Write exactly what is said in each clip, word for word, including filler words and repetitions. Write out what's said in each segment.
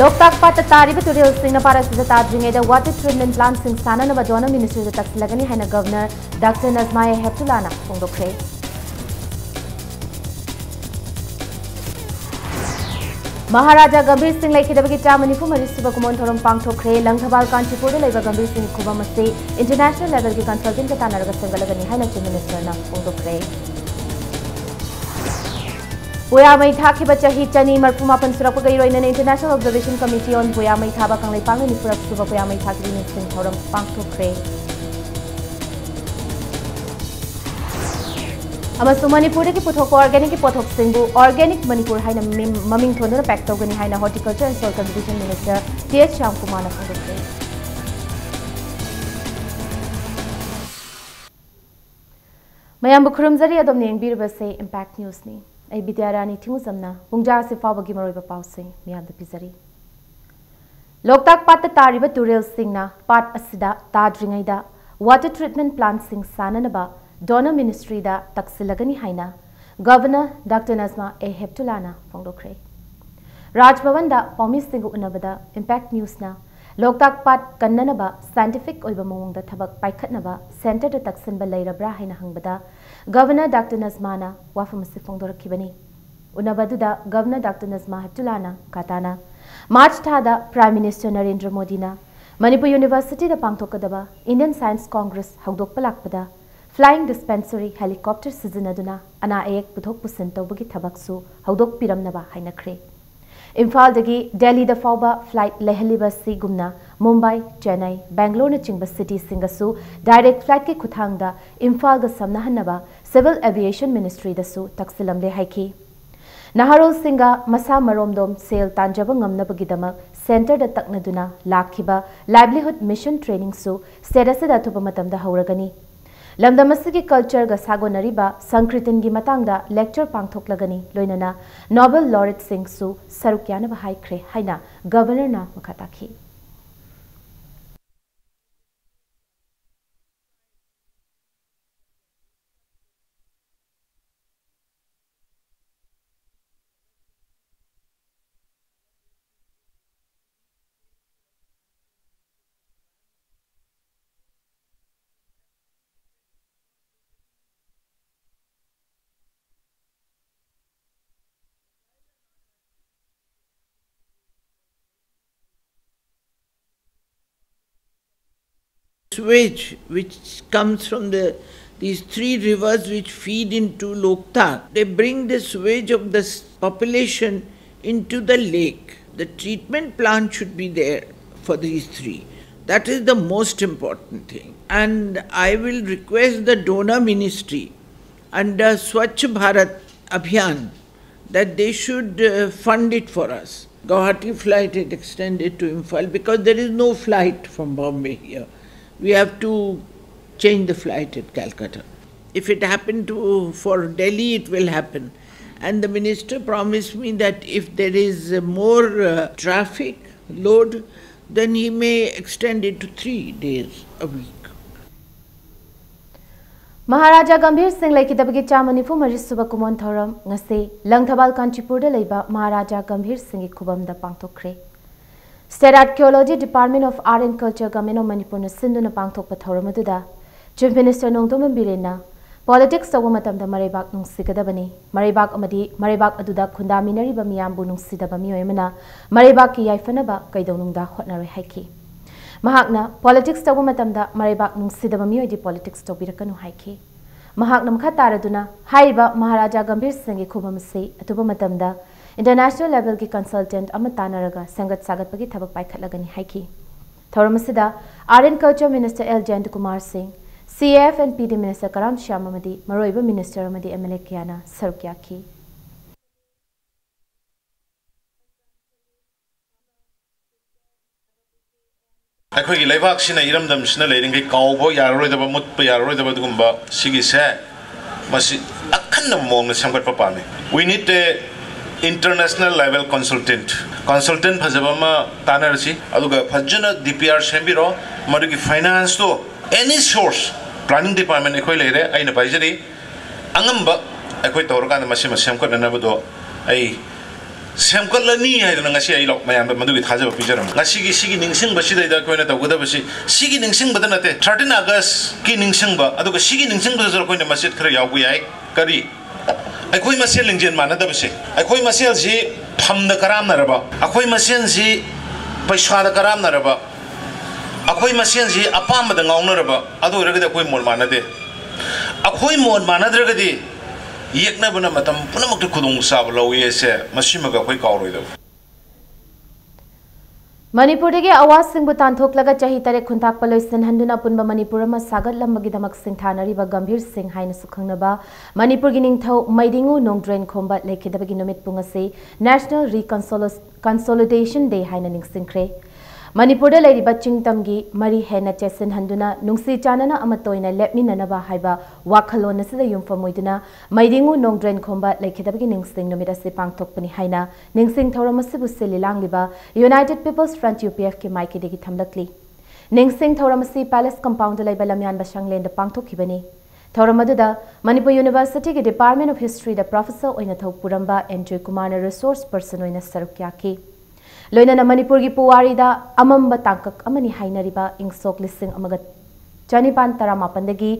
ꯂꯣꯛꯇꯥꯛ ꯄꯥꯠꯇ ꯇꯥꯔꯤꯕ ꯇꯨꯔꯦꯜꯁꯤꯡꯅ ꯄꯥꯠ ꯑꯁꯤꯗ ꯇꯥꯗ꯭ꯔꯤꯉꯩꯗ water treatment plant ꯁꯤꯡ ꯁꯥꯅꯅꯕ Donor Ministry ꯗ ꯇꯛꯁꯤꯜꯂꯒꯅꯤ ꯍꯥꯏꯅ Governor Doctor Najma A Heptulla ꯅ ꯐꯣꯡꯗꯣꯛꯈ꯭ꯔꯦ꯫ ꯃꯍꯥꯔꯥꯖꯥ ꯒꯝꯚꯤꯔ ꯁꯤꯡ ꯂꯩꯈꯤꯗꯕꯒꯤ ꯆꯥꯝꯃ ꯅꯤꯐꯨ ꯃꯔꯤ ꯁꯨꯕ ꯀꯨꯝꯑꯣꯟ ꯊꯧꯔꯝ ꯄꯥꯡꯊꯣꯛꯈ꯭ꯔꯦ꯫ ꯂꯪꯊꯕꯥꯜ ꯀꯥꯟꯆꯤꯄꯨꯔꯗ ꯂꯩꯕ ꯒꯝꯚꯤꯔ ꯁꯤꯡꯒꯤ ꯈꯨꯕꯝ ꯑꯁꯤ international level ꯒꯤ consultant ꯀ ꯇꯥꯟꯅꯔꯒ ꯁꯦꯝꯒꯠꯂꯒꯅꯤ ꯍꯥꯏꯅ Chief Minister ꯅ ꯐꯣꯡꯗꯣꯛꯈ꯭ꯔꯦ꯫ ꯄꯨꯌꯥ ꯃꯩ ꯊꯥꯈꯤꯕ ꯆꯍꯤ ꯆꯅꯤ ꯃꯔꯐꯨ ꯃꯥꯄꯟ ꯁꯨꯔꯛꯄꯒ ꯏꯔꯣꯏꯅꯅ International Observation Committee on ꯄꯨꯌꯥ ꯃꯩ ꯊꯥꯕ ꯀꯪꯂꯩꯄꯥꯛꯅ ꯅꯤꯐꯨꯔꯛ ꯁꯨꯕ ꯄꯨꯌꯥ ꯃꯩ ꯊꯥꯈꯤꯕ ꯅꯤꯡꯁꯤꯡ ꯊꯧꯔꯝ ꯄꯥꯡꯊꯣꯛꯈ꯭ꯔꯦ꯫ ꯑꯃꯁꯨꯡ ꯃꯅꯤꯄꯨꯔꯗꯒꯤ ꯄꯨꯊꯣꯛꯄ organic ꯀꯤ ꯄꯣꯠꯊꯣꯛꯁꯤꯡꯕꯨ Organic Manipur ꯍꯥꯏꯅ ꯃꯤꯝ-, ꯃꯃꯤꯡ ꯊꯣꯟꯗꯨꯅ pack ꯇꯧꯒꯅꯤ ꯍꯥꯏꯅ Horticulture and Soil Conservation Minister T S ꯁ꯭ꯌꯥꯝꯀꯨꯃꯥꯔꯅ ꯐꯣꯡꯗꯣꯛꯈ꯭ꯔꯦ꯫ ꯃꯌꯥꯝꯕꯨ ꯈꯨꯔꯨꯝꯖꯔꯤ, ꯑꯗꯣꯝꯅ ꯌꯦꯡꯕꯤꯔꯤꯕꯁꯦ Impact News ꯅꯤ꯫ ꯑꯩ ꯕꯤꯗ꯭ꯌꯥꯔꯥꯅꯤ ꯊꯤꯡꯉꯨꯖꯝꯅ ꯄꯨꯡꯖꯥ ꯑꯁꯤ ꯐꯥꯎꯕꯒꯤ ꯃꯔꯨꯑꯣꯏꯕ ꯄꯥꯎꯁꯤꯡ ꯃꯤꯌꯥꯝꯗ ꯄꯤꯖꯔꯤ꯫ ꯂꯣꯛꯇꯥꯛ ꯄꯥꯠꯇ ꯇꯥꯔꯤꯕ ꯇꯨꯔꯦꯜꯁꯤꯡꯅ ꯄꯥꯠ ꯑꯁꯤꯗ ꯇꯥꯗ꯭ꯔꯤꯉꯩꯗ water treatment plant ꯁꯤꯡ ꯁꯥꯅꯅꯕ Donor Ministry ꯗ ꯇꯛꯁꯤꯜꯂꯒꯅꯤ ꯍꯥꯏꯅ Governor Doctor Najma A Heptulla ꯅ ꯐꯣꯡꯗꯣꯛꯈ꯭ꯔꯦ꯫ ꯔꯥꯖ ꯚꯕꯟꯗ ꯄꯥꯎꯃꯤꯁꯤꯡꯒ ꯎꯅꯕꯗ Impact News ꯅ ꯂꯣꯛꯇꯥꯛ ꯄꯥꯠ ꯀꯟꯅꯅꯕ scientific ꯑꯣꯏꯕ ꯃꯑꯣꯡꯗ ꯊꯕꯛ ꯄꯥꯏꯈꯠꯅꯕ centre ꯗ ꯇꯛꯁꯤꯟꯕ ꯂꯩꯔꯕ꯭ꯔꯥ ꯍꯥꯏꯅ ꯍꯪꯕꯗ Governor Doctor Najma ꯅ ꯋꯥꯐꯝ ꯑꯁꯤ ꯐꯣꯡꯗꯣꯔꯛꯈꯤꯕꯅꯤ꯫ ꯎꯅꯕ ꯑꯗꯨꯗ Governor Doctor Najma Heptulla ꯅ ꯀꯥꯇꯥꯅ March ꯊꯥꯗ Prime Minister ꯅꯔꯦꯟꯗ꯭ꯔ ꯃꯣꯗꯤꯅ ꯃꯅꯤꯄꯨꯔ University ꯗ ꯄꯥꯡꯊꯣꯛꯀꯗꯕ Indian Science Congress ꯍꯧꯗꯣꯛꯄ ꯂꯥꯛꯄꯗ flying dispensary helicopter ꯁꯤꯖꯤꯟꯅꯗꯨꯅ ꯑꯅꯥ ꯑꯌꯦꯛ ꯄꯨꯊꯣꯛ ꯄꯨꯁꯤꯟ ꯇꯧꯕꯒꯤ ꯊꯕꯛꯁꯨ ꯍꯧꯗꯣꯛꯄꯤꯔꯝꯅꯕ ꯍꯥꯏꯅꯈ꯭ꯔꯦ꯫ ꯏꯝꯐꯥꯜꯗꯒꯤ ꯗꯦꯜꯂꯤꯗ ꯐꯥꯎꯕ flight ꯂꯩꯍꯜꯂꯤꯕ ꯑꯁꯤꯒꯨꯝꯅ Mumbai, Chennai, ꯕꯦꯡꯒ꯭ꯂꯣꯔꯅꯆꯤꯡꯕ city ꯁꯤꯡꯒꯁꯨ direct flight ꯀꯤ ꯈꯨꯠꯊꯥꯡꯗ ꯏꯝꯐꯥꯜꯒ ꯁꯝꯅꯍꯟꯅꯕ Civil Aviation Ministry ꯗꯁꯨ ꯇꯛꯁꯤꯜꯂꯝꯂꯦ ꯍꯥꯏꯈꯤ꯫ ꯅꯍꯥꯔꯣꯜꯁꯤꯡꯒ ꯃꯁꯥ ꯃꯔꯣꯝꯗꯣꯝ ꯁꯦꯜ ꯇꯥꯟꯖꯕ ꯉꯝꯅꯕꯒꯤꯗꯃꯛ centre ꯗ ꯇꯛꯅꯗꯨꯅ ꯂꯥꯛꯈꯤꯕ Livelihood Mission training ꯁꯨ state ꯑꯁꯤꯗ ꯑꯊꯨꯕ ꯃꯇꯝꯗ ꯍꯧꯔꯒꯅꯤ꯫ ꯂꯝꯗꯝ ꯑꯁꯤꯒꯤ culture ꯒ ꯁꯥꯒꯣꯟꯅꯔꯤꯕ ꯁꯪꯀ꯭ꯔꯤꯇꯟꯒꯤ ꯃꯇꯥꯡꯗ lecture ꯄꯥꯡꯊꯣꯛꯂꯒꯅꯤ, ꯂꯣꯏꯅꯅ Nobel laureate ꯁꯤꯡꯁꯨ ꯁꯔꯨꯛ ꯌꯥꯅꯕ ꯍꯥꯏꯈ꯭ꯔꯦ ꯍꯥꯏꯅ Governor ꯅ ꯃꯈꯥ ꯇꯥꯈꯤ꯫ Sewage which comes from the these three rivers which feed into Loktak, they bring the sewage of the population into the lake. The treatment plant should be there for these three. That is the most important thing. And I will request the DoNER ministry under Swachh Bharat Abhiyan that they should uh, fund it for us. Guwahati flight is extended to Imphal because there is no flight from Bombay here. We have to change the flight at Calcutta. If it happened to for Delhi, it will happen. And the minister promised me that if there is uh, more uh, traffic load, then he may extend it to three days a week. Maharaja Gambhir ꯁꯤꯡ ꯂꯩꯈꯤꯗꯕꯒꯤ ꯆꯥꯝꯃ ꯅꯤꯐꯨ ꯃꯔꯤ ꯁꯨꯕ ꯀꯨꯃꯣꯟ ꯊꯧꯔꯝ ꯉꯁꯤ ꯂꯪꯊꯕꯥꯜ ꯀꯥꯟꯆꯤꯄꯨꯔꯗ ꯂꯩꯕ ꯃꯍꯥꯔꯥꯖꯥ ꯒꯝꯚꯤꯔ ꯁꯤꯡꯒꯤ ꯈꯨꯕꯝꯗ ꯄꯥꯡꯊꯣꯛꯈ꯭ꯔꯦ꯫ State Archaeology Department of Art and Culture, Government of Manipurꯅ ꯁꯤꯟꯗꯨꯅ ꯄꯥꯡꯊꯣꯛꯄ ꯊꯧꯔꯝ ꯑꯗꯨꯗ Chief Minister ꯅꯣꯡꯊꯣꯝꯕꯝ ꯕꯤꯔꯦꯟꯅ politics ꯇꯧꯕ ꯃꯇꯝꯗ ꯃꯔꯩꯕꯥꯛ ꯅꯨꯡꯁꯤꯒꯗꯕꯅꯤ, ꯃꯔꯩꯕꯥꯛ ꯑꯃꯗꯤ ꯃꯔꯩꯕꯥꯛ ꯑꯗꯨꯗ ꯈꯨꯟꯗꯥꯃꯤꯟꯅꯔꯤꯕ ꯃꯤꯌꯥꯝꯕꯨ ꯅꯨꯡꯁꯤꯗꯕ ꯃꯤꯑꯣꯏ ꯑꯃꯅ ꯃꯔꯩꯕꯥꯛꯀꯤ ꯌꯥꯏꯐꯅꯕ ꯀꯩꯗꯧꯅꯨꯡꯗ ꯍꯣꯠꯅꯔꯣꯏ ꯍꯥꯏꯈꯤ꯫ ꯃꯍꯥꯛꯅ politics ꯇꯧꯕ ꯃꯇꯝꯗ ꯃꯔꯩꯕꯥꯛ ꯅꯨꯡꯁꯤꯗꯕ ꯃꯤꯑꯣꯏꯗꯤ politics ꯇꯧꯕꯤꯔꯛꯀꯅꯨ ꯍꯥꯏꯈꯤ꯫ ꯃꯍꯥꯛꯅ ꯃꯈꯥ ꯇꯥꯔꯗꯨꯅ ꯍꯥꯏꯔꯤꯕ ꯃꯍꯥꯔꯥꯖꯥ ꯒꯝꯚꯤꯔ ꯁꯤꯡꯒꯤ ꯈꯨꯕꯝ ꯑꯁꯤ ꯑꯊꯨꯕ ꯃꯇꯝꯗ international levelꯒꯤ consultant ꯑꯃ ꯇꯥꯟꯅꯔꯒ ꯁꯦꯝꯒꯠ ꯁꯥꯒꯠꯄꯒꯤ ꯊꯕꯛ ꯄꯥꯏꯈꯠꯂꯒꯅꯤ ꯍꯥꯏꯈꯤ꯫ ꯊꯧꯔꯝ ꯑꯁꯤꯗ Art and Culture Minister L Jayantakumar Singh, C A F and P D Minister Karam Shyam ꯑꯃꯗꯤ ꯃꯔꯨꯑꯣꯏꯕ minister ꯑꯃꯗꯤ M L A ꯀꯌꯥꯅ ꯁꯔꯨꯛ ꯌꯥꯈꯤ꯫ ꯑꯩꯈꯣꯏꯒꯤ ꯂꯩꯕꯥꯛꯁꯤꯅ, ꯏꯔꯝꯗꯝꯁꯤꯅ ꯂꯩꯔꯤꯉꯩ ꯀꯥꯎꯕ ꯌꯥꯔꯔꯣꯏꯗꯕ, ꯃꯨꯠꯄ ꯌꯥꯔꯔꯣꯏꯗꯕ ꯑꯗꯨꯒꯨꯝꯕ ꯁꯤꯒꯤꯁꯦ, ꯃꯁꯤ ꯑꯈꯟꯅꯕ ꯃꯑꯣꯡꯗ ꯁꯦꯝꯒꯠꯄ ꯄꯥꯝꯃꯤ꯫ We need a international level consultant, consultant ꯐꯖꯕ ꯑꯃ ꯇꯥꯟꯅꯔꯁꯤ, ꯑꯗꯨꯒ ꯐꯖꯅ D P R ꯁꯦꯝꯕꯤꯔꯣ, ꯃꯗꯨꯒꯤ financeꯇꯣ any source, planning department ꯑꯩꯈꯣꯏ ꯂꯩꯔꯦ, ꯑꯩꯅ ꯄꯥꯏꯖꯔꯤ, ꯑꯉꯝꯕ ꯑꯩꯈꯣꯏ ꯇꯧꯔꯀꯥꯟꯗ ꯃꯁꯤꯃ ꯁꯦꯝꯒꯠꯅꯅꯕꯗꯣ ꯑꯩ ꯁꯦꯝꯒꯠꯂꯅꯤ ꯍꯥꯏꯗꯅ ꯉꯁꯤ ꯑꯩ ꯂꯧ-, ꯃꯌꯥꯝꯗ ꯃꯗꯨꯒꯤ ꯊꯥꯖꯕ ꯄꯤꯖꯔꯝꯃꯤ꯫ ꯉꯁꯤꯒꯤ ꯁꯤꯒꯤ ꯅꯤꯡꯁꯤꯡꯕꯁꯤꯗꯩꯗ ꯑꯩꯈꯣꯏꯅ ꯇꯧꯒꯗꯕꯁꯤ, ꯁꯤꯒꯤ ꯅꯤꯡꯁꯤꯡꯕꯗ ꯅꯠꯇꯦ, thirteen Augustꯀꯤ ꯅꯤꯡꯁꯤꯡꯕ, ꯑꯗꯨꯒ ꯁꯤꯒꯤ ꯅꯤꯡꯁꯤꯡꯕꯗꯁꯨ ꯑꯩꯈꯣꯏꯅ ꯃꯆꯦꯠ ꯈꯔ ꯌꯥꯎꯕ ꯌꯥꯏ꯫ ꯀꯔꯤ? ꯑꯩꯈꯣꯏ ꯃꯁꯦꯜ ꯂꯤꯡꯖꯦꯜ ꯃꯥꯟꯅꯗꯕꯁꯦ, ꯑꯩꯈꯣꯏ ꯃꯁꯦꯜꯁꯤ ꯐꯝꯗ ꯀꯔꯥꯝꯅꯔꯕ, ꯑꯩꯈꯣꯏ ꯃꯁꯦꯜꯁꯤ ꯄꯩꯁꯥꯗ ꯀꯔꯥꯝꯅꯔꯕ, ꯑꯩꯈꯣꯏ ꯃꯁꯦꯟꯁꯤ ꯑꯄꯥꯝꯕꯗ ꯉꯥꯎꯅꯔꯕ, ꯑꯗꯨ ꯑꯣꯏꯔꯒꯗꯤ ꯑꯩꯈꯣꯏ ꯃꯣꯠ ꯃꯥꯟꯅꯗꯦ꯫ ꯑꯩꯈꯣꯏ ꯃꯣꯠ ꯃꯥꯟꯅꯗ꯭ꯔꯒꯗꯤ ꯌꯦꯛꯅꯕꯅ ꯃꯇꯝ ꯄꯨꯝꯅꯃꯛꯇ ꯈꯨꯗꯣꯡꯆꯥꯕ ꯂꯧꯏ ꯍꯥꯏꯁꯦ ꯃꯁꯤꯃꯒ ꯑꯩꯈꯣꯏ ꯀꯥꯎꯔꯣꯏꯗꯕ꯫ ꯃꯅꯤꯄꯨꯔꯗꯒꯤ ꯑꯋꯥꯁꯤꯡꯕꯨ ꯇꯥꯟꯊꯣꯛꯂꯒ ꯆꯍꯤ ꯇꯔꯦꯠ ꯈꯨꯟꯇꯥꯛꯄ ꯂꯣꯏꯁꯤꯟꯍꯟꯗꯨꯅ ꯑꯄꯨꯟꯕ ꯃꯅꯤꯄꯨꯔ ꯑꯃ ꯁꯥꯒꯠꯂꯝꯕꯒꯤꯗꯃꯛ ꯁꯤꯡꯊꯥꯅꯔꯤꯕ ꯒꯝꯚꯤꯔ ꯁꯤꯡ ꯍꯥꯏꯅꯁꯨ ꯈꯪꯅꯕ ꯃꯅꯤꯄꯨꯔꯒꯤ ꯅꯤꯡꯊꯧ ꯃꯩꯗꯤꯡꯉꯨ ꯅꯣꯡꯗ꯭ꯔꯦꯟ ꯈꯣꯝꯕ ꯂꯩꯈꯤꯗꯕꯒꯤ ꯅꯨꯃꯤꯠ ꯄꯨꯡ ꯑꯁꯤ National Reconciliation Day ꯍꯥꯏꯅ ꯅꯤꯡꯁꯤꯡꯈ꯭ꯔꯦ꯫ ꯃꯅꯤꯄꯨꯔꯗ ꯂꯩꯔꯤꯕ ꯆꯤꯡ ꯇꯝꯒꯤ ꯃꯔꯤ ꯍꯦꯟꯅ ꯆꯦꯠꯁꯤꯟꯍꯟꯗꯨꯅ ꯅꯨꯡꯁꯤ ꯆꯥꯟꯅꯅ ꯑꯃꯠꯇ ꯑꯣꯏꯅ ꯂꯦꯞꯃꯤꯟꯅꯅꯕ ꯍꯥꯏꯕ ꯋꯥꯈꯜꯂꯣꯟ ꯑꯁꯤꯗ ꯌꯨꯝꯐꯝ ꯑꯣꯏꯗꯨꯅ ꯃꯩꯗꯤꯡꯉꯨ ꯅꯣꯡꯗ꯭ꯔꯦꯟ ꯈꯣꯝꯕ ꯂꯩꯈꯤꯗꯕꯒꯤ ꯅꯤꯡꯁꯤꯡ ꯅꯨꯃꯤꯠ ꯑꯁꯤ ꯄꯥꯡꯊꯣꯛꯄꯅꯤ ꯍꯥꯏꯅ ꯅꯤꯡꯁꯤꯡ ꯊꯧꯔꯝ ꯑꯁꯤꯕꯨ ꯁꯤꯜꯂꯤ ꯂꯥꯡꯂꯤꯕ United People's Front, UPFꯀꯤ ꯃꯥꯏꯀꯩꯗꯒꯤ ꯊꯝꯂꯛꯂꯤ꯫ ꯅꯤꯡꯁꯤꯡ ꯊꯧꯔꯝ ꯑꯁꯤ Palace Compoundꯗ ꯂꯩꯕ ꯂꯝꯌꯥꯟꯕ ꯁꯪꯂꯦꯟꯗ ꯄꯥꯡꯊꯣꯛꯈꯤꯕꯅꯤ꯫ ꯊꯧꯔꯝ ꯑꯗꯨꯗ ꯃꯅꯤꯄꯨꯔ Universityꯒꯤ Department of Historyꯗ professor ꯑꯣꯏꯅ ꯊꯧ ꯄꯨꯔꯝꯕ ꯑꯦꯟ ꯖꯣꯏꯀꯨꯃꯥꯔꯅ resource person ꯑꯣꯏꯅ ꯁꯔꯨꯛ ꯌꯥꯈꯤ꯫ ꯂꯣꯏꯅꯅ ꯃꯅꯤꯄꯨꯔꯒꯤ ꯄꯨꯋꯥꯔꯤꯗ ꯑꯃꯝꯕ ꯇꯥꯡꯀꯛ ꯑꯃꯅꯤ ꯍꯥꯏꯅꯔꯤꯕ ꯏꯪ ꯁꯣꯛ ꯂꯤꯁꯤꯡ ꯑꯃꯒ ꯆꯅꯤꯄꯥꯟ ꯇꯔꯥꯃꯥꯄꯟꯗꯒꯤ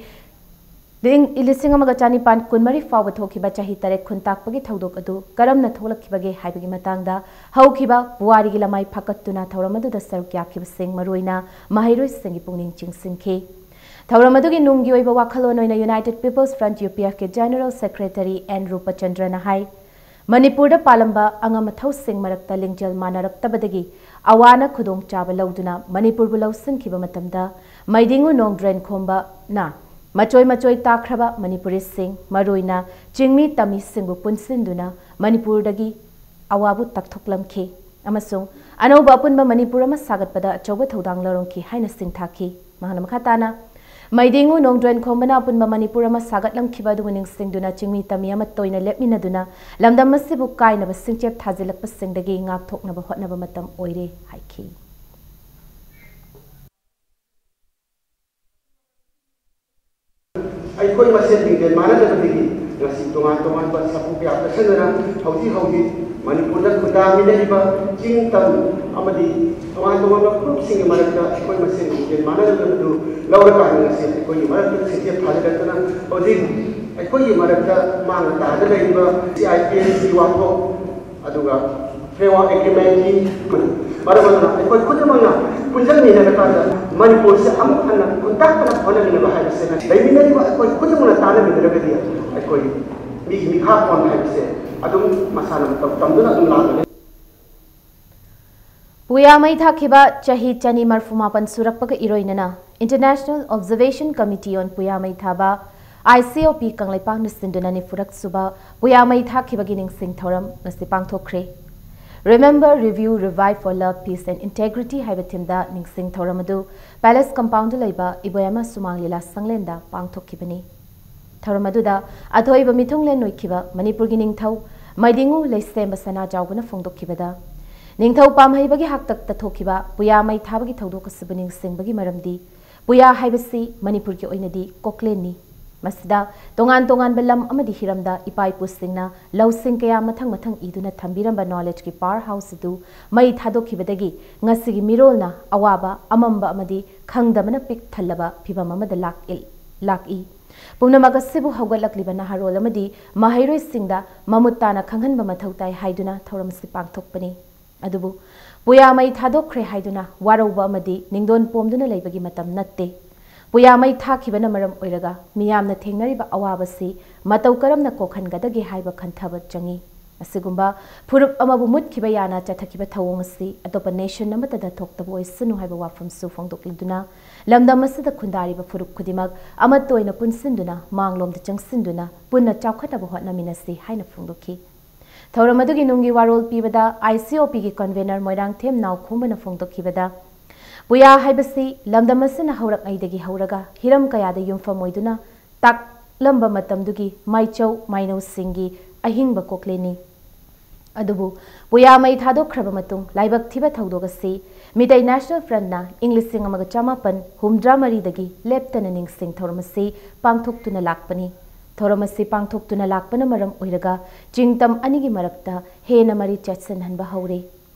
ꯏꯪ ꯂꯤꯁꯤꯡ ꯑꯃꯒ ꯆꯅꯤꯄꯥꯟ ꯀꯨꯟꯃꯔꯤ ꯐꯥꯎꯕ ꯊꯣꯛꯈꯤꯕ ꯆꯍꯤ ꯇꯔꯦꯠ ꯈꯨꯟꯇꯥꯛꯄꯒꯤ ꯊꯧꯗꯣꯛ ꯑꯗꯨ ꯀꯔꯝꯅ ꯊꯣꯛꯂꯛꯈꯤꯕꯒꯦ ꯍꯥꯏꯕꯒꯤ ꯃꯇꯥꯡꯗ ꯍꯧꯈꯤꯕ ꯄꯨꯋꯥꯔꯤꯒꯤ ꯂꯃꯥꯏ ꯐꯥꯀꯠꯇꯨꯅ ꯊꯧꯔꯝ ꯑꯗꯨꯗ ꯁꯔꯨꯛ ꯌꯥꯈꯤꯕꯁꯤꯡ, ꯃꯔꯨꯑꯣꯏꯅ ꯃꯍꯩꯔꯣꯏꯁꯤꯡꯒꯤ ꯄꯨꯛꯅꯤꯡ ꯆꯤꯡꯁꯤꯟꯈꯤ꯫ ꯊꯧꯔꯝ ꯑꯗꯨꯒꯤ ꯅꯨꯡꯒꯤ ꯑꯣꯏꯕ ꯋꯥꯈꯜꯂꯣꯟ ꯑꯣꯏꯅ United People's Front, UPFꯀꯤ General Secretary ꯑꯦꯟ ꯔꯨꯄꯆꯟꯗ꯭ꯔꯅ ꯍꯥꯏ, ꯃꯅꯤꯄꯨꯔꯗ ꯄꯥꯜꯂꯝꯕ ꯑꯉꯝ ꯑꯊꯧꯁꯤꯡ ꯃꯔꯛꯇ ꯂꯤꯡꯖꯦꯜ ꯃꯥꯟꯅꯔꯛꯇꯕꯗꯒꯤ ꯑꯋꯥꯅ ꯈꯨꯗꯣꯡꯆꯥꯕ ꯂꯧꯗꯨꯅ ꯃꯅꯤꯄꯨꯔꯕꯨ ꯂꯧꯁꯤꯟꯈꯤꯕ ꯃꯇꯝꯗ ꯃꯩꯗꯤꯡꯉꯨ ꯅꯣꯡꯗ꯭ꯔꯦꯟ ꯈꯣꯝꯕꯅ ꯃꯆꯣꯏ ꯃꯆꯣꯏ ꯇꯥꯈ꯭ꯔꯕ ꯃꯅꯤꯄꯨꯔꯤꯁꯤꯡ, ꯃꯔꯨꯑꯣꯏꯅ ꯆꯤꯡꯃꯤ ꯇꯝꯃꯤꯁꯤꯡꯕꯨ ꯄꯨꯟꯁꯤꯟꯗꯨꯅ ꯃꯅꯤꯄꯨꯔꯗꯒꯤ ꯑꯋꯥꯕꯨ ꯇꯛꯊꯣꯛꯂꯝꯈꯤ ꯑꯃꯁꯨꯡ ꯑꯅꯧꯕ ꯑꯄꯨꯟꯕ ꯃꯅꯤꯄꯨꯔ ꯑꯃ ꯁꯥꯒꯠꯄꯗ ꯑꯆꯧꯕ ꯊꯧꯗꯥꯡ ꯂꯧꯔꯝꯈꯤ ꯍꯥꯏꯅ ꯁꯤꯡꯊꯥꯈꯤ꯫ ꯃꯍꯥꯛꯅ ꯃꯈꯥ ꯇꯥꯅ, ꯃꯩꯗꯤꯡꯉꯨ ꯅꯣꯡꯗ꯭ꯔꯦꯟ ꯈꯣꯝꯕꯅ ꯑꯄꯨꯟꯕ ꯃꯅꯤꯄꯨꯔ ꯑꯃ ꯁꯥꯒꯠꯂꯝꯈꯤꯕ ꯑꯗꯨꯕꯨ ꯅꯤꯡꯁꯤꯡꯗꯨꯅ ꯆꯤꯡꯃꯤ ꯇꯝꯃꯤ ꯑꯃꯠꯇ ꯑꯣꯏꯅ ꯂꯦꯞꯃꯤꯟꯅꯗꯨꯅ ꯂꯝꯗꯝ ꯑꯁꯤꯕꯨ ꯀꯥꯏꯅꯕ ꯁꯤꯡꯆꯦꯞ ꯊꯥꯖꯤꯜꯂꯛꯄꯁꯤꯡꯗꯒꯤ ꯉꯥꯛꯊꯣꯛꯅꯕ ꯍꯣꯠꯅꯕ ꯃꯇꯝ ꯑꯣꯏꯔꯦ ꯍꯥꯏꯈꯤ꯫ ꯑꯩꯈꯣꯏ ꯃꯁꯦꯟ ꯂꯤꯡꯖꯦꯜ ꯃꯥꯟꯅꯗꯕꯗꯒꯤ ꯉꯁꯤ ꯇꯣꯉꯥꯟ ꯇꯣꯉꯥꯟꯕ ꯁꯥꯐꯨ ꯀꯌꯥ ꯆꯠꯁꯤꯟꯗꯨꯅ ꯍꯧꯖꯤꯛ ꯍꯧꯖꯤꯛ ꯃꯅꯤꯄꯨꯔꯗ ꯈꯨꯟꯗꯥꯃꯤꯟꯅꯔꯤꯕ ꯆꯤꯡ ꯇꯝ ꯑꯃꯗꯤ ꯇꯣꯉꯥꯟ ꯇꯣꯉꯥꯟꯕ ꯐꯨꯔꯨꯞꯁꯤꯡꯒꯤ ꯃꯔꯛꯇ ꯑꯩꯈꯣꯏ ꯃꯁꯦꯟ ꯂꯤꯡꯖꯦꯜ ꯃꯥꯟꯅꯗꯕꯗꯨ ꯂꯧꯔꯀꯥꯟꯗ ꯉꯁꯤ ꯑꯩꯈꯣꯏꯒꯤ ꯃꯔꯛꯇ ꯁꯤꯡꯆꯦꯞ ꯊꯥꯖꯤꯜꯂꯛꯇꯨꯅ ꯍꯧꯖꯤꯛ ꯑꯩꯈꯣꯏꯒꯤ ꯃꯔꯛꯇ ꯃꯥꯡꯅ ꯇꯥꯗ ꯂꯩꯔꯤꯕ ꯁꯤ ꯑꯥꯏ ꯄꯤ ꯑꯦꯜꯒꯤ ꯋꯥꯊꯣꯛ ꯑꯗꯨꯒ ꯐ꯭ꯔꯦꯝꯋꯥꯔꯛ ꯑꯦꯒ꯭ꯔꯤꯃꯦꯟꯒꯤ ꯃꯔꯝ ꯑꯗꯨꯅ ꯑꯩꯈꯣꯏ ꯈꯨꯗꯤꯡꯃꯛꯅ ꯄꯨꯟꯁꯤꯟꯃꯤꯟꯅꯔꯀꯥꯟꯗ ꯃꯅꯤꯄꯨꯔꯁꯦ ꯑꯃꯨꯛ ꯍꯟꯅ ꯈꯨꯟꯇꯥꯛꯇꯅ ꯍꯣꯠꯅꯃꯤꯟꯅꯕ ꯍꯥꯏꯕꯁꯤꯅ ꯂꯩꯃꯤꯟꯅꯔꯤꯕ ꯑꯩꯈꯣꯏ ꯈꯨꯗꯤꯡꯃꯛꯅ ꯇꯥꯟꯅꯃꯤꯟꯅꯔꯒꯗꯤ ꯑꯩꯈꯣꯏ ꯃꯤꯒꯤ ꯃꯤꯈꯥ ꯄꯣꯟꯕ ꯍꯥꯏꯕꯁꯦ ꯑꯗꯨꯝ ꯃꯁꯥꯅ ꯃꯇꯧ ꯇꯝꯗꯨꯅ ꯑꯗꯨꯝ ꯂꯥꯛꯀꯅꯤ꯫ ꯄꯨꯌꯥ ꯃꯩ ꯊꯥꯈꯤꯕ ꯆꯍꯤ ꯆꯅꯤ ꯃꯔꯐꯨ ꯃꯥꯄꯟ ꯁꯨꯔꯛꯄꯒ ꯏꯔꯣꯏꯅꯅ International Observation Committee on ꯄꯨꯌꯥ ꯃꯩ ꯊꯥꯕ, ICOP, ꯀꯪꯂꯩꯄꯥꯛꯅ ꯁꯤꯟꯗꯨꯅ ꯅꯤꯐꯨꯔꯛ ꯁꯨꯕ ꯄꯨꯌꯥ ꯃꯩ ꯊꯥꯈꯤꯕꯒꯤ ꯅꯤꯡꯁꯤꯡ ꯊꯧꯔꯝ ꯉꯁꯤ ꯄꯥꯡꯊꯣꯛꯈ꯭ꯔꯦ꯫ Remember, Review, Revive for Love, Peace and Integrity ꯍꯥꯏꯕ ꯊꯤꯝꯗ ꯅꯤꯡꯁꯤꯡ ꯊꯧꯔꯝ ꯑꯗꯨ ꯄꯦꯂꯦꯁ ꯀꯝꯄꯥꯎꯟꯗ ꯂꯩꯕ ꯏꯕꯣꯌꯥꯃ ꯁꯨꯃꯥꯡ ꯂꯤꯂꯥ ꯁꯪꯂꯦꯟꯗ ꯄꯥꯡꯊꯣꯛꯈꯤꯕꯅꯤ꯫ ꯊꯧꯔꯝ ꯑꯗꯨꯗ ꯑꯊꯣꯏꯕ ꯃꯤꯊꯨꯡꯂꯦꯟ ꯑꯣꯏꯈꯤꯕ ꯃꯅꯤꯄꯨꯔꯒꯤ ꯅꯤꯡꯊꯧ ꯃꯩꯗꯤꯡꯉꯨ ꯂꯩꯁꯦꯝꯕ ꯁꯅꯥꯖꯥꯎꯕꯅ ꯐꯣꯡꯗꯣꯛꯈꯤꯕꯗ, ꯅꯤꯡꯊꯧ ꯄꯥꯝꯍꯩꯕꯒꯤ ꯍꯥꯛꯇꯛꯇ ꯊꯣꯛꯈꯤꯕ ꯄꯨꯌꯥ ꯃꯩ ꯊꯥꯕꯒꯤ ꯊꯧꯗꯣꯛ ꯑꯁꯤꯕꯨ ꯅꯤꯡꯁꯤꯡꯕꯒꯤ ꯃꯔꯝꯗꯤ, ꯄꯨꯌꯥ ꯍꯥꯏꯕꯁꯤ ꯃꯅꯤꯄꯨꯔꯒꯤ ꯑꯣꯏꯅꯗꯤ ꯀꯣꯛꯂꯦꯟꯅꯤ꯫ ꯃꯁꯤꯗ ꯇꯣꯉꯥꯟ ꯇꯣꯉꯥꯟꯕ ꯂꯝ ꯑꯃꯗꯤ ꯍꯤꯔꯝꯗ ꯏꯄꯥ ꯏꯄꯨꯁꯤꯡꯅ ꯂꯧꯁꯤꯡ ꯀꯌꯥ ꯃꯊꯪ ꯃꯊꯪ ꯏꯗꯨꯅ ꯊꯝꯕꯤꯔꯝꯕ ꯅꯣꯂꯦꯖꯀꯤ ꯄꯥꯋꯔ ꯍꯥꯎꯁ ꯑꯗꯨ ꯃꯩ ꯊꯥꯗꯣꯛꯈꯤꯕꯗꯒꯤ ꯉꯁꯤꯒꯤ ꯃꯤꯔꯣꯜꯅ ꯑꯋꯥꯕ, ꯑꯃꯝꯕ ꯑꯃꯗꯤ ꯈꯪꯗꯕꯅ ꯄꯤꯛ ꯊꯜꯂꯕ ꯐꯤꯚꯝ ꯑꯃꯗ ꯂꯥꯛꯏ꯫ ꯂꯥꯛꯏ꯫ ꯄꯨꯝꯅꯃꯛ ꯑꯁꯤꯕꯨ ꯍꯧꯒꯠꯂꯛꯂꯤꯕ ꯅꯍꯥꯔꯣꯜ ꯑꯃꯗꯤ ꯃꯍꯩꯔꯣꯏꯁꯤꯡꯗ ꯃꯃꯨꯠ ꯇꯥꯅ ꯈꯪꯍꯟꯕ ꯃꯊꯧ ꯇꯥꯏ ꯍꯥꯏꯗꯨꯅ ꯊꯧꯔꯝ ꯑꯁꯤ ꯄꯥꯡꯊꯣꯛꯄꯅꯤ꯫ ꯑꯗꯨꯕꯨ ꯄꯨꯌꯥ ꯃꯩ ꯊꯥꯗꯣꯛꯈ꯭ꯔꯦ ꯍꯥꯏꯗꯨꯅ ꯋꯥꯔꯧꯕ ꯑꯃꯗꯤ ꯅꯤꯡꯗꯣꯟ ꯄꯣꯝꯗꯨꯅ ꯂꯩꯕꯒꯤ ꯃꯇꯝ ꯅꯠꯇꯦ꯫ ꯄꯨꯌꯥ ꯃꯩ ꯊꯥꯈꯤꯕꯅ ꯃꯔꯝ ꯑꯣꯏꯔꯒ ꯃꯤꯌꯥꯝꯅ ꯊꯦꯡꯅꯔꯤꯕ ꯑꯋꯥꯕꯁꯤ ꯃꯇꯧ ꯀꯔꯝꯅ ꯀꯣꯛꯍꯟꯒꯗꯒꯦ ꯍꯥꯏꯕ ꯈꯟꯊꯕ ꯆꯪꯏ꯫ ꯑꯁꯤꯒꯨꯝꯕ ꯐꯨꯔꯨꯞ ꯑꯃꯕꯨ ꯃꯨꯠꯈꯤꯕ ꯌꯥꯅ ꯆꯠꯊꯈꯤꯕ ꯊꯧꯑꯣꯡ ꯑꯁꯤ ꯑꯇꯣꯞꯄ ꯅꯦꯁꯟ ꯑꯃꯠꯇꯗ ꯊꯣꯛꯇꯕ ꯑꯣꯏꯁꯅꯨ ꯍꯥꯏꯕ ꯋꯥꯐꯝꯁꯨ ꯐꯣꯡꯗꯣꯛꯂꯗꯨꯅ, ꯂꯝꯗꯝ ꯑꯁꯤꯗ ꯈꯨꯟꯗꯥꯔꯤꯕ ꯐꯨꯔꯨꯞ ꯈꯨꯗꯤꯡꯃꯛ ꯑꯃꯠꯇ ꯑꯣꯏꯅ ꯄꯨꯟꯁꯤꯟꯗꯨꯅ ꯃꯥꯡꯂꯣꯝꯗ ꯆꯪꯁꯤꯟꯗꯨꯅ ꯄꯨꯟꯅ ꯆꯥꯎꯈꯠꯅꯕ ꯍꯣꯠꯅꯃꯤꯟꯅꯁꯤ ꯍꯥꯏꯅ ꯐꯣꯡꯗꯣꯛꯈꯤ꯫ ꯊꯧꯔꯝ ꯑꯗꯨꯒꯤ ꯅꯨꯡꯒꯤ ꯋꯥꯔꯣꯜ ꯄꯤꯕꯗ ICOP ꯒꯤ convener ꯃꯣꯏꯔꯥꯡꯊꯦꯝ ꯅꯥꯎꯈꯣꯝꯕꯅ ꯐꯣꯡꯗꯣꯛꯈꯤꯕꯗ, ꯄꯨꯌꯥ ꯍꯥꯏꯕꯁꯤ ꯂꯝꯗꯝ ꯑꯁꯤꯅ ꯍꯧꯔꯛꯉꯩꯗꯒꯤ ꯍꯧꯔꯒ ꯍꯤꯔꯝ ꯀꯌꯥꯗ ꯌꯨꯝꯐꯝ ꯑꯣꯏꯗꯨꯅ ꯇꯥꯛꯂꯝꯕ ꯃꯇꯝꯗꯨꯒꯤ ꯃꯥꯏꯆꯧ ꯃꯥꯏꯅꯧꯁꯤꯡꯒꯤ ꯑꯍꯤꯡꯕ ꯀꯣꯛꯂꯦꯟꯅꯤ꯫ ꯑꯗꯨꯕꯨ ꯄꯨꯌꯥ ꯃꯩ ꯊꯥꯗꯣꯛꯈ꯭ꯔꯕ ꯃꯇꯨꯡ ꯂꯥꯏꯕꯛ ꯊꯤꯕ ꯊꯧꯗꯣꯛ ꯑꯁꯤ ꯃꯤꯇꯩ ꯅꯦꯁꯅꯦꯜ ꯐ꯭ꯔꯟꯠꯅ ꯏꯪ ꯂꯤꯁꯤꯡ ꯑꯃꯒ ꯆꯃꯥꯄꯟ ꯍꯨꯝꯗ꯭ꯔꯥ ꯃꯔꯤꯗꯒꯤ ꯂꯦꯞꯇꯅ ꯅꯤꯡꯁꯤꯡ ꯊꯧꯔꯝ ꯑꯁꯤ ꯄꯥꯡꯊꯣꯛꯇꯨꯅ ꯂꯥꯛꯄꯅꯤ꯫ ꯊꯧꯔꯝ ꯑꯁꯤ ꯄꯥꯡꯊꯣꯛꯇꯨꯅ ꯂꯥꯛꯄꯅ ꯃꯔꯝ ꯑꯣꯏꯔꯒ ꯆꯤꯡꯇꯝ ꯑꯅꯤꯒꯤ ꯃꯔꯛꯇ ꯍꯦꯟꯅ ꯃꯔꯤ ꯆꯦꯠꯁꯤꯟꯍꯟꯕ ꯍꯧꯔꯦ꯫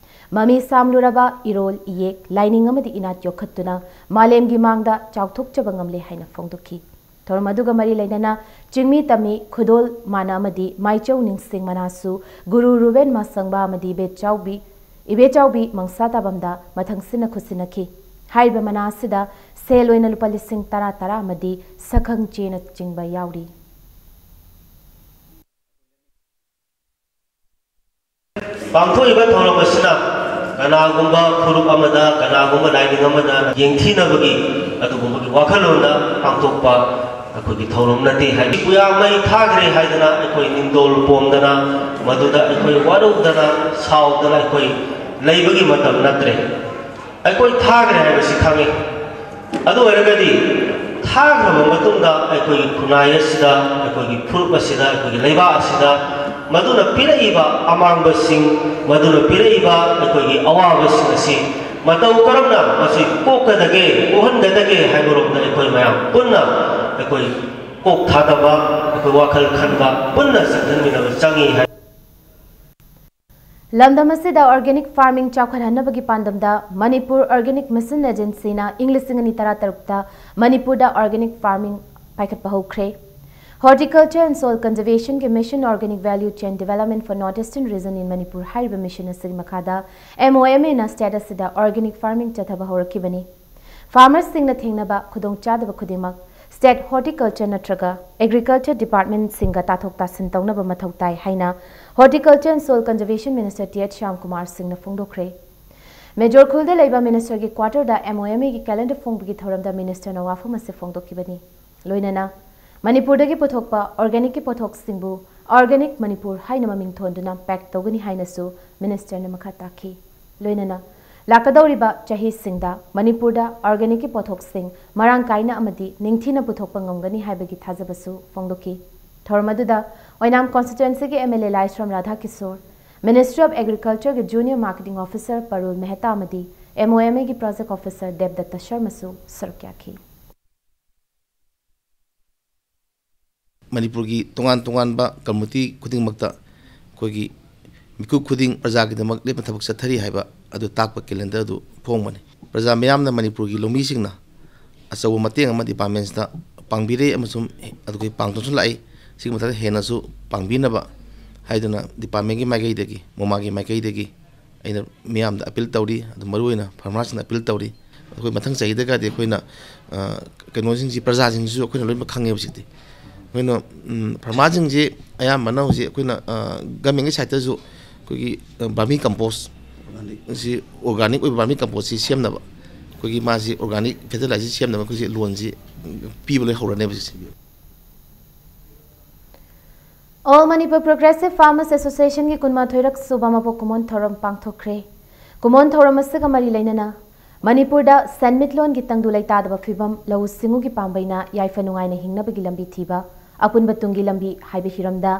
ꯃꯃꯤ ꯁꯥꯝꯂꯨꯔꯕ ꯏꯔꯣꯜ ꯏꯌꯦꯛ ꯂꯥꯏꯅꯤꯡ ꯑꯃꯗꯤ ꯏꯅꯥꯠ ꯌꯣꯛꯈꯠꯇꯨꯅ ꯃꯥꯂꯦꯝꯒꯤ ꯃꯥꯡꯗ ꯆꯥꯎꯊꯣꯛꯆꯕ ꯉꯝꯂꯦ ꯍꯥꯏꯅ ꯐꯣꯡꯗꯣꯛꯈꯤ꯫ ꯊꯧꯔꯝ ꯑꯗꯨꯒ ꯃꯔꯤ ꯂꯩꯅꯅ ꯆꯤꯡꯃꯤ ꯇꯝꯃꯤ ꯈꯨꯗꯣꯜ ꯃꯥꯅ ꯑꯃꯗꯤ ꯃꯥꯏꯆꯧ ꯅꯤꯡꯁꯤꯡ ꯃꯅꯥꯁꯨ ꯒꯨꯔꯨ ꯔꯨꯕꯦꯟ ꯃꯥꯁꯪꯕ ꯑꯃꯗꯤ ꯏꯕꯦꯆꯥꯎꯕꯤ, ꯏꯕꯦꯆꯥꯎꯕꯤ ꯃꯪꯁꯥ ꯇꯥꯕꯝꯗ ꯃꯊꯪꯁꯤꯟꯅ ꯈꯨꯠꯁꯤꯟꯅꯈꯤ꯫ ꯍꯥꯏꯔꯤꯕ ꯃꯅꯥ ꯑꯁꯤꯗ ꯁꯦꯜ ꯑꯣꯏꯅ ꯂꯨꯄꯥ ꯂꯤꯁꯤꯡ ꯇꯔꯥ ꯇꯔꯥ ꯑꯃꯗꯤ ꯁꯛꯈꯪ ꯆꯦꯅꯆꯤꯡꯕ ꯌꯥꯎꯔꯤ꯫ ꯄꯥꯡꯊꯣꯛꯏꯕ ꯊꯧꯔꯝ ꯑꯁꯤꯅ ꯀꯅꯥꯒꯨꯝꯕ ꯐꯨꯔꯨꯞ ꯑꯃꯗ, ꯀꯅꯥꯒꯨꯝꯕ ꯂꯥꯏꯅꯤꯡ ꯑꯃꯗ ꯌꯦꯡꯊꯤꯅꯕꯒꯤ ꯑꯗꯨꯒꯨꯝꯕꯒꯤ ꯋꯥꯈꯜꯂꯣꯟꯗ ꯄꯥꯡꯊꯣꯛꯄ ꯑꯩꯈꯣꯏꯒꯤ ꯊꯧꯔꯝ ꯅꯠꯇꯦ꯫ ꯍꯥꯏꯕꯗꯤ ꯄꯨꯌꯥ ꯃꯩ ꯊꯥꯈ꯭ꯔꯦ ꯍꯥꯏꯗꯅ ꯑꯩꯈꯣꯏ ꯅꯤꯡꯗꯣꯜ ꯄꯣꯝꯗꯅ, ꯃꯗꯨꯗ ꯑꯩꯈꯣꯏ ꯋꯥꯔꯧꯗꯅ, ꯁꯥꯎꯗꯅ ꯑꯩꯈꯣꯏ ꯂꯩꯕꯒꯤ ꯃꯇꯝ ꯅꯠꯇ꯭ꯔꯦ꯫ ꯑꯩꯈꯣꯏ ꯊꯥꯈ꯭ꯔꯦ ꯍꯥꯏꯕꯁꯤ ꯈꯪꯉꯤ꯫ ꯑꯗꯨ ꯑꯣꯏꯔꯒꯗꯤ ꯊꯥꯈ꯭ꯔꯕ ꯃꯇꯨꯡꯗ ꯑꯩꯈꯣꯏꯒꯤ ꯈꯨꯟꯅꯥꯏ ꯑꯁꯤꯗ, ꯑꯩꯈꯣꯏꯒꯤ ꯐꯨꯔꯨꯞ ꯑꯁꯤꯗ, ꯑꯩꯈꯣꯏꯒꯤ ꯂꯩꯕꯥꯛ ꯑꯁꯤꯗ ꯃꯗꯨꯅ ꯄꯤꯔꯛꯏꯕ ꯑꯃꯥꯡꯕꯁꯤꯡ, ꯃꯗꯨꯅ ꯄꯤꯔꯛꯏꯕ ꯑꯩꯈꯣꯏꯒꯤ ꯑꯋꯥꯕꯁꯤꯡ ꯑꯁꯤ ꯃꯇꯧ ꯀꯔꯝꯅ ꯃꯁꯤ ꯀꯣꯛꯀꯗꯒꯦ, ꯀꯣꯛꯍꯟꯒꯗꯒꯦ ꯍꯥꯏꯕꯔꯣꯝꯗ ꯑꯩꯈꯣꯏ ꯃꯌꯥꯝ ꯄꯨꯟꯅ ꯑꯩꯈꯣꯏ ꯀꯣꯛ ꯊꯥꯗꯕ, ꯑꯩꯈꯣꯏ ꯋꯥꯈꯜ ꯈꯟꯕ, ꯄꯨꯟꯅ ꯆꯪꯁꯤꯟꯃꯤꯟꯅꯕ ꯆꯪꯏ ꯍꯥꯏ꯫ ꯂꯝꯗꯝ ꯑꯁꯤꯗ organic farming ꯆꯥꯎꯈꯠꯍꯟꯅꯕꯒꯤ ꯄꯥꯟꯗꯝꯗ Manipur Organic Mission Agencyꯅ ꯏꯪ ꯂꯤꯁꯤꯡ ꯑꯅꯤ ꯇꯔꯥꯇꯔꯨꯛꯇ ꯃꯅꯤꯄꯨꯔꯗ organic farming ꯄꯥꯏꯈꯠꯄ ꯍꯧꯈ꯭ꯔꯦ꯫ Horticulture and Soil Conservationꯒꯤ Mission Organic Value Chain Development for North Eastern Region in Manipur ꯍꯥꯏꯔꯤꯕ mission ꯑꯁꯤꯒꯤ ꯃꯈꯥꯗ MOMAꯅ state ꯑꯁꯤꯗ organic farming ꯆꯠꯊꯕ ꯍꯧꯔꯛꯈꯤꯕꯅꯤ꯫ Farmerꯁꯤꯡꯅ ꯊꯦꯡꯅꯕ ꯈꯨꯗꯣꯡꯆꯥꯗꯕ ꯈꯨꯗꯤꯡꯃꯛ state horticulture ꯅꯠꯇ꯭ꯔꯒ agriculture departmentꯁꯤꯡꯒ ꯇꯥꯊꯣꯛ ꯇꯥꯁꯤꯟ ꯇꯧꯅꯕ ꯃꯊꯧ ꯇꯥꯏ ꯍꯥꯏꯅ Horticulture and Soil Conservation Minister Th Shyamkumar Singhꯅ ꯐꯣꯡꯗꯣꯛꯈ꯭ꯔꯦ꯫ ꯃꯦꯖꯣꯔ ꯈꯨꯜꯗ ꯂꯩꯕ ministerꯒꯤ quarterꯗ MOMAꯒꯤ calendar ꯐꯣꯡꯕꯒꯤ ꯊꯧꯔꯝꯗ ministerꯅ ꯋꯥꯐꯝ ꯑꯁꯤ ꯐꯣꯡꯗꯣꯛꯈꯤꯕꯅꯤ꯫ ꯂꯣꯏꯅꯅ ꯃꯅꯤꯄꯨꯔꯗꯒꯤ ꯄꯨꯊꯣꯛꯄ organicꯀꯤ ꯄꯣꯠꯊꯣꯛꯁꯤꯡꯕꯨ Organic Manipur ꯍꯥꯏꯅ ꯃꯃꯤꯡ ꯊꯣꯟꯗꯨꯅ pack ꯇꯧꯒꯅꯤ ꯍꯥꯏꯅꯁꯨ ministerꯅ ꯃꯈꯥ ꯇꯥꯈꯤ꯫ ꯂꯣꯏꯅꯅ ꯂꯥꯛꯀꯗꯧꯔꯤꯕ ꯆꯍꯤꯁꯤꯡꯗ ꯃꯅꯤꯄꯨꯔꯗ organicꯀꯤ ꯄꯣꯠꯊꯣꯛꯁꯤꯡ ꯃꯔꯥꯡ ꯀꯥꯏꯅ ꯑꯃꯗꯤ ꯅꯤꯡꯊꯤꯅ ꯄꯨꯊꯣꯛꯄ ꯉꯝꯒꯅꯤ ꯍꯥꯏꯕꯒꯤ ꯊꯥꯖꯕꯁꯨ ꯐꯣꯡꯗꯣꯛꯈꯤ꯫ ꯊꯧꯔꯝ ꯑꯗꯨꯗ ꯑꯣꯏꯅꯥꯝ constituencyꯒꯤ MLA Laishram ꯔꯥꯙꯥꯀꯤꯁꯣꯔ, Ministry of Agricultureꯒꯤ junior marketing officer ꯄꯔꯨꯜ Mehta ꯑꯃꯗꯤ MOMAꯒꯤ project officer ꯗꯦꯕꯗꯠꯇ ꯁꯔꯃꯁꯨ ꯁꯔꯨꯛ ꯌꯥꯈꯤ꯫ ꯃꯅꯤꯄꯨꯔꯒꯤ ꯇꯣꯉꯥꯟ ꯇꯣꯉꯥꯟꯕ community ꯈꯨꯗꯤꯡꯃꯛꯇ ꯑꯩꯈꯣꯏꯒꯤ ꯃꯤꯀꯨꯞ ꯈꯨꯗꯤꯡ ꯄ꯭ꯔꯖꯥꯒꯤꯗꯃꯛ ꯂꯦꯞꯅ ꯊꯕꯛ ꯆꯠꯊꯔꯤ ꯍꯥꯏꯕ ꯑꯗꯨ ꯇꯥꯛꯄ calendar ꯑꯗꯨ ꯐꯣꯡꯕꯅꯤ꯫ ꯄ꯭ꯔꯖꯥ ꯃꯤꯌꯥꯝꯅ ꯃꯅꯤꯄꯨꯔꯒꯤ ꯂꯧꯃꯤꯁꯤꯡꯅ ꯑꯆꯧꯕ ꯃꯇꯦꯡ ꯑꯃ departmentsꯇ ꯄꯥꯡꯕꯤꯔꯦ ꯑꯃꯁꯨꯡ ꯑꯗꯨꯒꯤ ꯄꯥꯡꯗꯨꯅꯁꯨ ꯂꯥꯛꯏ꯫ ꯁꯤꯒꯤ ꯃꯊꯛꯇ ꯍꯦꯟꯅꯁꯨ ꯄꯥꯡꯕꯤꯅꯕ ꯍꯥꯏꯗꯨꯅ ꯗꯤꯄꯥꯔꯠꯃꯦꯟꯒꯤ ꯃꯥꯏꯀꯩꯗꯒꯤ, ꯃꯣꯃꯥꯒꯤ ꯃꯥꯏꯀꯩꯗꯒꯤ ꯑꯩꯅ ꯃꯤꯌꯥꯝꯗ ꯑꯄꯤꯜ ꯇꯧꯔꯤ꯫ ꯑꯗꯨ ꯃꯔꯨꯑꯣꯏꯅ ꯐꯥꯔꯃꯔꯁꯤꯡꯗ ꯑꯄꯤꯜ ꯇꯧꯔꯤ꯫ ꯑꯩꯈꯣꯏ ꯃꯊꯪ ꯆꯍꯤꯗꯒꯗꯤ ꯑꯩꯈꯣꯏꯅ, ꯑ, ꯀꯩꯅꯣꯁꯤꯡꯁꯤ, ꯄ꯭ꯔꯖꯥꯁꯤꯡꯁꯤꯁꯨ ꯑꯩꯈꯣꯏꯅ ꯂꯣꯏꯅꯃꯛ ꯈꯪꯉꯦꯕ ꯍꯧꯖꯤꯛꯇꯤ꯫ ꯑꯩꯈꯣꯏꯅ, ꯎꯝ, ꯐꯥꯔꯃꯔꯁꯤꯡꯁꯤ ꯑꯌꯥꯝꯕꯅ ꯍꯧꯖꯤꯛ ꯑꯩꯈꯣꯏꯅ, ꯑ, ꯒꯃꯦꯟꯒꯤ ꯁꯥꯏꯠꯇꯁꯨ ꯑꯩꯈꯣꯏꯒꯤ, ꯑ, ꯕꯔꯃꯤ ꯀꯝꯄꯣꯁ ꯁꯤ, ꯑꯣꯔꯒꯥꯅꯤꯛ ꯑꯣꯏꯕ ꯕꯔꯃꯤ ꯀꯝꯄꯣꯁꯁꯤ ꯁꯦꯝꯅꯕ, ꯑꯩꯈꯣꯏꯒꯤ ꯃꯥꯁꯤ ꯑꯣꯔꯒꯥꯅꯤꯛ ꯐꯔꯇꯤꯂꯥꯏꯖꯔ ꯁꯦꯝꯅꯕ ꯑꯩꯈꯣꯏꯁꯤ ꯂꯣꯟꯁꯤ ꯄꯤꯕ ꯂꯣꯏ ꯍꯧꯔꯅꯦꯕ ꯍꯧꯖꯤꯛꯁꯦ꯫ All Manipur Progressive Farmers Associationꯒꯤ ꯀꯨꯟꯃꯥꯊꯣꯏꯔꯛ ꯁꯨꯕ ꯃꯄꯣꯛ ꯀꯨꯝꯑꯣꯟ ꯊꯧꯔꯝ ꯄꯥꯡꯊꯣꯛꯈ꯭ꯔꯦ꯫ ꯀꯨꯝꯑꯣꯟ ꯊꯧꯔꯝ ꯑꯁꯤꯒ ꯃꯔꯤ ꯂꯩꯅꯅ ꯃꯅꯤꯄꯨꯔꯗ ꯁꯦꯟꯃꯤꯠꯂꯣꯟꯒꯤ ꯇꯪꯗꯨ ꯂꯩꯇꯥꯗꯕ ꯐꯤꯕꯝ, ꯂꯧꯎ ꯁꯤꯡꯎꯒꯤ ꯄꯥꯝꯕꯩꯅ ꯌꯥꯏꯐ ꯅꯨꯡꯉꯥꯏꯅ ꯍꯤꯡꯅꯕꯒꯤ ꯂꯝꯕꯤ ꯊꯤꯕ, ꯑꯄꯨꯟꯕ ꯇꯨꯡꯒꯤ ꯂꯝꯕꯤ ꯍꯥꯏꯕ ꯍꯤꯔꯝꯗ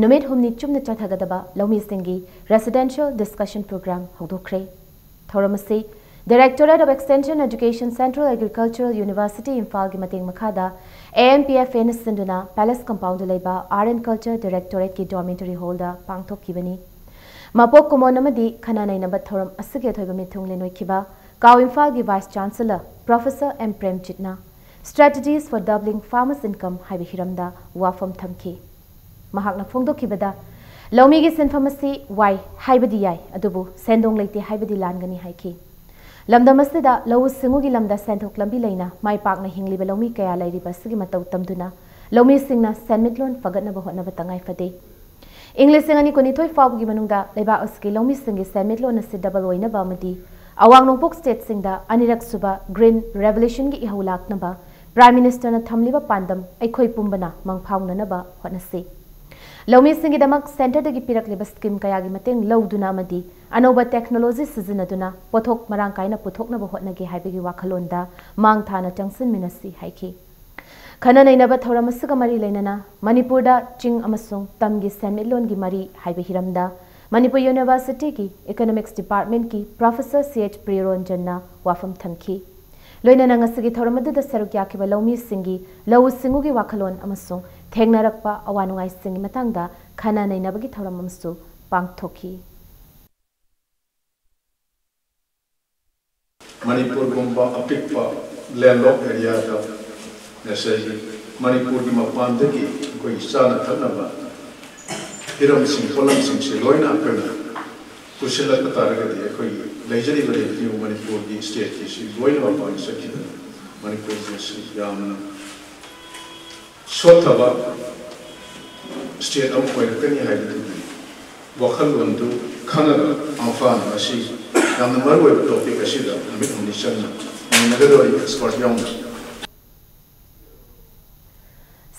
ꯅꯨꯃꯤꯠ ꯍꯨꯝꯅꯤ ꯆꯨꯞꯅ ꯆꯠꯊꯒꯗꯕ ꯂꯧꯃꯤꯁꯤꯡꯒꯤ Residential Discussion Program ꯍꯧꯗꯣꯛꯈ꯭ꯔꯦ꯫ ꯊꯧꯔꯝ ꯑꯁꯤ Directorate of Extension Education, Central Agricultural University, ꯏꯝꯐꯥꯜꯒꯤ ꯃꯇꯦꯡ ꯃꯈꯥꯗ AMPFAꯅ ꯁꯤꯟꯗꯨꯅ Palace Compoundꯗ ꯂꯩꯕ Art and Culture Directorateꯀꯤ dormitory hallꯗ ꯄꯥꯡꯊꯣꯛꯈꯤꯕꯅꯤ꯫ ꯃꯄꯣꯛ ꯀꯨꯝꯑꯣꯟ ꯑꯃꯗꯤ ꯈꯟꯅ ꯅꯩꯅꯕ ꯊꯧꯔꯝ ꯑꯁꯤꯒꯤ ꯑꯊꯣꯏꯕ ꯃꯤꯊꯨꯡꯂꯦꯟ ꯑꯣꯏꯈꯤꯕ ꯀꯥꯎ ꯏꯝꯐꯥꯜꯒꯤ Vice Chancellor Professor M ꯄ꯭ꯔꯦꯝꯖꯤꯠꯅ Strategies for Doubling Farmers' Income ꯍꯥꯏꯕ ꯍꯤꯔꯝꯗ ꯋꯥꯐꯝ ꯊꯝꯈꯤ꯫ ꯃꯍꯥꯛꯅ ꯐꯣꯡꯗꯣꯛꯈꯤꯕꯗ, ꯂꯧꯃꯤꯒꯤ ꯁꯤꯟꯐꯝ ꯑꯁꯤ ꯋꯥꯏ ꯍꯥꯏꯕꯗꯤ ꯌꯥꯏ, ꯑꯗꯨꯕꯨ ꯁꯦꯟꯗꯣꯡ ꯂꯩꯇꯦ ꯍꯥꯏꯕꯗꯤ ꯂꯥꯟꯒꯅꯤ ꯍꯥꯏꯈꯤ꯫ ꯂꯝꯗꯝ ꯑꯁꯤꯗ ꯂꯧꯎ ꯁꯤꯡꯎꯒꯤ ꯂꯝꯗ ꯁꯦꯟꯊꯣꯛ ꯂꯝꯕꯤ ꯂꯩꯅ ꯃꯥꯏ ꯄꯥꯛꯅ ꯍꯤꯡꯂꯤꯕ ꯂꯧꯃꯤ ꯀꯌꯥ ꯂꯩꯔꯤꯕ ꯑꯁꯤꯒꯤ ꯃꯇꯧ ꯇꯝꯗꯨꯅ ꯂꯧꯃꯤꯁꯤꯡꯅ ꯁꯦꯟꯃꯤꯠꯂꯣꯟ ꯐꯒꯠꯅꯕ ꯍꯣꯠꯅꯕ ꯇꯉꯥꯏ ꯐꯗꯦ꯫ ꯏꯪ ꯂꯤꯁꯤꯡ ꯑꯅꯤ ꯀꯨꯟꯅꯤꯊꯣꯏ ꯐꯥꯎꯕꯒꯤ ꯃꯅꯨꯡꯗ ꯂꯩꯕꯥꯛ ꯑꯁꯤꯒꯤ ꯂꯧꯃꯤꯁꯤꯡꯒꯤ ꯁꯦꯟꯃꯤꯠꯂꯣꯟ ꯑꯁꯤ double ꯑꯣꯏꯅꯕ ꯑꯃꯗꯤ ꯑꯋꯥꯡ ꯅꯣꯡꯄꯣꯛ stateꯁꯤꯡꯗ ꯑꯅꯤꯔꯛ ꯁꯨꯕ Green Revolutionꯒꯤ ꯏꯍꯧ ꯂꯥꯛꯅꯕ Prime Ministerꯅ ꯊꯝꯂꯤꯕ ꯄꯥꯟꯗꯝ ꯑꯩꯈꯣꯏ ꯄꯨꯝꯕꯅ ꯃꯪꯐꯥꯎꯅꯅꯕ ꯍꯣꯠꯅꯁꯤ꯫ ꯂꯧꯃꯤꯁꯤꯡꯒꯤꯗꯃꯛ centreꯗꯒꯤ ꯄꯤꯔꯛꯂꯤꯕ scheme ꯀꯌꯥꯒꯤ ꯃꯇꯦꯡ ꯂꯧꯗꯨꯅ ꯑꯃꯗꯤ ꯑꯅꯧꯕ technology ꯁꯤꯖꯤꯟꯅꯗꯨꯅ ꯄꯣꯠꯊꯣꯛ ꯃꯔꯥꯡ ꯀꯥꯏꯅ ꯄꯨꯊꯣꯛꯅꯕ ꯍꯣꯠꯅꯒꯦ ꯍꯥꯏꯕꯒꯤ ꯋꯥꯈꯜꯂꯣꯟꯗ ꯃꯥꯡ ꯊꯥꯅ ꯆꯪꯁꯤꯟꯃꯤꯟꯅꯁꯤ ꯍꯥꯏꯈꯤ꯫ ꯈꯟꯅ ꯅꯩꯅꯕ ꯊꯧꯔꯝ ꯑꯁꯤꯒ ꯃꯔꯤ ꯂꯩꯅꯅ ꯃꯅꯤꯄꯨꯔꯗ ꯆꯤꯡ ꯑꯃꯁꯨꯡ ꯇꯝꯒꯤ ꯁꯦꯟꯃꯤꯠꯂꯣꯟꯒꯤ ꯃꯔꯤ ꯍꯥꯏꯕ ꯍꯤꯔꯝꯗ Manipur Universityꯒꯤ Economics Departmentꯀꯤ Professor C H ꯄ꯭ꯔꯤꯌꯔꯣꯟꯖꯟꯅ ꯋꯥꯐꯝ ꯊꯝꯈꯤ꯫ ꯂꯣꯏꯅꯅ ꯉꯁꯤꯒꯤ ꯊꯧꯔꯝ ꯑꯗꯨꯗ ꯁꯔꯨꯛ ꯌꯥꯈꯤꯕ ꯂꯧꯃꯤꯁꯤꯡꯒꯤ ꯂꯧꯎ ꯁꯤꯡꯎꯒꯤ ꯋꯥꯈꯜꯂꯣꯟ ꯑꯃꯁꯨꯡ ꯊꯦꯡꯅꯔꯛꯄ ꯑꯋꯥ ꯅꯨꯡꯉꯥꯏꯁꯤꯡꯒꯤ ꯃꯇꯥꯡꯗ ꯈꯟꯅ ꯅꯩꯅꯕꯒꯤ ꯊꯧꯔꯝ ꯑꯃꯁꯨ ꯄꯥꯡꯊꯣꯛꯈꯤ꯫ ꯃꯅꯤꯄꯨꯔꯒꯨꯝꯕ ꯑꯄꯤꯛꯄ landlocked areaꯗ ꯉꯁꯥꯏꯒꯤ ꯃꯅꯤꯄꯨꯔꯒꯤ ꯃꯄꯥꯟꯗꯒꯤ ꯑꯩꯈꯣꯏꯒꯤ ꯆꯥꯅ ꯊꯛꯅꯕ ꯍꯤꯔꯝꯁꯤꯡ, ꯄꯣꯠꯂꯝꯁꯤꯡꯁꯦ ꯂꯣꯏꯅ ꯑꯩꯈꯣꯏꯅ ꯄꯨꯁꯤꯜꯂꯛꯄ ꯇꯥꯔꯒꯗꯤ, ꯑꯩꯈꯣꯏꯒꯤ ꯂꯩꯖꯔꯤꯕ revenue ꯃꯅꯤꯄꯨꯔꯒꯤ stateꯀꯤꯁꯤ ꯂꯣꯏꯅ ꯃꯄꯥꯟꯗ ꯆꯠꯈꯤꯗꯅ ꯃꯅꯤꯄꯨꯔꯁꯤ ꯌꯥꯝꯅ ꯁꯣꯠꯊꯕ state ꯑꯃ ꯑꯣꯏꯔꯛꯀꯅꯤ ꯍꯥꯏꯕꯗꯨꯒꯤ ꯋꯥꯈꯜꯂꯣꯟꯗꯨ ꯈꯪꯉꯒ, ꯃꯄꯥꯟ ꯑꯁꯤ ꯌꯥꯝꯅ ꯃꯔꯨꯑꯣꯏꯕ topic ꯑꯁꯤꯗ ꯅꯨꯃꯤꯠ ꯍꯨꯝꯅꯤ ꯆꯪꯅ ꯅꯩꯅꯒꯗꯧꯔꯤꯕ expert ꯌꯥꯎꯅ꯫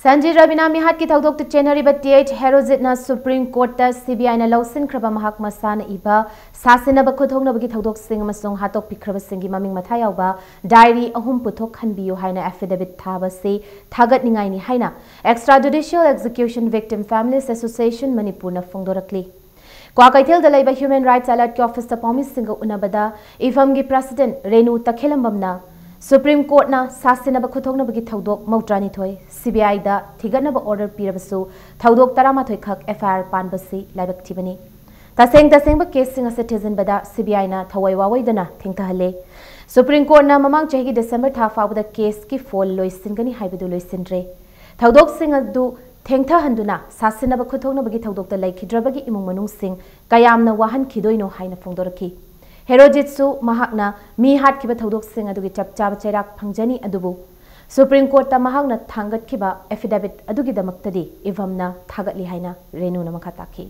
ꯁꯟꯖꯤꯠ ꯔꯕꯤꯅꯥ ꯃꯤꯍꯥꯠꯀꯤ ꯊꯧꯗꯣꯛꯇ ꯆꯦꯟꯅꯔꯤꯕ ꯇꯤ ꯑꯩꯆ ꯍꯦꯔꯣꯖꯤꯠꯅ ꯁꯨꯄ꯭ꯔꯤꯝ ꯀꯣꯔꯠꯇ ꯁꯤ ꯕꯤ ꯑꯥꯏꯅ ꯂꯧꯁꯤꯟꯈ꯭ꯔꯕ ꯃꯍꯥꯛ ꯃꯁꯥꯅ ꯏꯕ ꯁꯥꯁꯤꯟꯅꯕ ꯈꯨꯠꯊꯣꯛꯅꯕꯒꯤ ꯊꯧꯗꯣꯛꯁꯤꯡ ꯑꯃꯁꯨꯡ ꯍꯥꯠꯇꯣꯛꯄꯤꯈ꯭ꯔꯕꯁꯤꯡꯒꯤ ꯃꯃꯤꯡ ꯃꯊꯥ ꯌꯥꯎꯕ diary ꯑꯍꯨꯝ ꯄꯨꯊꯣꯛꯍꯟꯕꯤꯌꯨ ꯍꯥꯏꯅ affidavit ꯊꯥꯕꯁꯤ ꯊꯥꯒꯠꯅꯤꯡꯉꯥꯏꯅꯤ ꯍꯥꯏꯅ Extrajudicial Execution Victim Families Association ꯃꯅꯤꯄꯨꯔꯅ ꯐꯣꯡꯗꯣꯔꯛꯂꯤ꯫ ꯀ꯭ꯋꯥꯀꯩꯊꯦꯜꯗ ꯂꯩꯕ Human Rights Alertꯀꯤ officeꯇ ꯄꯥꯎꯃꯤꯁꯤꯡꯒ ꯎꯅꯕꯗ ꯏꯐꯝꯒꯤ president ꯔꯦꯅꯨ ꯇꯈꯦꯂꯝꯕꯝꯅ ꯁꯨꯄ꯭ꯔꯤꯝ ꯀꯣꯔꯠꯅ ꯁꯥꯁꯤꯟꯅꯕ ꯈꯨꯠꯊꯣꯛꯅꯕꯒꯤ ꯊꯧꯗꯣꯛ ꯃꯧꯗ꯭ꯔꯥꯅꯤꯊꯣꯏ ꯁꯤ ꯕꯤ ꯑꯥꯏꯗ ꯊꯤꯒꯠꯅꯕ order ꯄꯤꯔꯕꯁꯨ ꯊꯧꯗꯣꯛ ꯇꯔꯥꯃꯥꯊꯣꯏ ꯈꯛ F I R ꯄꯥꯟꯕꯁꯤ ꯂꯥꯏꯕꯛ ꯊꯤꯕꯅꯤ꯫ ꯇꯁꯦꯡ ꯇꯁꯦꯡꯕ caseꯁꯤꯡ ꯑꯁꯤ ꯊꯤꯖꯤꯟꯕꯗ ꯁꯤ ꯕꯤ ꯑꯥꯏꯅ ꯊꯋꯥꯏ ꯋꯥꯋꯣꯏꯗꯅ ꯊꯦꯡꯊꯍꯜꯂꯦ꯫ ꯁꯨꯄ꯭ꯔꯤꯝ ꯀꯣꯔꯠꯅ ꯃꯃꯥꯡ ꯆꯍꯤꯒꯤ ꯗꯤꯁꯦꯝꯕꯔ ꯊꯥ ꯐꯥꯎꯕꯗ caseꯀꯤ file ꯂꯣꯏꯁꯤꯟꯒꯅꯤ ꯍꯥꯏꯕꯗꯨ ꯂꯣꯏꯁꯤꯟꯗ꯭ꯔꯦ꯫ ꯊꯧꯗꯣꯛꯁꯤꯡ ꯑꯗꯨ ꯊꯦꯡꯊꯍꯟꯗꯨꯅ ꯁꯥꯁꯤꯟꯅꯕ ꯈꯨꯠꯊꯣꯛꯅꯕꯒꯤ ꯊꯧꯗꯣꯛꯇ ꯂꯩꯈꯤꯗ꯭ꯔꯕꯒꯤ ꯏꯃꯨꯡ ꯃꯅꯨꯡꯁꯤꯡ ꯀꯌꯥꯝꯅ ꯋꯥꯍꯟꯈꯤꯗꯣꯏꯅꯣ ꯍꯥꯏꯅ ꯐꯣꯡꯗꯣꯔꯛꯈꯤ꯫ ꯍꯦꯔꯣꯖꯤꯠꯁꯨ ꯃꯍꯥꯛꯅ ꯃꯤ ꯍꯥꯠꯈꯤꯕ ꯊꯧꯗꯣꯛꯁꯤꯡ ꯑꯗꯨꯒꯤ ꯆꯞ ꯆꯥꯕ ꯆꯩꯔꯥꯛ ꯐꯪꯖꯅꯤ, ꯑꯗꯨꯕꯨ ꯁꯨꯄ꯭ꯔꯤꯝ ꯀꯣꯔꯠꯇ ꯃꯍꯥꯛꯅ ꯊꯥꯡꯒꯠꯈꯤꯕ affidavit ꯑꯗꯨꯒꯤꯗꯃꯛꯇꯗꯤ ꯏꯚꯝꯅ ꯊꯥꯒꯠꯂꯤ ꯍꯥꯏꯅ ꯔꯦꯅꯨꯅ ꯃꯈꯥ ꯇꯥꯈꯤ꯫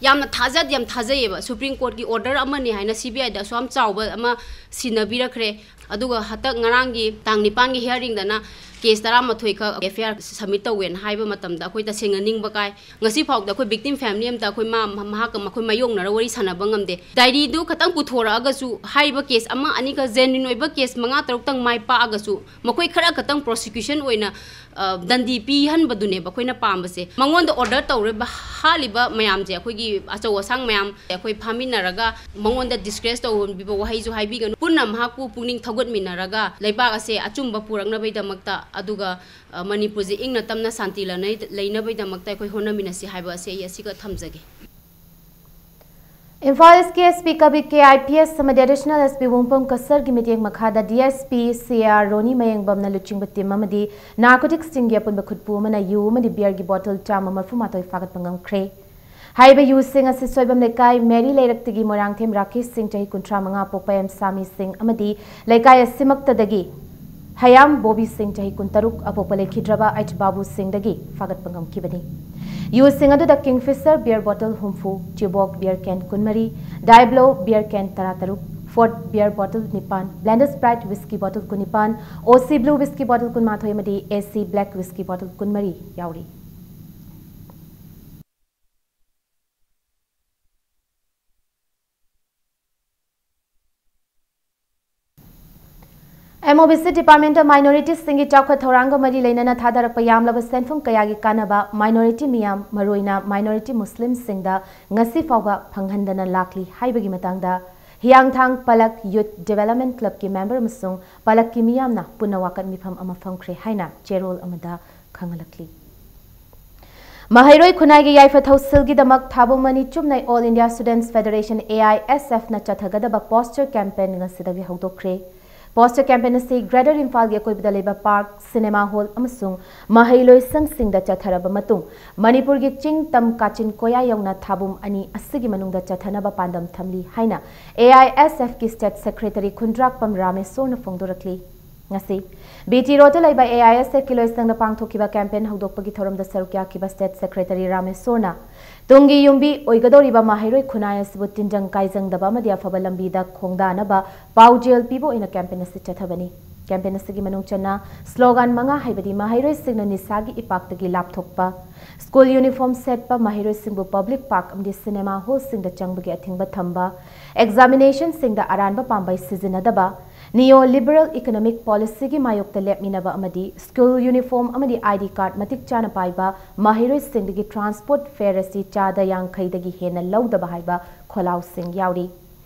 ꯌꯥꯝꯅ ꯊꯥꯖ-, ꯌꯥꯝ ꯊꯥꯖꯩꯌꯦꯕ꯫ ꯁꯨꯄ꯭ꯔꯤꯝ ꯀꯣꯔꯠꯀꯤ order ꯑꯃꯅꯤ ꯍꯥꯏꯅ ꯁꯤ ꯕꯤ ꯑꯥꯏꯗ ꯑꯁꯨꯛ ꯌꯥꯝ ꯆꯥꯎꯕ ꯑꯃ ꯁꯤꯟꯅꯕꯤꯔꯛꯈ꯭ꯔꯦ꯫ ꯑꯗꯨꯒ ꯍꯟꯗꯛ ꯉꯔꯥꯡꯒꯤ ꯇꯥꯡ ꯅꯤꯄꯥꯟꯒꯤ hearingꯗꯅ case ꯇꯔꯥꯃꯥꯊꯣꯏ ꯈꯛ F I R submit ꯇꯧꯋꯦꯅ ꯍꯥꯏꯕ ꯃꯇꯝꯗ ꯑꯩꯈꯣꯏ ꯇꯁꯦꯡꯅ ꯅꯤꯡꯕ ꯀꯥꯏ꯫ ꯉꯁꯤ ꯐꯥꯎꯗ ꯑꯩꯈꯣꯏ victim family ꯑꯝꯇ ꯑꯩꯈꯣꯏ ꯃꯥ-, ꯃꯍꯥꯛꯀ ꯃꯈꯣꯏ ꯃꯥꯌꯣꯛꯅꯔ ꯋꯥꯔꯤ ꯁꯥꯟꯅꯕ ꯉꯝꯗꯦ꯫ Diaryꯗꯨ ꯈꯇꯪ ꯄꯨꯊꯣꯔꯛꯑꯒꯁꯨ, ꯍꯥꯏꯔꯤꯕ case ꯑꯃ ꯑꯅꯤꯈꯛ genuine ꯑꯣꯏꯕ case ꯃꯉꯥ ꯇꯔꯨꯛꯇꯪ ꯃꯥꯏ ꯄꯥꯛꯑꯒꯁꯨ, ꯃꯈꯣꯏ ꯈꯔ ꯈꯛꯇꯪ prosecution ꯑꯣꯏꯅ, ꯑ, ꯗꯟꯗꯤ ꯄꯤꯍꯟꯕꯗꯨꯅꯦꯕ ꯑꯩꯈꯣꯏꯅ ꯄꯥꯝꯕꯁꯦ꯫ ꯃꯉꯣꯟꯗ order ꯇꯧꯔꯤꯕ ꯍꯥꯠꯂꯤꯕ ꯃꯌꯥꯝꯁꯦ, ꯑꯩꯈꯣꯏꯒꯤ ꯑꯆꯧ ꯑꯁꯥꯡ ꯃꯌꯥꯝ ꯑꯩꯈꯣꯏ ꯐꯥꯃꯤꯟꯅꯔꯒ ꯃꯉꯣꯟꯗ disgrace ꯇꯧꯍꯟꯕꯤꯕ ꯋꯥꯍꯩꯁꯨ ꯍꯥꯏꯕꯤꯒꯅꯨ꯫ ꯄꯨꯟꯅ ꯃꯍꯥꯛꯄꯨ ꯄꯨꯛꯅꯤꯡ ꯊꯧꯒꯠꯃꯤꯟꯅꯔꯒ ꯂꯩꯕꯥꯛ ꯑꯁꯦ ꯑꯆꯨꯝꯕ ꯄꯨꯔꯛꯅꯕꯒꯤꯗꯃꯛꯇ, ꯑꯗꯨꯒ, ꯑ, ꯃꯅꯤꯄꯨꯔꯁꯦ ꯏꯪꯅ ꯇꯞꯅ ꯁꯥꯟꯇꯤ ꯂꯅꯩ-, ꯂꯩꯅꯕꯒꯤꯗꯃꯛꯇ ꯑꯩꯈꯣꯏ ꯍꯣꯠꯅꯃꯤꯟꯅꯁꯤ ꯍꯥꯏꯕ ꯑꯁꯦ ꯑꯩ ꯑꯁꯤꯒ ꯊꯝꯖꯒꯦ꯫ ꯏꯝꯐꯥꯜ ꯏꯁꯀꯤ SP ꯀꯕꯤꯛ, KIPS ꯑꯃꯗꯤ ꯑꯦꯗꯤꯁꯅꯦꯜ SP ꯋꯨꯡꯄꯝ ꯀꯁꯔꯒꯤ ꯃꯤꯠꯌꯦꯡ ꯃꯈꯥꯗ DSP CAR ꯔꯣꯅꯤ ꯃꯌꯦꯡꯕꯝꯅ ꯂꯨꯆꯤꯡꯕ ꯇꯤꯝ ꯑꯃꯗꯤ ꯅꯥꯔꯀꯣꯇꯤꯛꯁꯁꯤꯡꯒꯤ ꯑꯄꯨꯟꯕ ꯈꯨꯠꯄꯨ ꯑꯃꯅ ꯌꯨ ꯑꯃꯗꯤ ꯕꯤꯌꯔꯒꯤ ꯕꯣꯇꯜ ꯆꯥꯝꯃ ꯃꯔꯤꯐꯨ ꯃꯥꯊꯣꯏ ꯐꯥꯒꯠꯄ ꯉꯝꯈ꯭ꯔꯦ꯫ ꯍꯥꯏꯔꯤꯕ ꯌꯨꯁꯤꯡ ꯑꯁꯤ ꯁꯣꯏꯕꯝ ꯂꯩꯀꯥꯏ ꯃꯦꯔꯤ ꯂꯩꯔꯛꯇꯒꯤ ꯃꯣꯏꯔꯥꯡꯊꯦꯝ ꯔꯥꯀꯦꯁ ꯁꯤꯡ, ꯆꯍꯤ ꯀꯨꯟꯊ꯭ꯔꯥ ꯃꯉꯥ, ꯄꯣꯛꯄ ꯑꯦꯝ ꯁꯥꯃꯤ ꯁꯤꯡ ꯑꯃꯗꯤ ꯂꯩꯀꯥꯏ ꯑꯁꯤꯃꯛꯇꯗꯒꯤ ꯍꯌꯥꯝ ꯕꯣꯕꯤ ꯁꯤꯡ, ꯆꯍꯤ ꯀꯨꯟꯇꯔꯨꯛ, ꯑꯄꯣꯛꯄ ꯂꯩꯈꯤꯗ꯭ꯔꯕ ꯑꯩꯆ ꯕꯥꯕꯨ ꯁꯤꯡꯗꯒꯤ ꯐꯥꯒꯠꯄ ꯉꯝꯈꯤꯕꯅꯤ꯫ ꯌꯨꯁꯤꯡ ꯑꯗꯨꯗ ꯀꯤꯡꯐꯤꯁꯔ ꯕꯤꯌꯔ ꯕꯣꯇꯜ ꯍꯨꯝꯐꯨ, ꯆꯤꯕꯣꯛ ꯕꯤꯌꯔ ꯀꯦꯟ ꯀꯨꯟꯃꯔꯤ, ꯗꯥꯏꯕ꯭ꯂꯣ ꯕꯤꯌꯔ ꯀꯦꯟ ꯇꯔꯥꯇꯔꯨꯛ, ꯐꯣꯔꯠ ꯕꯤꯌꯔ ꯕꯣꯇꯜ ꯅꯤꯄꯥꯟ, ꯕ꯭ꯂꯦꯟꯗꯔ ꯁ꯭ꯄ꯭ꯔꯥꯏꯠ ꯋꯤꯁꯀꯤ ꯕꯣꯇꯜ ꯀꯨꯟꯅꯤꯄꯥꯟ, OC ꯕ꯭ꯂꯨ ꯋꯤꯁꯀꯤ ꯕꯣꯇꯜ ꯀꯨꯟꯃꯥꯊꯣꯏ ꯑꯃꯗꯤ AC ꯕ꯭ꯂꯦꯛ ꯋꯤꯁꯀꯤ ꯕꯣꯇꯜ ꯀꯨꯟꯃꯔꯤ ꯌꯥꯎꯔꯤ꯫ MOBC department ꯃꯥꯏꯅꯣꯔꯤꯇꯤꯁꯤꯡꯒꯤ ꯆꯥꯎꯈꯠ ꯊꯧꯔꯥꯡꯒ ꯃꯔꯤ ꯂꯩꯅꯅ ꯊꯥꯗꯔꯛꯄ ꯌꯥꯝꯂꯕ ꯁꯦꯟꯐꯝ ꯀꯌꯥꯒꯤ ꯀꯥꯟꯅꯕ ꯃꯥꯏꯅꯣꯔꯤꯇꯤ ꯃꯤꯌꯥꯝ, ꯃꯔꯨꯑꯣꯏꯅ ꯃꯥꯏꯅꯣꯔꯤꯇꯤ ꯃꯨꯁꯂꯤꯝꯁꯤꯡꯗ ꯉꯁꯤ ꯐꯥꯎꯕ ꯐꯪꯍꯟꯗꯅ ꯂꯥꯛꯂꯤ ꯍꯥꯏꯕꯒꯤ ꯃꯇꯥꯡꯗ ꯍꯤꯌꯥꯡꯊꯥꯡ ꯄꯂꯛ ꯌꯨꯠ ꯗꯤꯕꯦꯂꯞꯃꯦꯟ ꯀ꯭ꯂꯕꯀꯤ ꯃꯦꯝꯕꯔ ꯑꯃꯁꯨꯡ ꯄꯂꯛꯀꯤ ꯃꯤꯌꯥꯝꯅ ꯄꯨꯟꯅ ꯋꯥꯀꯠ ꯃꯤꯐꯝ ꯑꯃ ꯐꯝꯈ꯭ꯔꯦ ꯍꯥꯏꯅ ꯆꯦꯔꯣꯜ ꯑꯃꯗ ꯈꯪꯍꯜꯂꯛꯂꯤ꯫ ꯃꯍꯩꯔꯣꯏ ꯈꯨꯟꯅꯥꯏꯒꯤ ꯌꯥꯏꯐ ꯊꯧꯁꯤꯜꯒꯤꯗꯃꯛ ꯊꯥꯕꯨꯝ ꯑꯅꯤ ꯆꯨꯞꯅꯩ All India Students Federation, AISF ꯅ ꯆꯠꯊꯒꯗꯕ poster campaign ꯉꯁꯤꯗꯒꯤ ꯍꯧꯗꯣꯛꯈ꯭ꯔꯦ꯫ Poster campaign ꯑꯁꯤ Greater ꯏꯝꯐꯥꯜꯒꯤ ꯑꯀꯣꯏꯕꯗ ꯂꯩꯕ park, cinema hall ꯑꯃꯁꯨꯡ ꯃꯍꯩ ꯂꯣꯏꯁꯪꯁꯤꯡꯗ ꯆꯠꯊꯔꯕ ꯃꯇꯨꯡ, ꯃꯅꯤꯄꯨꯔꯒꯤ ꯆꯤꯡ, ꯇꯝ, ꯀꯥꯆꯤꯟ ꯀꯣꯌꯥ ꯌꯧꯅ ꯊꯥꯕꯨꯝ ꯑꯅꯤ ꯑꯁꯤꯒꯤ ꯃꯅꯨꯡꯗ ꯆꯠꯊꯅꯕ ꯄꯥꯟꯗꯝ ꯊꯝꯂꯤ ꯍꯥꯏꯅ AISF ꯀꯤ state secretary ꯈꯨꯟꯗ꯭ꯔꯥꯛꯄꯝ ꯔꯥꯃꯦꯁꯣꯔꯅ ꯐꯣꯡꯗꯣꯔꯛꯂꯤ꯫ ꯉꯁꯤ BT ꯔꯣꯗꯇ ꯂꯩꯕ AISF ꯀꯤ ꯂꯣꯏꯁꯪꯗ ꯄꯥꯡꯊꯣꯛꯈꯤꯕ campaign ꯍꯧꯗꯣꯛꯄꯒꯤ ꯊꯧꯔꯝꯗ ꯁꯔꯨꯛ ꯌꯥꯈꯤꯕ state secretary ꯔꯥꯃꯦꯁꯣꯔꯅ ꯇꯨꯡꯒꯤ ꯌꯨꯝꯕꯤ ꯑꯣꯏꯒꯗꯧꯔꯤꯕ ꯃꯍꯩꯔꯣꯏ ꯈꯨꯟꯅꯥꯏ ꯑꯁꯤꯕꯨ ꯇꯤꯟꯖꯪ ꯀꯥꯏꯖꯪꯗꯕ ꯑꯃꯗꯤ ꯑꯐꯕ ꯂꯝꯕꯤꯗ ꯈꯣꯡꯗꯥꯅꯕ ꯄꯥꯎꯖꯦꯜ ꯄꯤꯕ ꯑꯣꯏꯅ campaign ꯑꯁꯤ ꯆꯠꯊꯕꯅꯤ꯫ Campaign ꯑꯁꯤꯒꯤ ꯃꯅꯨꯡ ꯆꯟꯅ slogan ꯃꯉꯥ, ꯍꯥꯏꯕꯗꯤ ꯃꯍꯩꯔꯣꯏꯁꯤꯡꯅ ꯅꯤꯁꯥꯒꯤ ꯏꯄꯥꯛꯇꯒꯤ ꯂꯥꯞꯊꯣꯛꯄ, school uniform ꯁꯦꯠꯄ, ꯃꯍꯩꯔꯣꯏꯁꯤꯡꯕꯨ public park ꯑꯃꯗꯤ cinema hall ꯁꯤꯡꯗ ꯆꯪꯕꯒꯤ ꯑꯊꯤꯡꯕ ꯊꯝꯕ, examination ꯁꯤꯡꯗ ꯑꯔꯥꯟꯕ ꯄꯥꯝꯕꯩ ꯁꯤꯖꯤꯟꯅꯗꯕ, neo liberal economic policy ꯒꯤ ꯃꯥꯌꯣꯛꯇ ꯂꯦꯞꯃꯤꯟꯅꯕ ꯑꯃꯗꯤ school uniform ꯑꯃꯗꯤ ID card ꯃꯇꯤꯛ ꯆꯥꯅ ꯄꯥꯏꯕ, ꯃꯍꯩꯔꯣꯏꯁꯤꯡꯗꯒꯤ transport fare ꯑꯁꯤ ꯆꯥꯗ ꯌꯥꯡꯈꯩꯗꯒꯤ ꯍꯦꯟꯅ ꯂꯧꯗꯕ ꯍꯥꯏꯕ ꯈꯣꯜꯂꯥꯎꯁꯤꯡ ꯌꯥꯎꯔꯤ꯫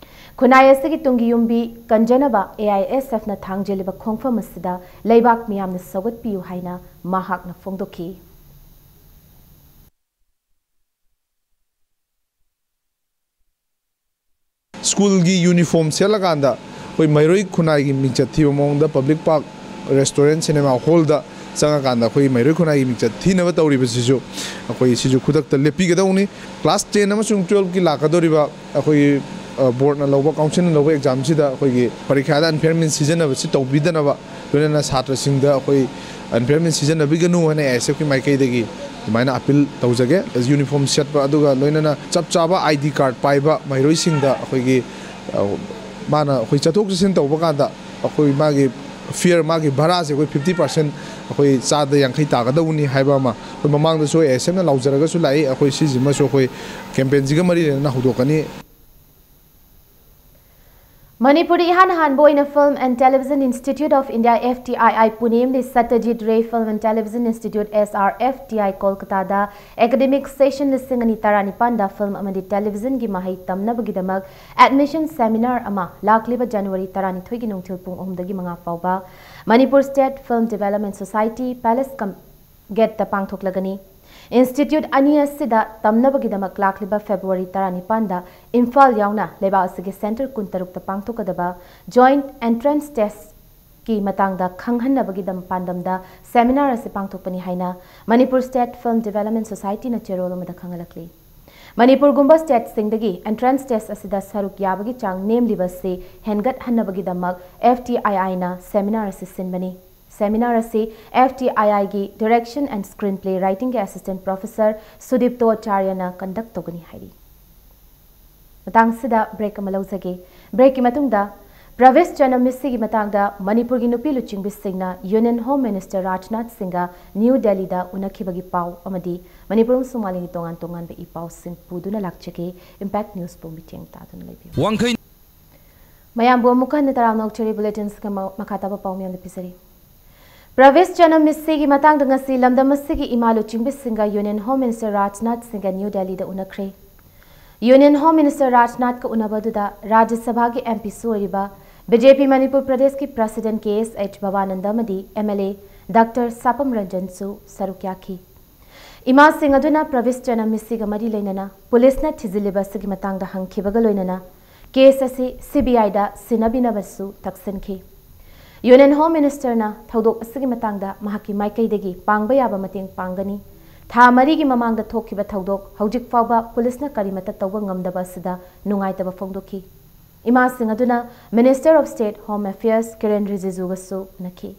ꯈꯨꯟꯅꯥꯏ ꯑꯁꯤꯒꯤ ꯇꯨꯡꯒꯤ ꯌꯨꯝꯕꯤ ꯀꯟꯖꯅꯕ AISF ꯅ ꯊꯥꯡꯖꯤꯜꯂꯤꯕ ꯈꯣꯡꯐꯝ ꯑꯁꯤꯗ ꯂꯩꯕꯥꯛ ꯃꯤꯌꯥꯝꯅ ꯁꯧꯒꯠꯄꯤꯌꯨ ꯍꯥꯏꯅ ꯃꯍꯥꯛꯅ ꯐꯣꯡꯗꯣꯛꯈꯤ꯫ ꯁ꯭ꯀꯨꯜꯒꯤ ꯌꯨꯅꯤꯐꯣꯔꯝ ꯁꯦꯠꯂꯀꯥꯟꯗ ꯑꯩꯈꯣꯏ ꯃꯩꯔꯣꯏ ꯈꯨꯟꯅꯥꯏꯒꯤ ꯃꯤꯡꯆꯠ ꯊꯤꯕ ꯃꯑꯣꯡꯗ ꯄꯕ꯭ꯂꯤꯛ ꯄꯥꯔꯛ ꯔꯦꯁꯇꯨꯔꯦꯟ ꯁꯤꯅꯦꯃꯥ ꯍꯣꯜꯗ ꯆꯪꯉꯀꯥꯟꯗ ꯑꯩꯈꯣꯏ ꯃꯩꯔꯣꯏ ꯈꯨꯟꯅꯥꯏꯒꯤ ꯃꯤꯡꯆꯠ ꯊꯤꯅꯕ ꯇꯧꯔꯤꯕꯁꯤꯁꯨ ꯑꯩꯈꯣꯏ ꯁꯤꯁꯨ ꯈꯨꯗꯛꯇ ꯂꯦꯞꯄꯤꯒꯗꯧꯅꯤ꯫ ꯀ꯭ꯂꯥꯁ ꯇꯦꯟ ꯑꯃꯁꯨꯡ ꯇꯨꯌꯦꯜꯞꯀꯤ ꯂꯥꯛꯀꯗꯧꯔꯤꯕ ꯑꯩꯈꯣꯏꯒꯤ ꯕꯣꯔꯗꯅ ꯂꯧꯕ, ꯀꯥꯎꯟꯁꯤꯜꯅ ꯂꯧꯕ ꯑꯦꯛꯖꯥꯝꯁꯤꯗ ꯑꯩꯈꯣꯏꯒꯤ ꯄꯔꯤꯈ꯭ꯌꯥꯗ ꯑꯟꯐꯤꯌꯔ ꯃꯤꯟꯁ ꯁꯤꯖꯤꯟꯅꯕꯁꯤ ꯇꯧꯕꯤꯗꯅꯕ, ꯂꯣꯏꯅꯅ ꯁꯥꯇ꯭ꯔꯁꯤꯡꯗ ꯑꯩꯈꯣꯏ ꯑꯟꯐꯤꯌꯔ ꯃꯤꯟꯁ ꯁꯤꯖꯤꯟꯅꯕꯤꯒꯅꯨ ꯍꯥꯏꯅ ꯑꯦ ꯑꯦꯁ ꯑꯦꯐꯀꯤ ꯃꯥꯏꯀꯩꯗꯒꯤ ꯑꯗꯨꯃꯥꯏꯅ ꯑꯄꯤꯜ ꯇꯧꯖꯒꯦ꯫ ꯌꯨꯅꯤꯐꯣꯔꯝ ꯁꯦꯠꯄ ꯑꯗꯨꯒ ꯂꯣꯏꯅꯅ ꯆꯞ ꯆꯥꯕ ꯑꯥꯏ ꯗꯤ ꯀꯥꯔꯗ ꯄꯥꯏꯕ ꯃꯍꯩꯔꯣꯏꯁꯤꯡꯗ ꯑꯩꯈꯣꯏꯒꯤ, ꯑ, ꯃꯥꯅ ꯑꯩꯈꯣꯏ ꯆꯠꯊꯣꯛ ꯆꯠꯁꯤꯟ ꯇꯧꯕ ꯀꯥꯟꯗ ꯑꯩꯈꯣꯏ ꯃꯥꯒꯤ ꯐꯤꯌꯔ, ꯃꯥꯒꯤ ꯚꯔꯥꯁꯦ ꯑꯩꯈꯣꯏ ꯐꯤꯐꯇꯤ ꯄꯥꯔꯁꯦꯟ, ꯑꯩꯈꯣꯏ ꯆꯥꯗ ꯌꯥꯡꯈꯩ ꯇꯥꯒꯗꯧꯕꯅꯤ ꯍꯥꯏꯕ ꯑꯃ ꯑꯩꯈꯣꯏ ꯃꯃꯥꯡꯗꯁꯨ ꯑꯦ ꯑꯦꯁ ꯑꯦꯐꯅ ꯂꯥꯎꯖꯔꯒꯁꯨ ꯂꯥꯛꯏ꯫ ꯑꯩꯈꯣꯏ ꯁꯤꯁꯤꯃꯁꯨ ꯑꯩꯈꯣꯏ ꯀꯦꯝꯄꯦꯟꯁꯤꯒ ꯃꯔꯤ ꯂꯩꯅꯅ ꯍꯧꯗꯣꯛꯀꯅꯤ꯫ ꯃꯅꯤꯄꯨꯔꯗ ꯏꯍꯥꯟ ꯍꯥꯟꯕ ꯑꯣꯏꯅ Film and Television Institute of India, F T I I, Pune ꯑꯃꯗꯤ Satyajit Ray Film and Television Institute, S R F T I, ꯀꯣꯜꯀꯇꯥꯗ academic session ꯂꯤꯁꯤꯡ ꯑꯅꯤ ꯇꯔꯥꯅꯤꯄꯥꯟꯗ film ꯑꯃꯗꯤ televisionꯒꯤ ꯃꯍꯩ ꯇꯝꯅꯕꯒꯤꯗꯃꯛ admission seminar ꯑꯃ ꯂꯥꯛꯂꯤꯕ ꯖꯅꯋꯥꯔꯤ ꯇꯔꯥꯅꯤꯊꯣꯏꯒꯤ ꯅꯨꯡꯊꯤꯜ ꯄꯨꯡ ꯑꯍꯨꯝꯗꯒꯤ ꯃꯉꯥ ꯐꯥꯎꯕ Manipur State Film Development Society, Palace cum ꯒꯦꯠꯇ ꯄꯥꯡꯊꯣꯛꯂꯒꯅꯤ꯫ ꯏꯟꯁꯇꯤꯇ꯭ꯌꯨꯠ ꯑꯅꯤ ꯑꯁꯤꯗ ꯇꯝꯅꯕꯒꯤꯗꯃꯛ ꯂꯥꯛꯂꯤꯕ ꯐꯦꯕ꯭ꯔꯨꯋꯥꯔꯤ ꯇꯔꯥꯅꯤꯄꯥꯟꯗ ꯏꯝꯐꯥꯜ ꯌꯥꯎꯅ ꯂꯩꯕꯥꯛ ꯑꯁꯤꯒꯤ ꯁꯦꯟꯇꯔ ꯀꯨꯟꯇꯔꯨꯛꯇ ꯄꯥꯡꯊꯣꯛꯀꯗꯕ joint entrance testꯀꯤ ꯃꯇꯥꯡꯗ ꯈꯪꯍꯟꯅꯕꯒꯤꯗꯃꯛ ꯄꯥꯟꯗꯝꯗ seminar ꯑꯁꯤ ꯄꯥꯡꯊꯣꯛꯄꯅꯤ ꯍꯥꯏꯅ ꯃꯅꯤꯄꯨꯔ State Film Development Societyꯅ ꯆꯦꯔꯣꯜ ꯑꯃꯗ ꯈꯪꯍꯜꯂꯛꯂꯤ꯫ ꯃꯅꯤꯄꯨꯔꯒꯨꯝꯕ stateꯁꯤꯡꯗꯒꯤ entrance test ꯑꯁꯤꯗ ꯁꯔꯨꯛ ꯌꯥꯕꯒꯤ ꯆꯥꯡ ꯅꯦꯝꯂꯤꯕ ꯑꯁꯤ ꯍꯦꯟꯒꯠꯍꯟꯅꯕꯒꯤꯗꯃꯛ F T I Iꯅ seminar ꯑꯁꯤ ꯁꯤꯟꯕꯅꯤ꯫ Seminar ꯑꯁꯤ F T I Iꯒꯤ Direction and Screenplay Writingꯒꯤ Assistant Professor ꯁꯨꯗꯤꯞꯇꯣ ꯑꯥꯆꯥꯔꯌꯅ conduct ꯇꯧꯒꯅꯤ ꯍꯥꯏꯔꯤ꯫ ꯃꯇꯥꯡꯁꯤꯗ break ꯑꯃ ꯂꯧꯖꯒꯦ꯫ Breakꯀꯤ ꯃꯇꯨꯡꯗ ꯄ꯭ꯔꯚꯦꯁ ꯆꯅꯝ ꯃꯤꯁꯤꯒꯤ ꯃꯇꯥꯡꯗ ꯃꯅꯤꯄꯨꯔꯒꯤ ꯅꯨꯄꯤ ꯂꯨꯆꯤꯡꯕꯤꯁꯤꯡꯅ Union Home Minister ꯔꯥꯖꯅꯥꯊ ꯁꯤꯡꯒ ꯅ꯭ꯌꯨ ꯗꯦꯜꯂꯤꯗ ꯎꯅꯈꯤꯕꯒꯤ ꯄꯥꯎ ꯑꯃꯗꯤ ꯃꯅꯤꯄꯨꯔ ꯑꯃꯁꯨꯡ ꯃꯥꯂꯦꯝꯒꯤ ꯇꯣꯉꯥꯟ ꯇꯣꯉꯥꯟꯕ ꯏ ꯄꯥꯎꯁꯤꯡ ꯄꯨꯗꯨꯅ ꯂꯥꯛꯆꯒꯦ꯫ Impact Newsꯄꯨ ꯃꯤꯠꯌꯦꯡ ꯇꯥꯗꯨꯅ ꯂꯩꯕꯤꯌꯨ꯫ ꯋꯥꯡꯈꯩ ꯃꯌꯥꯝꯕꯨ ꯑꯃꯨꯛ ꯍꯟꯅ ꯇꯔꯥꯝꯅ ꯑꯣꯛꯆꯔꯤ꯫ Bulletinꯁꯤꯒ ꯃ-, ꯃꯈꯥ ꯇꯥꯕ ꯄꯥꯎ ꯃꯌꯥꯝꯗ ꯄꯤꯖꯔꯤ꯫ ꯄ꯭ꯔꯚꯦꯁ ꯆꯅꯝ ꯃꯤꯁꯤꯒꯤ ꯃꯇꯥꯡꯗ ꯉꯁꯤ ꯂꯝꯗꯝ ꯑꯁꯤꯒꯤ ꯏꯃꯥ ꯂꯨꯆꯤꯡꯕꯤꯁꯤꯡꯒ Union Home Minister ꯔꯥꯖꯅꯥꯊ ꯁꯤꯡꯒ ꯅ꯭ꯌꯨ ꯗꯦꯜꯂꯤꯗ ꯎꯅꯈ꯭ꯔꯦ꯫ Union Home Minister ꯔꯥꯖꯅꯥꯊꯀ ꯎꯅꯕ ꯑꯗꯨꯗ ꯔꯥꯖ꯭ꯌ ꯁꯚꯥꯒꯤ M Pꯁꯨ ꯑꯣꯏꯔꯤꯕ B J P ꯃꯅꯤꯄꯨꯔ ꯄ꯭ꯔꯗꯦꯁꯀꯤ President K S ꯕꯕꯥꯅꯟꯗ ꯑꯃꯗꯤ M L A Doctor ꯁꯥꯄꯝ ꯔꯟꯖꯟꯁꯨ ꯁꯔꯨꯛ ꯌꯥꯈꯤ꯫ ꯏꯃꯥꯁꯤꯡ ꯑꯗꯨꯅ ꯄ꯭ꯔꯚꯦꯁ ꯆꯅꯝ ꯃꯤꯁꯤꯒ ꯃꯔꯤ ꯂꯩꯅꯅ ꯄꯨꯂꯤꯁꯅ ꯊꯤꯖꯤꯜꯂꯤꯕ ꯑꯁꯤꯒꯤ ꯃꯇꯥꯡꯗ ꯍꯪꯈꯤꯕꯒ ꯂꯣꯏꯅꯅ ꯀꯦꯁ ꯑꯁꯤ ꯁꯤ ꯕꯤ ꯑꯥꯏꯗ ꯁꯤꯟꯅꯕꯤꯅꯕꯁꯨ ꯇꯛꯁꯤꯟꯈꯤ꯫ ꯌꯨꯅꯤꯌꯟ ꯍꯣꯝ ꯃꯤꯅꯤꯁꯇꯔꯅ ꯊꯧꯗꯣꯛ ꯑꯁꯤꯒꯤ ꯃꯇꯥꯡꯗ ꯃꯍꯥꯛꯀꯤ ꯃꯥꯏꯀꯩꯗꯒꯤ ꯄꯥꯡꯕ ꯌꯥꯕ ꯃꯇꯦꯡ ꯄꯥꯡꯒꯅꯤ꯫ ꯊꯥ ꯃꯔꯤꯒꯤ ꯃꯃꯥꯡꯗ ꯊꯣꯛꯈꯤꯕ ꯊꯧꯗꯣꯛ ꯍꯧꯖꯤꯛ ꯐꯥꯎꯕ ꯄꯨꯂꯤꯁꯅ ꯀꯔꯤꯃꯠꯇ ꯇꯧꯕ ꯉꯝꯗꯕ ꯑꯁꯤꯗ ꯅꯨꯡꯉꯥꯏꯇꯕ ꯐꯣꯡꯗꯣꯛꯈꯤ꯫ ꯏꯃꯥꯁꯤꯡ ꯑꯗꯨꯅ Minister of State Home Affairs ꯀꯤꯔꯦꯟ ꯔꯤꯖꯤꯖꯨꯒꯁꯨ ꯎꯅꯈꯤ꯫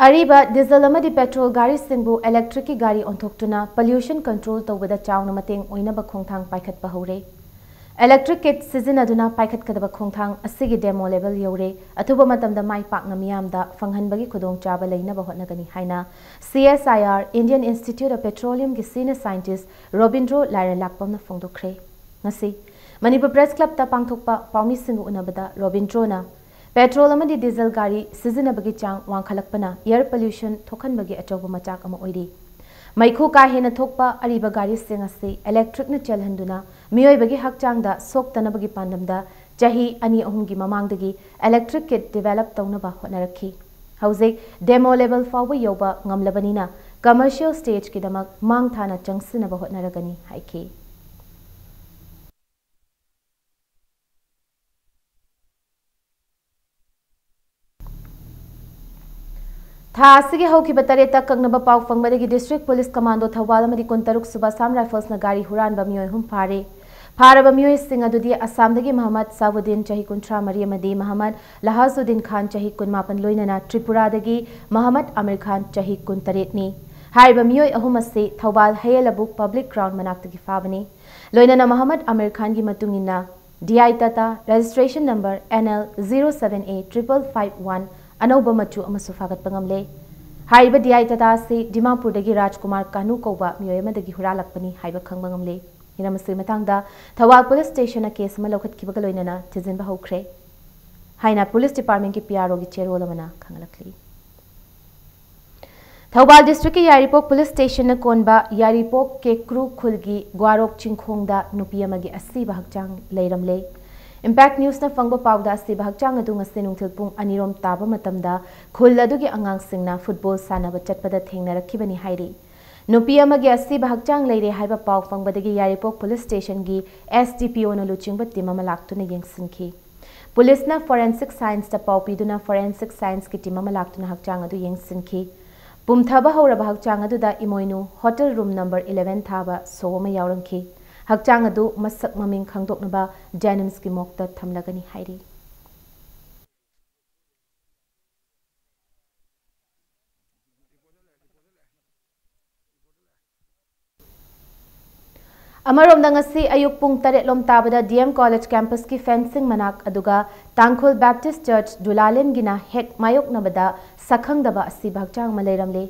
ꯑꯔꯤꯕ ꯗꯤꯖꯜ ꯑꯃꯗꯤ ꯄꯦꯇ꯭ꯔꯣꯜ ꯒꯥꯔꯤꯁꯤꯡꯕꯨ ꯏꯂꯦꯛꯇ꯭ꯔꯤꯛꯀꯤ ꯒꯥꯔꯤ ꯑꯣꯟꯊꯣꯛꯇꯨꯅ pollution control ꯇꯧꯕꯗ ꯆꯥꯎꯅ ꯃꯇꯦꯡ ꯑꯣꯏꯅꯕ ꯈꯣꯡꯊꯥꯡ ꯄꯥꯏꯈꯠꯄ ꯍꯧꯔꯦ꯫ Electric kit ꯁꯤꯖꯤꯟꯅꯗꯨꯅ ꯄꯥꯏꯈꯠꯀꯗꯕ ꯈꯣꯡꯊꯥꯡ ꯑꯁꯤꯒꯤ demo level ꯌꯧꯔꯦ꯫ ꯑꯊꯨꯕ ꯃꯇꯝꯗ ꯃꯥꯏ ꯄꯥꯛꯅ ꯃꯤꯌꯥꯝꯗ ꯐꯪꯍꯟꯕꯒꯤ ꯈꯨꯗꯣꯡꯆꯥꯕ ꯂꯩꯅꯕ ꯍꯣꯠꯅꯒꯅꯤ ꯍꯥꯏꯅ C S I R, Indian Institute of Petroleum ꯒꯤ senior scientist ꯔꯣꯕꯤꯟꯗ꯭ꯔꯣ ꯂꯥꯏꯔꯦꯟꯂꯥꯛꯄꯝꯅ ꯐꯣꯡꯗꯣꯛꯈ꯭ꯔꯦ꯫ ꯉꯁꯤ ꯃꯅꯤꯄꯨꯔ Press Club ꯇ ꯄꯥꯡꯊꯣꯛꯄ ꯄꯥꯎꯃꯤꯁꯤꯡꯒ ꯎꯅꯕꯗ ꯔꯣꯕꯤꯟꯗ꯭ꯔꯣꯅ ꯄꯦꯇ꯭ꯔꯣꯜ ꯑꯃꯗꯤ ꯗꯤꯖꯜ ꯒꯥꯔꯤ ꯁꯤꯖꯤꯟꯅꯕꯒꯤ ꯆꯥꯡ ꯋꯥꯡꯈꯠꯂꯛꯄꯅ air pollution ꯊꯣꯛꯍꯟꯕꯒꯤ ꯑꯆꯧꯕ ꯃꯆꯥꯛ ꯑꯃ ꯑꯣꯏꯔꯤ꯫ ꯃꯩꯈꯨ ꯀꯥ ꯍꯦꯟꯅ ꯊꯣꯛꯄ ꯑꯔꯤꯕ ꯒꯥꯔꯤꯁꯤꯡ ꯑꯁꯤ electric ꯅ ꯆꯦꯜꯍꯟꯗꯨꯅ ꯃꯤꯑꯣꯏꯕꯒꯤ ꯍꯛꯆꯥꯡꯗ ꯁꯣꯛꯇꯅꯕꯒꯤ ꯄꯥꯟꯗꯝꯗ ꯆꯍꯤ ꯑꯅꯤ ꯑꯍꯨꯝꯒꯤ ꯃꯃꯥꯡꯗꯒꯤ electric kit develop ꯇꯧꯅꯕ ꯍꯣꯠꯅꯔꯛꯈꯤ꯫ ꯍꯧꯖꯤꯛ demo level ꯐꯥꯎꯕ ꯌꯧꯕ ꯉꯝꯂꯕꯅꯤꯅ commercial stage ꯀꯤꯗꯃꯛ ꯃꯥꯡ ꯊꯥꯅ ꯆꯪꯁꯤꯟꯅꯕ ꯍꯣꯠꯅꯔꯒꯅꯤ ꯍꯥꯏꯈꯤ꯫ ꯊꯥ ꯑꯁꯤꯒꯤ ꯍꯧꯈꯤꯕ ꯇꯔꯦꯠꯇ ꯀꯛꯅꯕ ꯄꯥꯎ ꯐꯪꯕꯗꯒꯤ District Police Commando ꯊꯧꯕꯥꯜ ꯑꯃꯗꯤ ꯀꯨꯟꯇꯔꯨꯛ ꯁꯨꯕ Assam Rifles ꯅ ꯒꯥꯔꯤ ꯍꯨꯔꯥꯟꯕ ꯃꯤꯑꯣꯏ ꯑꯍꯨꯝ ꯐꯥꯔꯦ꯫ ꯐꯥꯔꯕ ꯃꯤꯑꯣꯏꯁꯤꯡ ꯑꯗꯨꯗꯤ ꯑꯁꯥꯝꯗꯒꯤ ꯃꯍꯃꯗ ꯁꯥꯕꯨꯗꯤꯟ, ꯆꯍꯤ ꯀꯨꯟꯊ꯭ꯔꯥ ꯃꯔꯤ, ꯑꯃꯗꯤ ꯃꯍꯃꯗ ꯂꯍꯥꯖꯨꯗꯤꯟ ꯈꯥꯟ, ꯆꯍꯤ ꯀꯨꯟꯃꯥꯄꯟ, ꯂꯣꯏꯅꯅ ꯇ꯭ꯔꯤꯄꯨꯔꯥꯗꯒꯤ ꯃꯍꯃꯗ ꯑꯃꯤꯔ ꯈꯥꯟ, ꯆꯍꯤ ꯀꯨꯟꯇꯔꯦꯠꯅꯤ꯫ ꯍꯥꯏꯔꯤꯕ ꯃꯤꯑꯣꯏ ꯑꯍꯨꯝ ꯑꯁꯤ ꯊꯧꯕꯥꯜ ꯍꯌꯦꯜ ꯂꯕꯨꯛ Public Ground ꯃꯅꯥꯛꯇꯒꯤ ꯐꯥꯕꯅꯤ꯫ ꯂꯣꯏꯅꯅ ꯃꯍꯃꯗ ꯑꯃꯤꯔ ꯈꯥꯟꯒꯤ ꯃꯇꯨꯡ ꯏꯟꯅ D I Tata, registration number N L zero seven A triple five one, ꯑꯅꯧꯕ ꯃꯆꯨ ꯑꯃꯁꯨ ꯐꯥꯒꯠꯄ ꯉꯝꯂꯦ꯫ ꯍꯥꯏꯔꯤꯕ D I Tata ꯑꯁꯤ ꯗꯤꯃꯥꯄꯨꯔꯗꯒꯤ ꯔꯥꯖꯀꯨꯃꯥꯔ ꯀꯥꯅꯨ ꯀꯧꯕ ꯃꯤꯑꯣꯏ ꯑꯃꯗꯒꯤ ꯍꯨꯔꯥꯜꯂꯛꯄꯅꯤ ꯍꯥꯏꯕ ꯈꯪꯕ ꯉꯝꯂꯦ꯫ ꯍꯤꯔꯝ ꯑꯁꯤꯒꯤ ꯃꯇꯥꯡꯗ ꯊꯧꯕꯥꯜ Police Station ꯅ case ꯑꯃ ꯂꯧꯈꯠꯈꯤꯕꯒ ꯂꯣꯏꯅꯅ ꯊꯤꯖꯤꯟꯕ ꯍꯧꯈ꯭ꯔꯦ ꯍꯥꯏꯅ Police Department ꯀꯤ P R O ꯒꯤ ꯆꯦꯔꯣꯜ ꯑꯃꯅ ꯈꯪꯍꯜꯂꯛꯂꯤ꯫ ꯊꯧꯕꯥꯜ District ꯀꯤ ꯌꯥꯏꯔꯤꯄꯣꯛ Police Station ꯅ ꯀꯣꯟꯕ ꯌꯥꯏꯔꯤꯄꯣꯛ ꯀꯦꯀ꯭ꯔꯨ ꯈꯨꯜꯒꯤ ꯒ꯭ꯋꯥꯔꯣꯛ ꯆꯤꯡꯈꯣꯡꯗ ꯅꯨꯄꯤ ꯑꯃꯒꯤ ꯑꯁꯤꯕ ꯍꯛꯆꯥꯡ ꯂꯩꯔꯝꯂꯦ꯫ Impact News ꯅ ꯐꯪꯕ ꯄꯥꯎꯗ ꯑꯁꯤꯕ ꯍꯛꯆꯥꯡ ꯑꯗꯨ ꯉꯁꯤ ꯅꯨꯡꯊꯤꯜ ꯄꯨꯡ ꯑꯅꯤꯔꯣꯝ ꯇꯥꯕ ꯃꯇꯝꯗ ꯈꯨꯜ ꯑꯗꯨꯒꯤ ꯑꯉꯥꯡꯁꯤꯡꯅ football ꯁꯥꯟꯅꯕ ꯆꯠꯄꯗ ꯊꯦꯡꯅꯔꯛꯈꯤꯕꯅꯤ ꯍꯥꯏꯔꯤ꯫ ꯅꯨꯄꯤ ꯑꯃꯒꯤ ꯑꯁꯤꯕ ꯍꯛꯆꯥꯡ ꯂꯩꯔꯦ ꯍꯥꯏꯕ ꯄꯥꯎ ꯐꯪꯕꯗꯒꯤ ꯌꯥꯏꯔꯤꯄꯣꯛ ꯄꯨꯂꯤꯁ ꯁ꯭ꯇꯦꯁꯟꯒꯤ ꯑꯦꯁ ꯗꯤ ꯄꯤ ꯑꯣꯅ ꯂꯨꯆꯤꯡꯕ ꯇꯤꯝ ꯑꯃ ꯂꯥꯛꯇꯨꯅ ꯌꯦꯡꯁꯤꯟꯈꯤ꯫ ꯄꯨꯂꯤꯁꯅ ꯐꯣꯔꯦꯟꯁꯤꯛ ꯁꯥꯏꯟꯁꯇ ꯄꯥꯎ ꯄꯤꯗꯨꯅ ꯐꯣꯔꯦꯟꯁꯤꯛ ꯁꯥꯏꯟꯁꯀꯤ ꯇꯤꯝ ꯑꯃ ꯂꯥꯛꯇꯨꯅ ꯍꯛꯆꯥꯡ ꯑꯗꯨ ꯌꯦꯡꯁꯤꯟꯈꯤ꯫ ꯄꯨꯝꯊꯕ ꯍꯧꯔꯕ ꯍꯛꯆꯥꯡ ꯑꯗꯨꯗ ꯏꯃꯣꯏꯅꯨ ꯍꯣꯇꯦꯜ ꯔꯨꯝ ꯅꯝꯕꯔ eleven ꯊꯥꯕ ꯁꯣ ꯑꯃ ꯌꯥꯎꯔꯝꯈꯤ꯫ ꯍꯛꯆꯥꯡ ꯑꯗꯨ ꯃꯁꯛ ꯃꯃꯤꯡ ꯈꯪꯗꯣꯛꯅꯕ ꯖꯦꯅꯤꯝꯁꯀꯤ ꯃꯣꯛꯇ ꯊꯝꯂꯒꯅꯤ ꯍꯥꯏꯔꯤ꯫ ꯑꯃꯔꯣꯝꯗ, ꯉꯁꯤ ꯑꯌꯨꯛ ꯄꯨꯡ ꯇꯔꯦꯠ ꯂꯣꯝ ꯇꯥꯕꯗ ꯗꯤ ꯑꯦꯝ ꯀꯣꯂꯦꯖ ꯀꯦꯝꯄꯁꯀꯤ ꯐꯦꯟꯁꯤꯡ ꯃꯅꯥꯛ, ꯑꯗꯨꯒ ꯇꯥꯡꯈꯨꯜ ꯕꯦꯞꯇꯤꯁ ꯆꯔꯆ ꯗꯨꯂꯥꯂꯦꯟꯒꯤꯅ ꯍꯦꯛ ꯃꯥꯌꯣꯛꯅꯕꯗ ꯁꯛꯈꯪꯗꯕ ꯑꯁꯤꯕ ꯍꯛꯆꯥꯡ ꯑꯃ ꯂꯩꯔꯝꯂꯦ꯫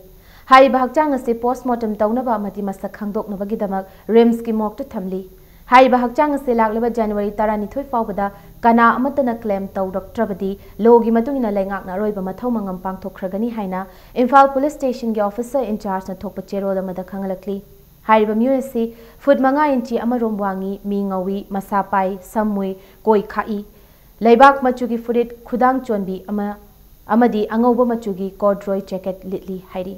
ꯍꯥꯏꯔꯤꯕ ꯍꯛꯆꯥꯡ ꯑꯁꯤ ꯄꯣꯁꯃꯣꯔꯇꯦꯝ ꯇꯧꯅꯕ ꯑꯃꯗꯤ ꯃꯁꯛ ꯈꯪꯗꯣꯛꯅꯕꯒꯤꯗꯃꯛ ꯔꯤꯝꯁꯀꯤ ꯃꯣꯔꯒꯇ ꯊꯝꯂꯤ꯫ ꯍꯥꯏꯔꯤꯕ ꯍꯛꯆꯥꯡ ꯑꯁꯤ ꯂꯥꯛꯂꯤꯕ ꯖꯅꯋꯥꯔꯤ ꯇꯔꯥꯅꯤꯊꯣꯏ ꯐꯥꯎꯕꯗ ꯀꯅꯥ ꯑꯃꯠꯇꯅ ꯀ꯭ꯂꯦꯝ ꯇꯧꯔꯛꯇ꯭ꯔꯕꯗꯤ ꯂꯣꯒꯤ ꯃꯇꯨꯡ ꯏꯟꯅ ꯂꯩꯉꯥꯛꯅ ꯑꯔꯣꯏꯕ ꯃꯊꯧ ꯃꯉꯝ ꯄꯥꯡꯊꯣꯛꯈ꯭ꯔꯒꯅꯤ ꯍꯥꯏꯅ ꯏꯝꯐꯥꯜ ꯄꯨꯂꯤꯁ ꯁ꯭ꯇꯦꯁꯟꯒꯤ ꯑꯣꯐꯤꯁꯔ ꯏꯟꯆꯥꯔꯖꯅ ꯊꯣꯛꯄ ꯆꯦꯔꯣꯜ ꯑꯃꯗ ꯈꯪꯍꯜꯂꯛꯂꯤ꯫ ꯍꯥꯏꯔꯤꯕ ꯃꯤꯑꯣꯏ ꯑꯁꯤ ꯐꯨꯠ ꯃꯉꯥ ꯏꯟꯆꯤ ꯑꯃ ꯔꯣꯝ ꯋꯥꯡꯏ, ꯃꯤ ꯉꯧꯏ, ꯃꯁꯥ ꯄꯥꯏ, ꯁꯝ ꯃꯨꯏ, ꯀꯣꯏ ꯈꯥꯛꯏ, ꯂꯩꯕꯥꯛ ꯃꯆꯨꯒꯤ ꯐꯨꯔꯤꯠ, ꯈꯨꯗꯥꯡ ꯆꯣꯟꯕꯤ ꯑꯃ ꯑꯃꯗꯤ ꯑꯉꯧꯕ ꯃꯆꯨꯒꯤ ꯀꯣꯔꯗ꯭ꯔꯣꯏ ꯖꯦꯀꯦꯠ ꯂꯤꯠꯂꯤ ꯍꯥꯏꯔꯤ꯫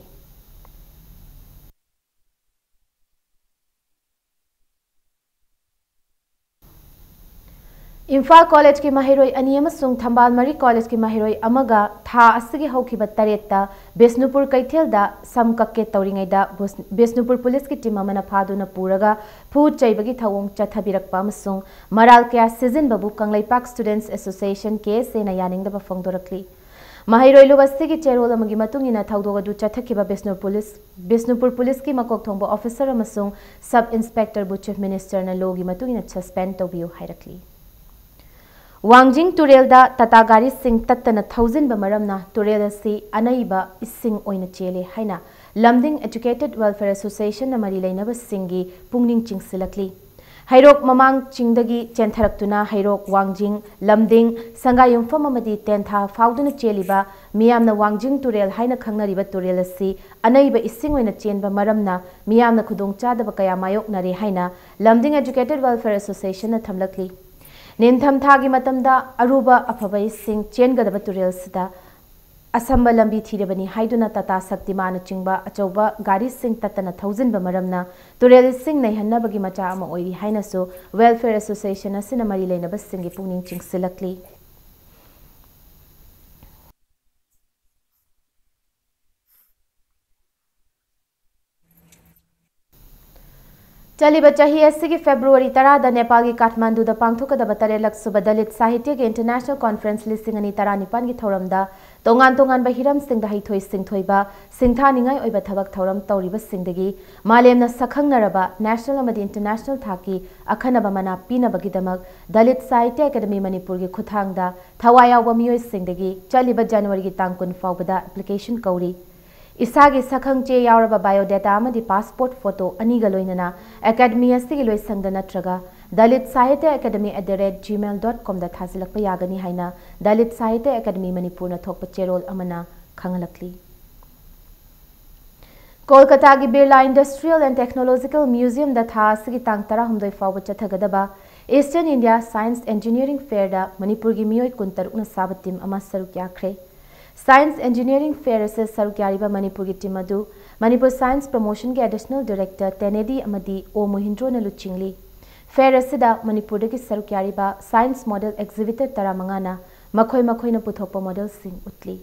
ꯏꯝꯐꯥꯜ ꯀꯣꯂꯦꯖꯀꯤ ꯃꯍꯩꯔꯣꯏ ꯑꯅꯤ ꯑꯃꯁꯨꯡ ꯊꯝꯕꯥꯜ ꯃꯔꯤ ꯀꯣꯂꯦꯖꯀꯤ ꯃꯍꯩꯔꯣꯏ ꯑꯃꯒ ꯊꯥ ꯑꯁꯤꯒꯤ ꯍꯧꯈꯤꯕ ꯇꯔꯦꯠꯇ ꯕꯤꯁꯅꯨꯄꯨꯔ ꯀꯩꯊꯦꯜꯗ ꯁꯝ ꯀꯛꯀꯦ ꯇꯧꯔꯤꯉꯩꯗ ꯕꯨꯁ-, ꯕꯤꯁꯅꯨꯄꯨꯔ ꯄꯨꯂꯤꯁꯀꯤ ꯇꯤꯝ ꯑꯃꯅ ꯐꯥꯗꯨꯅ ꯄꯨꯔꯒ ꯐꯨ ꯆꯩꯕꯒꯤ ꯊꯧꯑꯣꯡ ꯆꯠꯊꯕꯤꯔꯛꯄ ꯑꯃꯁꯨꯡ ꯃꯔꯥꯜ ꯀꯌꯥ ꯁꯤꯖꯤꯟꯕꯕꯨ ꯀꯪꯂꯩꯄꯥꯛ ꯁ꯭ꯇꯨꯗꯦꯟꯠꯁ ꯑꯦꯁꯣꯁꯤꯌꯦꯁꯟ, ꯀꯦ ꯑꯦꯁ ꯑꯦꯅ ꯌꯥꯅꯤꯡꯗꯕ ꯐꯣꯡꯗꯣꯔꯛꯂꯤ꯫ ꯃꯍꯩꯔꯣꯏ ꯂꯨꯞ ꯑꯁꯤꯒꯤ ꯆꯦꯔꯣꯜ ꯑꯃꯒꯤ ꯃꯇꯨꯡ ꯏꯟꯅ ꯊꯧꯗꯣꯛ ꯑꯗꯨ ꯆꯠꯊꯈꯤꯕ ꯕꯤꯁꯅꯨ ꯄꯨꯂꯤꯁ, ꯕꯤꯁꯅꯨꯄꯨꯔ ꯄꯨꯂꯤꯁꯀꯤ ꯃꯀꯣꯛ ꯊꯣꯡꯕ ꯑꯣꯐꯤꯁꯔ ꯑꯃꯁꯨꯡ ꯁꯕ ꯏꯟꯁꯄꯦꯛꯇꯔꯕꯨ ꯆꯤꯐ ꯃꯤꯅꯤꯁꯇꯔꯅ ꯂꯣꯒꯤ ꯃꯇꯨꯡ ꯏꯟꯅ ꯁꯁꯄꯦꯟ ꯇꯧꯕꯤꯌꯨ ꯍꯥꯏꯔꯛꯂꯤ꯫ ꯋꯥꯡꯖꯤꯡ ꯇꯨꯔꯦꯜꯗ ꯇꯥꯇꯥ ꯒꯥꯔꯤꯁꯤꯡ ꯇꯠꯇꯅ ꯊꯧꯖꯤꯟꯕ ꯃꯔꯝꯅ ꯇꯨꯔꯦꯜ ꯑꯁꯤ ꯑꯅꯩꯕ ꯏꯁꯤꯡ ꯑꯣꯏꯅ ꯆꯦꯜꯂꯦ ꯍꯥꯏꯅ ꯂꯝꯗꯤꯡ ꯑꯦꯖꯨꯀꯦꯇꯦꯗ ꯋꯦꯜꯐꯦꯌꯔ ꯑꯦꯁꯣꯁꯤꯌꯦꯁꯟꯅ ꯃꯔꯤ ꯂꯩꯅꯕꯁꯤꯡꯒꯤ ꯄꯨꯛꯅꯤꯡ ꯆꯤꯡꯁꯤꯜꯂꯛꯂꯤ꯫ ꯍꯩꯔꯣꯛ ꯃꯃꯥꯡ ꯆꯤꯡꯗꯒꯤ ꯆꯦꯟꯊꯔꯛꯇꯨꯅ ꯍꯩꯔꯣꯛ, ꯋꯥꯡꯖꯤꯡ, ꯂꯝꯗꯤꯡ, ꯁꯪꯒꯥꯏꯌꯨꯝꯐꯝ ꯑꯃꯗꯤ ꯇꯦꯟꯊꯥ ꯐꯥꯎꯗꯨꯅ ꯆꯦꯜꯂꯤꯕ ꯃꯤꯌꯥꯝꯅ ꯋꯥꯡꯖꯤꯡ ꯇꯨꯔꯦꯜ ꯍꯥꯏꯅ ꯈꯪꯅꯔꯤꯕ ꯇꯨꯔꯦꯜ ꯑꯁꯤ ꯑꯅꯩꯕ ꯏꯁꯤꯡ ꯑꯣꯏꯅ ꯆꯦꯟꯕ ꯃꯔꯝꯅ ꯃꯤꯌꯥꯝꯅ ꯈꯨꯗꯣꯡꯆꯥꯗꯕ ꯀꯌꯥ ꯃꯥꯌꯣꯛꯅꯔꯦ ꯍꯥꯏꯅ ꯂꯝꯗꯤꯡ ꯑꯦꯖꯨꯀꯦꯇꯦꯗ ꯋꯦꯜꯐꯦꯌꯔ ꯑꯦꯁꯣꯁꯤꯌꯦꯁꯟꯅ ꯊꯝꯂꯛꯂꯤ꯫ ꯅꯤꯡꯊꯝꯊꯥꯒꯤ ꯃꯇꯝꯗ ꯑꯔꯨꯕ ꯑꯐꯕ ꯏꯁꯤꯡ ꯆꯦꯟꯒꯗꯕ ꯇꯨꯔꯦꯜꯁꯤꯗ ꯑꯁꯝꯕ ꯂꯝꯕꯤ ꯊꯤꯔꯕꯅꯤ ꯍꯥꯏꯗꯨꯅ ꯇꯥꯇꯥ ꯁꯛꯇꯤꯃꯥꯟꯅꯆꯤꯡꯕ ꯑꯆꯧꯕ ꯒꯥꯔꯤꯁꯤꯡ ꯇꯠꯇꯅ ꯊꯧꯖꯤꯟꯕ ꯃꯔꯝꯅ ꯇꯨꯔꯦꯜ ꯏꯁꯤꯡ ꯅꯩꯍꯟꯅꯕꯒꯤ ꯃꯆꯥꯛ ꯑꯃ ꯑꯣꯏꯔꯤ ꯍꯥꯏꯅꯁꯨ Welfare Association ꯑꯁꯤꯅ ꯃꯔꯤ ꯂꯩꯅꯕꯁꯤꯡꯒꯤ ꯄꯨꯛꯅꯤꯡ ꯆꯤꯡꯁꯤꯜꯂꯛꯂꯤ꯫ ꯆꯠꯂꯤꯕ ꯆꯍꯤ ꯑꯁꯤꯒꯤ ꯐꯦꯕ꯭ꯔꯨꯋꯥꯔꯤ ꯇꯔꯥꯗ ꯅꯦꯄꯥꯜꯒꯤ ꯀꯥꯊꯃꯥꯟꯗꯨꯗ ꯄꯥꯡꯊꯣꯛꯀꯗꯕ ꯇꯔꯦꯠꯂꯛ ꯁꯨꯕ ꯗꯂꯤꯠ ꯁꯥꯍꯤꯇ꯭ꯌꯒꯤ International Conference ꯂꯤꯁꯤꯡ ꯑꯅꯤ ꯇꯔꯥꯅꯤꯄꯥꯟꯒꯤ ꯊꯧꯔꯝꯗ ꯇꯣꯉꯥꯟ ꯇꯣꯉꯥꯟꯕ ꯍꯤꯔꯝꯁꯤꯡꯗ ꯍꯩꯊꯣꯏ ꯁꯤꯡꯊꯣꯏꯕ, ꯁꯤꯡꯊꯥꯅꯤꯡꯉꯥꯏ ꯑꯣꯏꯕ ꯊꯕꯛ ꯊꯧꯔꯝ ꯇꯧꯔꯤꯕꯁꯤꯡꯗꯒꯤ ꯃꯥꯂꯦꯝꯅ ꯁꯛꯈꯪꯅꯔꯕ national ꯑꯃꯗꯤ international ꯊꯥꯛꯀꯤ ꯑꯈꯟꯅꯕ ꯃꯅꯥ ꯄꯤꯅꯕꯒꯤꯗꯃꯛ ꯗꯂꯤꯠ ꯁꯥꯍꯤꯇ꯭ꯌ ꯑꯦꯀꯥꯗꯃꯤ ꯃꯅꯤꯄꯨꯔꯒꯤ ꯈꯨꯠꯊꯥꯡꯗ ꯊꯋꯥꯏ ꯌꯥꯎꯕ ꯃꯤꯑꯣꯏꯁꯤꯡꯗꯒꯤ ꯆꯠꯂꯤꯕ ꯖꯅꯋꯥꯔꯤꯒꯤ ꯇꯥꯡ ꯀꯨꯟ ꯐꯥꯎꯕꯗ application ꯀꯧꯔꯤ꯫ ꯏꯁꯥꯒꯤ ꯁꯛꯈꯪ ꯆꯦ ꯌꯥꯎꯔꯕ biodata ꯑꯃꯗꯤ passport photo ꯑꯅꯤꯒ ꯂꯣꯏꯅꯅ ꯑꯦꯀꯥꯗꯃꯤ ꯑꯁꯤꯒꯤ ꯂꯣꯏꯁꯪꯗ ꯅꯠꯇ꯭ꯔꯒ Dalit Sahitya Academy at the rate gmail dot com ꯗ ꯊꯥꯖꯤꯜꯂꯛꯄ ꯌꯥꯒꯅꯤ ꯍꯥꯏꯅ Dalit Sahitya Academy ꯃꯅꯤꯄꯨꯔꯅ ꯊꯣꯛꯄ ꯆꯦꯔꯣꯜ ꯑꯃꯅ ꯈꯪꯍꯜꯂꯛꯂꯤ꯫ ꯀꯣꯜꯀꯇꯥꯒꯤ Birla Industrial and Technological Museum ꯗ ꯊꯥ ꯑꯁꯤꯒꯤ ꯇꯥꯡ ꯇꯔꯥꯍꯨꯝꯗꯣꯏ ꯐꯥꯎꯕ ꯆꯠꯊꯒꯗꯕ Eastern India Science Engineering Fair ꯗ ꯃꯅꯤꯄꯨꯔꯒꯤ ꯃꯤꯑꯣꯏ ꯀꯨꯟꯇꯔꯨꯛꯅ ꯁꯥꯕ team ꯑꯃ ꯁꯔꯨꯛ ꯌꯥꯈ꯭ꯔꯦ꯫ Science Engineering Fair ꯑꯁꯤꯗ ꯁꯔꯨꯛ ꯌꯥꯔꯤꯕ ꯃꯅꯤꯄꯨꯔꯒꯤ team ꯑꯗꯨ ꯃꯅꯤꯄꯨꯔ Science Promotion ꯒꯤ Additional Director ꯇꯦꯅꯦꯗꯤ ꯑꯃꯗꯤ ꯑꯣ ꯃꯣꯍꯤꯟꯗ꯭ꯔꯣꯅ ꯂꯨꯆꯤꯡꯂꯤ꯫ Fair ꯑꯁꯤꯗ ꯃꯅꯤꯄꯨꯔꯗꯒꯤ ꯁꯔꯨꯛ ꯌꯥꯔꯤꯕ science model exhibitor ꯇꯔꯥꯃꯉꯥꯅ ꯃꯈꯣꯏ ꯃꯈꯣꯏꯅ ꯄꯨꯊꯣꯛꯄ model ꯁꯤꯡ ꯎꯠꯂꯤ꯫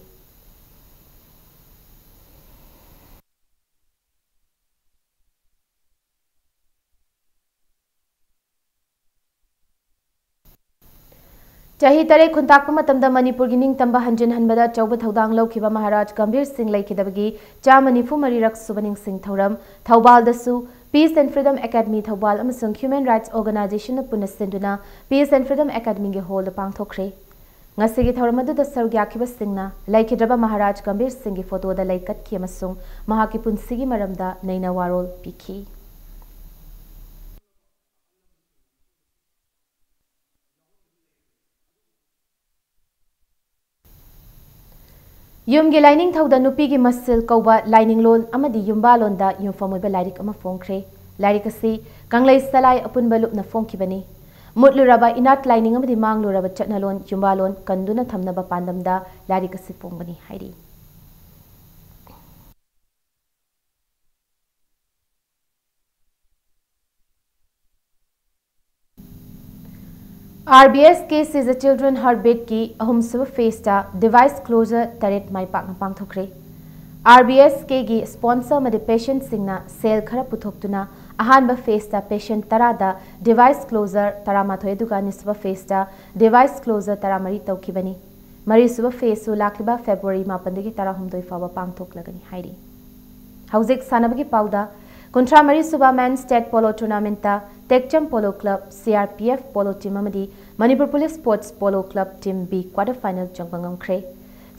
ꯆꯍꯤ ꯇꯔꯦꯠ ꯈꯨꯟꯇꯥꯛꯄ ꯃꯇꯝꯗ ꯃꯅꯤꯄꯨꯔꯒꯤ ꯅꯤꯡꯇꯝꯕ ꯍꯟꯖꯤꯟ ꯍꯟꯕꯗ ꯑꯆꯧꯕ ꯊꯧꯗꯥꯡ ꯂꯧꯈꯤꯕ ꯃꯍꯥꯔꯥꯖ ꯒꯝꯚꯤꯔ ꯁꯤꯡ ꯂꯩꯈꯤꯗꯕꯒꯤ ꯆꯥꯝꯃ ꯅꯤꯐꯨ ꯃꯔꯤꯔꯛ ꯁꯨꯕ ꯅꯤꯡꯁꯤꯡ ꯊꯧꯔꯝ ꯊꯧꯕꯥꯜꯗꯁꯨ Peace and Freedom Academy Thoubal ꯑꯃꯁꯨꯡ Human Rights Organization ꯅ ꯄꯨꯟꯅ ꯁꯤꯟꯗꯨꯅ Peace and Freedom Academy ꯒꯤ hall ꯗ ꯄꯥꯡꯊꯣꯛꯈ꯭ꯔꯦ꯫ ꯉꯁꯤꯒꯤ ꯊꯧꯔꯝ ꯑꯗꯨꯗ ꯁꯔꯨꯛ ꯌꯥꯈꯤꯕꯁꯤꯡꯅ ꯂꯩꯈꯤꯗ꯭ꯔꯕ ꯃꯍꯥꯔꯥꯖ ꯒꯝꯚꯤꯔ ꯁꯤꯡꯒꯤ photo ꯗ ꯂꯩ ꯀꯠꯈꯤ ꯑꯃꯁꯨꯡ ꯃꯍꯥꯛꯀꯤ ꯄꯨꯟꯁꯤꯒꯤ ꯃꯔꯝꯗ ꯅꯩꯅ ꯋꯥꯔꯣꯜ ꯄꯤꯈꯤ꯫ ꯌꯨꯝꯒꯤ ꯂꯥꯏꯅꯤꯡꯊꯧꯗ ꯅꯨꯄꯤꯒꯤ ꯃꯁꯤꯜ ꯀꯧꯕ ꯂꯥꯏꯅꯤꯡꯂꯣꯟ ꯑꯃꯗꯤ ꯌꯨꯝꯕꯥꯂꯣꯟꯗ ꯌꯨꯝꯐꯝ ꯑꯣꯏꯕ ꯂꯥꯏꯔꯤꯛ ꯑꯃ ꯐꯣꯡꯈ꯭ꯔꯦ꯫ ꯂꯥꯏꯔꯤꯛ ꯑꯁꯤ ꯀꯪꯂꯩ ꯁꯂꯥꯏ ꯑꯄꯨꯟꯕ ꯂꯨꯞꯅ ꯐꯣꯡꯈꯤꯕꯅꯤ꯫ ꯃꯨꯠꯂꯨꯔꯕ ꯏꯅꯥꯠ ꯂꯥꯏꯅꯤꯡ ꯑꯃꯗꯤ ꯃꯥꯡꯂꯨꯔꯕ ꯆꯠꯅꯂꯣꯟ ꯌꯨꯝꯕꯥꯂꯣꯟ ꯀꯟꯗꯨꯅ ꯊꯝꯅꯕ ꯄꯥꯟꯗꯝꯗ ꯂꯥꯏꯔꯤꯛ ꯑꯁꯤ ꯐꯣꯡꯕꯅꯤ ꯍꯥꯏꯔꯤ꯫ R B S K Save the Children Heartbeat ꯀꯤ ꯑꯍꯨꯝꯁꯨꯕ ꯐꯦꯁꯇ ꯗꯤꯚꯥꯏꯁ ꯀ꯭ꯂꯣꯖꯔ ꯇꯔꯦꯠ ꯃꯥꯏ ꯄꯥꯛꯅ ꯄꯥꯡꯊꯣꯛꯈ꯭ꯔꯦ꯫ R B S K ꯒꯤ ꯁ꯭ꯄꯣꯟꯁꯔ ꯑꯃꯗꯤ ꯄꯦꯁꯦꯟꯠꯁꯤꯡꯅ ꯁꯦꯜ ꯈꯔ ꯄꯨꯊꯣꯛꯇꯨꯅ ꯑꯍꯥꯟꯕ ꯐꯦꯁꯇ ꯄꯦꯁꯦꯟꯠ ꯇꯔꯥꯗ ꯗꯤꯚꯥꯏꯁ ꯀ꯭ꯂꯣꯖꯔ ꯇꯔꯥꯃꯥꯊꯣꯏ ꯑꯗꯨꯒ ꯑꯅꯤꯁꯨꯕ ꯐꯦꯁꯇ ꯗꯤꯚꯥꯏꯁ ꯀ꯭ꯂꯣꯖꯔ ꯇꯔꯥꯃꯔꯤ ꯇꯧꯈꯤꯕꯅꯤ꯫ ꯃꯔꯤꯁꯨꯕ ꯐꯦꯁꯁꯨ ꯂꯥꯛꯂꯤꯕ ꯐꯦꯕ꯭ꯔꯨꯋꯥꯔꯤ ꯃꯥꯄꯟꯗꯒꯤ ꯇꯔꯥꯍꯨꯝꯗꯣꯏ ꯐꯥꯎꯕ ꯄꯥꯡꯊꯣꯛꯂꯒꯅꯤ ꯍꯥꯏꯔꯤ꯫ ꯍꯧꯖꯤꯛ ꯁꯥꯟꯅꯕꯒꯤ ꯄꯥꯎꯗ, ꯀꯨꯟꯊ꯭ꯔꯥ ꯃꯔꯤ ꯁꯨꯕ ꯃꯦꯟ ꯁ꯭ꯇꯦꯠ ꯄꯣꯂꯣ ꯇꯣꯔꯅꯥꯃꯦꯟꯠꯇ ꯇꯦꯛꯆꯝ polo club, C R P F polo team ꯑꯃꯗꯤ Manipur police sports polo club team B quarter final ꯆꯪꯕ ꯉꯝꯈ꯭ꯔꯦ꯫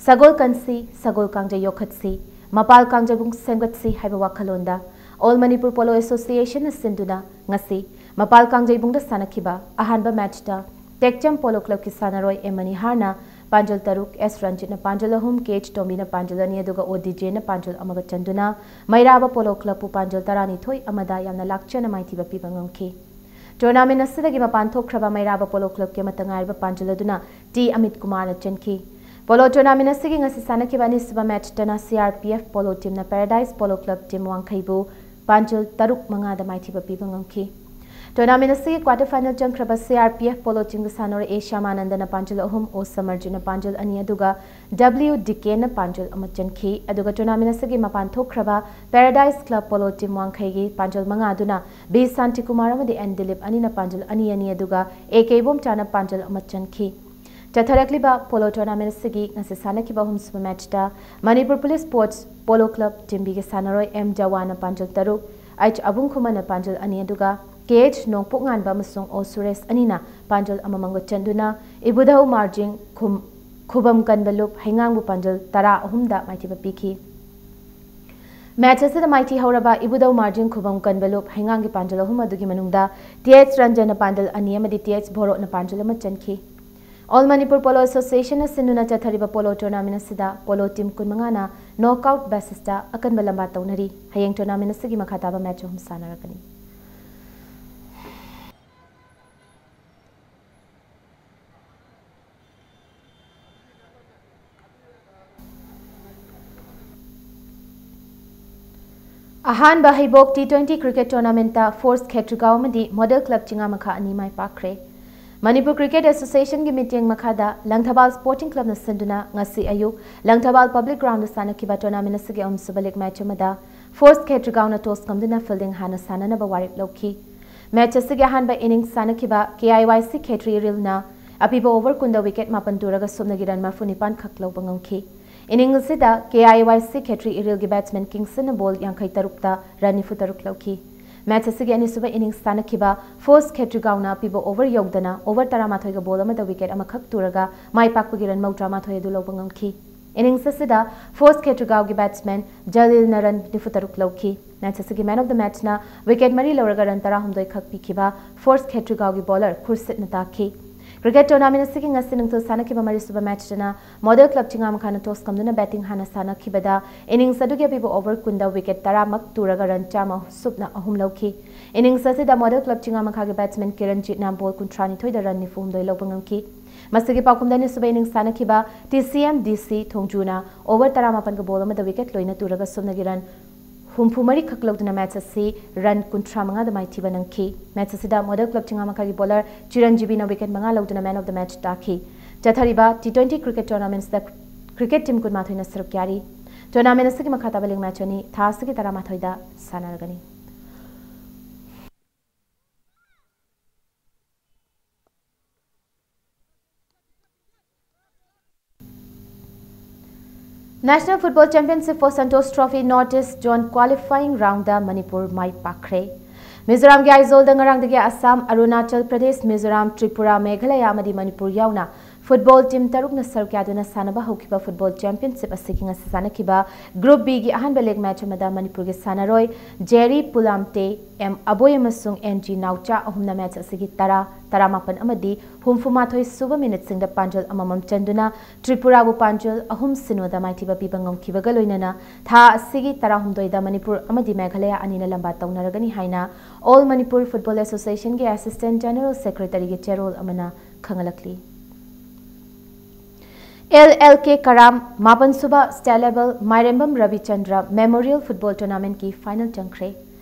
ꯁꯒꯣꯜ ꯀꯟꯁꯤ, ꯁꯒꯣꯜ ꯀꯥꯡꯖꯩ ꯌꯣꯛꯈꯠꯁꯤ, ꯃꯄꯥꯜ ꯀꯥꯡꯖꯩꯕꯨꯡ ꯁꯦꯝꯒꯠꯁꯤ ꯍꯥꯏꯕ ꯋꯥꯈꯜꯂꯣꯟꯗ All Manipur Polo Associationꯅ ꯁꯤꯟꯗꯨꯅ ꯉꯁꯤ ꯃꯄꯥꯜ ꯀꯥꯡꯖꯩꯕꯨꯡꯗ ꯁꯥꯟꯅꯈꯤꯕ ꯑꯍꯥꯟꯕ ꯃꯦꯆꯇ ꯇꯦꯛꯆꯝ ꯄꯣꯂꯣ ꯀ꯭ꯂꯕꯀꯤ ꯁꯥꯟꯅꯔꯣꯏ M ꯃꯅꯤꯍꯥꯔꯅ ꯄꯥꯟꯖꯜ ꯇꯔꯨꯛ, S ꯔꯟꯖꯤꯠꯅ ꯄꯥꯟꯖꯜ ꯑꯍꯨꯝ, K H ꯇꯣꯝꯕꯤꯅ ꯄꯥꯟꯖꯜ ꯑꯅꯤ ꯑꯗꯨꯒ O D Jꯅ ꯄꯥꯟꯖꯜ ꯑꯃꯒ ꯆꯟꯗꯨꯅ ꯃꯩꯔꯥꯕ ꯄꯣꯂꯣ ꯀ꯭ꯂꯕꯄꯨ ꯄꯥꯟꯖꯜ ꯇꯔꯥꯅꯤꯊꯣꯏ ꯑꯃꯗ ꯌꯥꯝꯅ ꯂꯥꯛꯆꯅ ꯃꯥꯏꯊꯤꯕ ꯄꯤꯕ ꯉꯝꯈꯤ꯫ ꯇꯣꯔꯅꯥꯃꯦꯟꯠ ꯑꯁꯤꯗꯒꯤ ꯃꯄꯥꯟ ꯊꯣꯛꯈ꯭ꯔꯕ ꯃꯩꯔꯥꯕ ꯄꯣꯂꯣ ꯀ꯭ꯂꯕꯀꯤ ꯑꯃꯠꯇ ꯉꯥꯏꯔꯕ ꯄꯥꯟꯖꯜ ꯑꯗꯨꯅ T ꯑꯃꯤꯠ ꯀꯨꯃꯥꯔꯅ ꯆꯟꯈꯤ꯫ ꯄꯣꯂꯣ ꯇꯣꯔꯅꯥꯃꯦꯟꯠ ꯑꯁꯤꯒꯤ ꯉꯁꯤ ꯁꯥꯟꯅꯈꯤꯕ ꯑꯅꯤꯁꯨꯕ ꯃꯦꯆꯇꯅ C R P F polo ꯇꯤꯝꯅ ꯄꯦꯔꯥꯗꯥꯏꯁ ꯄꯣꯂꯣ ꯀ꯭ꯂꯕ ꯇꯤꯝ ꯋꯥꯡꯈꯩꯕꯨ ꯄꯥꯟꯖꯜ ꯇꯔꯨꯛ ꯃꯉꯥꯗ ꯃꯥꯏꯊꯤꯕ ꯄꯤꯕ ꯉꯝꯈꯤ꯫ ꯇꯣꯔꯅꯥꯃꯦꯟꯠ ꯑꯁꯤꯒꯤ ꯀ꯭ꯋꯥꯔꯇꯔ ꯐꯥꯏꯅꯦꯜ ꯆꯪꯈ꯭ꯔꯕ C R P F polo ꯇꯤꯝꯒꯤ ꯁꯥꯟꯅꯔꯣꯏ A ꯁ꯭ꯌꯥꯃꯥꯅꯟꯗꯅ ꯄꯥꯟꯖꯜ ꯑꯍꯨꯝ, O ꯁꯃꯔꯖꯤꯠꯅ ꯄꯥꯟꯖꯜ ꯑꯅꯤ ꯑꯗꯨꯒ W ꯗꯤꯀꯦꯟꯅ ꯄꯥꯟꯖꯜ ꯑꯃ ꯆꯟꯈꯤ꯫ ꯑꯗꯨꯒ ꯇꯣꯔꯅꯥꯃꯦꯟꯠ ꯑꯁꯤꯒꯤ ꯃꯄꯥꯟ ꯊꯣꯛꯈ꯭ꯔꯕ ꯄꯦꯔꯥꯗꯥꯏꯁ ꯀ꯭ꯂꯕ ꯄꯣꯂꯣ ꯇꯤꯝ ꯋꯥꯡꯈꯩꯒꯤ ꯄꯥꯟꯖꯜ ꯃꯉꯥ ꯑꯗꯨꯅ B ꯁꯥꯟꯇꯤꯀꯨꯃꯥꯔ ꯑꯃꯗꯤ N ꯗꯤꯂꯤꯞ ꯑꯅꯤꯅ ꯄꯥꯟꯖꯜ ꯑꯅꯤ ꯑꯅꯤ ꯑꯗꯨꯒ A ꯀꯦ ꯏꯕꯣꯝꯆꯥꯅ ꯄꯥꯟꯖꯜ ꯑꯃ ꯆꯟꯈꯤ꯫ ꯆꯠꯊꯔꯛꯂꯤꯕ ꯄꯣꯂꯣ ꯇꯣꯔꯅꯥꯃꯦꯟꯠ ꯑꯁꯤꯒꯤ ꯉꯁꯤ ꯁꯥꯟꯅꯈꯤꯕ ꯑꯍꯨꯝꯁꯨꯕ ꯃꯦꯆꯇ Manipur police sports polo club team Bꯒꯤ ꯁꯥꯟꯅꯔꯣꯏ M ꯖꯋꯥꯟꯅ ꯄꯥꯟꯖꯜ ꯇꯔꯨꯛ, H ꯑꯕꯨꯡꯈꯨꯃꯟꯅ ꯄꯥꯟꯖꯜ ꯑꯅꯤ ꯑꯗꯨꯒ K H ꯅꯣꯡꯄꯣꯛꯉꯥꯟꯕ ꯑꯃꯁꯨꯡ O ꯁꯨꯔꯦꯁ ꯑꯅꯤꯅ ꯄꯥꯟꯖꯜ ꯑꯃꯃꯝꯒ ꯆꯟꯗꯨꯅ ꯏꯕꯨꯙꯧ ꯃꯥꯔꯖꯤꯡ ꯈꯨꯝ-, ꯈꯨꯕꯝ ꯀꯟꯕ ꯂꯨꯞ ꯍꯩꯉꯥꯡꯕꯨ ꯄꯥꯟꯖꯜ ꯇꯔꯥ ꯑꯍꯨꯝꯗ ꯃꯥꯏꯊꯤꯕ ꯄꯤꯈꯤ꯫ ꯃꯦꯆ ꯑꯁꯤꯗ ꯃꯥꯏꯊꯤ ꯍꯧꯔꯕ ꯏꯕꯨꯙꯧ ꯃꯥꯔꯖꯤꯡ ꯈꯨꯕꯝ ꯀꯟꯕ ꯂꯨꯞ ꯍꯩꯉꯥꯡꯒꯤ ꯄꯥꯟꯖꯜ ꯑꯍꯨꯝ ꯑꯗꯨꯒꯤ ꯃꯅꯨꯡꯗ T H ꯔꯟꯖꯟꯅ ꯄꯥꯟꯖꯜ ꯑꯅꯤ ꯑꯃꯗꯤ T H ꯚꯣꯔꯣꯠꯅ ꯄꯥꯟꯖꯜ ꯑꯃ ꯆꯟꯈꯤ꯫ All Manipur Polo Associationꯅ ꯁꯤꯟꯗꯨꯅ ꯆꯠꯊꯔꯤꯕ ꯄꯣꯂꯣ ꯇꯣꯔꯅꯥꯃꯦꯟꯠ ꯑꯁꯤꯗ ꯄꯣꯂꯣ ꯇꯤꯝ ꯀꯨꯟꯃꯉꯥꯅ ꯅꯣꯛꯑꯥꯎꯠ ꯕꯦꯁꯤꯁꯇ ꯑꯀꯟꯕ ꯂꯝꯕꯥ ꯇꯧꯅꯔꯤ꯫ ꯍꯌꯦꯡ ꯇꯣꯔꯅꯥꯃꯦꯟꯠ ꯑꯁꯤꯒꯤ ꯃꯈꯥ ꯇꯥꯕ ꯃꯦꯆ ꯑꯍꯨꯝ ꯁꯥꯟꯅꯔꯒꯅꯤ꯫ ꯑꯍꯥꯟꯕ ꯍꯩꯕꯣꯛ T twenty cricket tournamentꯇ Force ꯈꯦꯇ꯭ꯔꯤꯒꯥꯎ ꯑꯃꯗꯤ Model Club ꯆꯤꯉꯥꯃꯈꯥ ꯑꯅꯤ ꯃꯥꯏ ꯄꯥꯛꯈ꯭ꯔꯦ꯫ ꯃꯅꯤꯄꯨꯔ Cricket Associationꯒꯤ ꯃꯤꯠꯌꯦꯡ ꯃꯈꯥꯗ ꯂꯪꯊꯕꯥꯜ Sporting Clubꯅ ꯁꯤꯟꯗꯨꯅ ꯉꯁꯤ ꯑꯌꯨꯛ ꯂꯪꯊꯕꯥꯜ Public Groundꯗ ꯁꯥꯟꯅꯈꯤꯕ tournament ꯑꯁꯤꯒꯤ ꯑꯍꯨꯝꯁꯨꯕ league match ꯑꯃꯗ Force ꯈꯦꯇ꯭ꯔꯤꯒꯥꯎꯅ toss ꯉꯝꯗꯨꯅ fielding ꯍꯥꯟꯅ ꯁꯥꯟꯅꯅꯕ ꯋꯥꯔꯦꯞ ꯂꯧꯈꯤ꯫ Match ꯑꯁꯤꯒꯤ ꯑꯍꯥꯟꯕ innings ꯁꯥꯟꯅꯈꯤꯕ KIYC ꯈꯦꯇ꯭ꯔꯤ ꯏꯔꯤꯜꯅ ꯑꯄꯤꯕ over ꯀꯨꯟꯗ wicket ꯃꯥꯄꯟ ꯇꯨꯔꯒ ꯁꯨꯞꯅꯒꯤ run ꯃꯔꯐꯨ ꯅꯤꯄꯥꯟ ꯈꯛ ꯂꯧꯕ ꯉꯝꯈꯤ꯫ Innings ꯑꯁꯤꯗ KIYC ꯈꯦꯇ꯭ꯔꯤ ꯏꯔꯤꯜꯒꯤ batsman ꯀꯤꯡꯁꯟꯅ ball ꯌꯥꯡꯈꯩ ꯇꯔꯨꯛꯇ run ꯅꯤꯐꯨ ꯇꯔꯨꯛ ꯂꯧꯈꯤ꯫ Match ꯑꯁꯤꯒꯤ ꯑꯅꯤꯁꯨꯕ innings ꯁꯥꯟꯅꯈꯤꯕ Force ꯈꯦꯇ꯭ꯔꯤꯒꯥꯎꯅ ꯑꯄꯤꯕ over ꯌꯧꯗꯅ over ꯇꯔꯥꯃꯥꯊꯣꯏꯒ ball ꯑꯃꯗ wicket ꯑꯃꯈꯛ ꯇꯨꯔꯒ ꯃꯥꯏ ꯄꯥꯛꯄꯒꯤ run ꯃꯧꯗ꯭ꯔꯥ ꯃꯥꯊꯣꯏ ꯑꯗꯨ ꯂꯧꯕ ꯉꯝꯈꯤ꯫ Innings ꯑꯁꯤꯗ Force ꯈꯦꯇ꯭ꯔꯤꯒꯥꯎꯒꯤ batsman ꯖꯂꯤꯜꯅ run ꯅꯤꯐꯨ ꯇꯔꯨꯛ ꯂꯧꯈꯤ꯫ Match ꯑꯁꯤꯒꯤ man of the matchꯅ wicket ꯃꯔꯤ ꯂꯧꯔꯒ run ꯇꯔꯥꯍꯨꯝꯗꯣꯏ ꯈꯛ ꯄꯤꯈꯤꯕ Force ꯈꯦꯇ꯭ꯔꯤꯒꯥꯎꯒꯤ bowler ꯈꯨꯔꯁꯤꯠꯅ ꯇꯥꯈꯤ꯫ Cricket tournament ꯑꯁꯤꯒꯤ ꯉꯁꯤ ꯅꯨꯡꯊꯤꯜ ꯁꯥꯟꯅꯈꯤꯕ ꯃꯔꯤꯁꯨꯕ matchꯇꯅ Model Club ꯆꯤꯉꯥꯃꯈꯥꯅ toss ꯉꯝꯗꯨꯅ batting ꯍꯥꯟꯅ ꯁꯥꯟꯅꯈꯤꯕꯗ innings ꯑꯗꯨꯒꯤ ꯑꯄꯤꯕ over ꯀꯨꯟꯗ wicket ꯇꯔꯥꯃꯛ ꯇꯨꯔꯒ run ꯆꯥꯝꯃ ꯁꯨꯞꯅ ꯑꯍꯨꯝ ꯂꯧꯈꯤ꯫ Innings ꯑꯁꯤꯗ Model Club ꯆꯤꯉꯥꯃꯈꯥꯒꯤ batsman ꯀꯤꯔꯟꯖꯤꯠꯅ ball ꯀꯨꯟꯊ꯭ꯔꯥꯅꯤꯊꯣꯏꯗ run ꯅꯤꯐꯨ ꯍꯨꯝꯗꯣꯏ ꯂꯧꯕ ꯉꯝꯈꯤ꯫ ꯃꯁꯤꯒꯤ ꯄꯥꯎꯈꯨꯝꯗ ꯑꯅꯤꯁꯨꯕ innings ꯁꯥꯟꯅꯈꯤꯕ TCM DC ꯊꯣꯡꯖꯨꯅ over ꯇꯔꯥꯃꯥꯄꯟꯒ ball ꯑꯃꯗ wicket ꯂꯣꯏꯅ ꯇꯨꯔꯒ ꯁꯨꯞꯅꯒꯤ run ꯍꯨꯝꯐꯨ ꯃꯔꯤ ꯈꯛ ꯂꯧꯗꯨꯅ match ꯑꯁꯤ run ꯀꯨꯟꯊ꯭ꯔꯥ ꯃꯉꯥꯗ ꯃꯥꯏꯊꯤꯕ ꯅꯪꯈꯤ꯫ Match ꯑꯁꯤꯗ Model Club ꯆꯤꯉꯥꯃꯈꯥꯒꯤ bowler ꯆꯤꯔꯟꯖꯤꯕꯤꯅ wicket ꯃꯉꯥ ꯂꯧꯗꯨꯅ man of the match ꯇꯥꯈꯤ꯫ ꯆꯠꯊꯔꯤꯕ T twenty cricket tournamentsꯇ cricket team ꯀꯨꯟꯃꯥꯊꯣꯏꯅ ꯁꯔꯨꯛ ꯌꯥꯔꯤ꯫ Tournament ꯑꯁꯤꯒꯤ ꯃꯈꯥ ꯇꯥꯕ league match ꯑꯅꯤ ꯊꯥ ꯑꯁꯤꯒꯤ ꯇꯔꯥꯃꯥꯊꯣꯏꯗ ꯁꯥꯟꯅꯔꯒꯅꯤ꯫ National Football Championship for Santosh Trophy North East Zone qualifying roundꯗ Manipur ꯃꯥꯏ ꯄꯥꯛꯈ꯭ꯔꯦ꯫ ꯃꯤꯖꯣꯔꯥꯝꯒꯤ ꯑꯥꯏꯖꯣꯜꯗ ꯉꯔꯥꯡꯗꯒꯤ ꯑꯁꯥꯝ, ꯑꯔꯨꯅꯥꯆꯜ ꯄ꯭ꯔꯗꯦꯁ, ꯃꯤꯖꯣꯔꯥꯝ, ꯇ꯭ꯔꯤꯄꯨꯔꯥ, ꯃꯦꯘꯥꯂꯌꯥ ꯑꯃꯗꯤ ꯃꯅꯤꯄꯨꯔ ꯌꯥꯎꯅ football team ꯇꯔꯨꯛꯅ ꯁꯔꯨꯛ ꯌꯥꯗꯨꯅ ꯁꯥꯟꯅꯕ ꯍꯧꯈꯤꯕ football championship ꯑꯁꯤꯒꯤ ꯉꯁꯤ ꯁꯥꯟꯅꯈꯤꯕ Group Bꯒꯤ ꯑꯍꯥꯟꯕ league match ꯑꯃꯗ ꯃꯅꯤꯄꯨꯔꯒꯤ ꯁꯥꯟꯅꯔꯣꯏ ꯖꯦꯔꯤ ꯄꯨꯂꯥꯝꯇꯦ, ꯑꯦꯝ ꯑꯕꯣꯏ ꯑꯃꯁꯨꯡ ꯑꯦꯟ ꯖꯤ ꯅꯥꯎꯆꯥ ꯑꯍꯨꯝꯅ match ꯑꯁꯤꯒꯤ ꯇꯔꯥ, ꯇꯔꯥꯃꯥꯄꯟ ꯑꯃꯗꯤ ꯍꯨꯝꯐꯨꯃꯥꯊꯣꯏ ꯁꯨꯕ minuteꯁꯤꯡꯗ ꯄꯥꯟꯖꯜ ꯑꯃꯃꯝ ꯆꯟꯗꯨꯅ ꯇ꯭ꯔꯤꯄꯨꯔꯥꯕꯨ ꯄꯥꯟꯖꯜ ꯑꯍꯨꯝ ꯁꯤꯅꯣꯗ ꯃꯥꯏꯊꯤꯕ ꯄꯤꯕ ꯉꯝꯈꯤꯕꯒ ꯂꯣꯏꯅꯅ ꯊꯥ ꯑꯁꯤꯒꯤ ꯇꯔꯥꯍꯨꯝꯗꯣꯏꯗ ꯃꯅꯤꯄꯨꯔ ꯑꯃꯗꯤ ꯃꯦꯘꯥꯂꯌꯥ ꯑꯅꯤꯅ ꯂꯝꯕꯥ ꯇꯧꯅꯔꯒꯅꯤ ꯍꯥꯏꯅ All Manipur Football Associationꯒꯤ Assistant General Secretaryꯒꯤ ꯆꯦꯔꯣꯜ ꯑꯃꯅ ꯈꯪꯍꯜꯂꯛꯂꯤ꯫ ꯑꯦꯜ ꯑꯦꯜ ꯀꯦ ꯀꯔꯥꯝ ꯃꯥꯄꯟ ꯁꯨꯕ State Level ꯃꯥꯏꯔꯦꯝꯕꯝ ꯔꯕꯤꯆꯟꯗ꯭ꯔ Memorial Football Tournamentꯀꯤ final ꯆꯪꯈ꯭ꯔꯦ꯫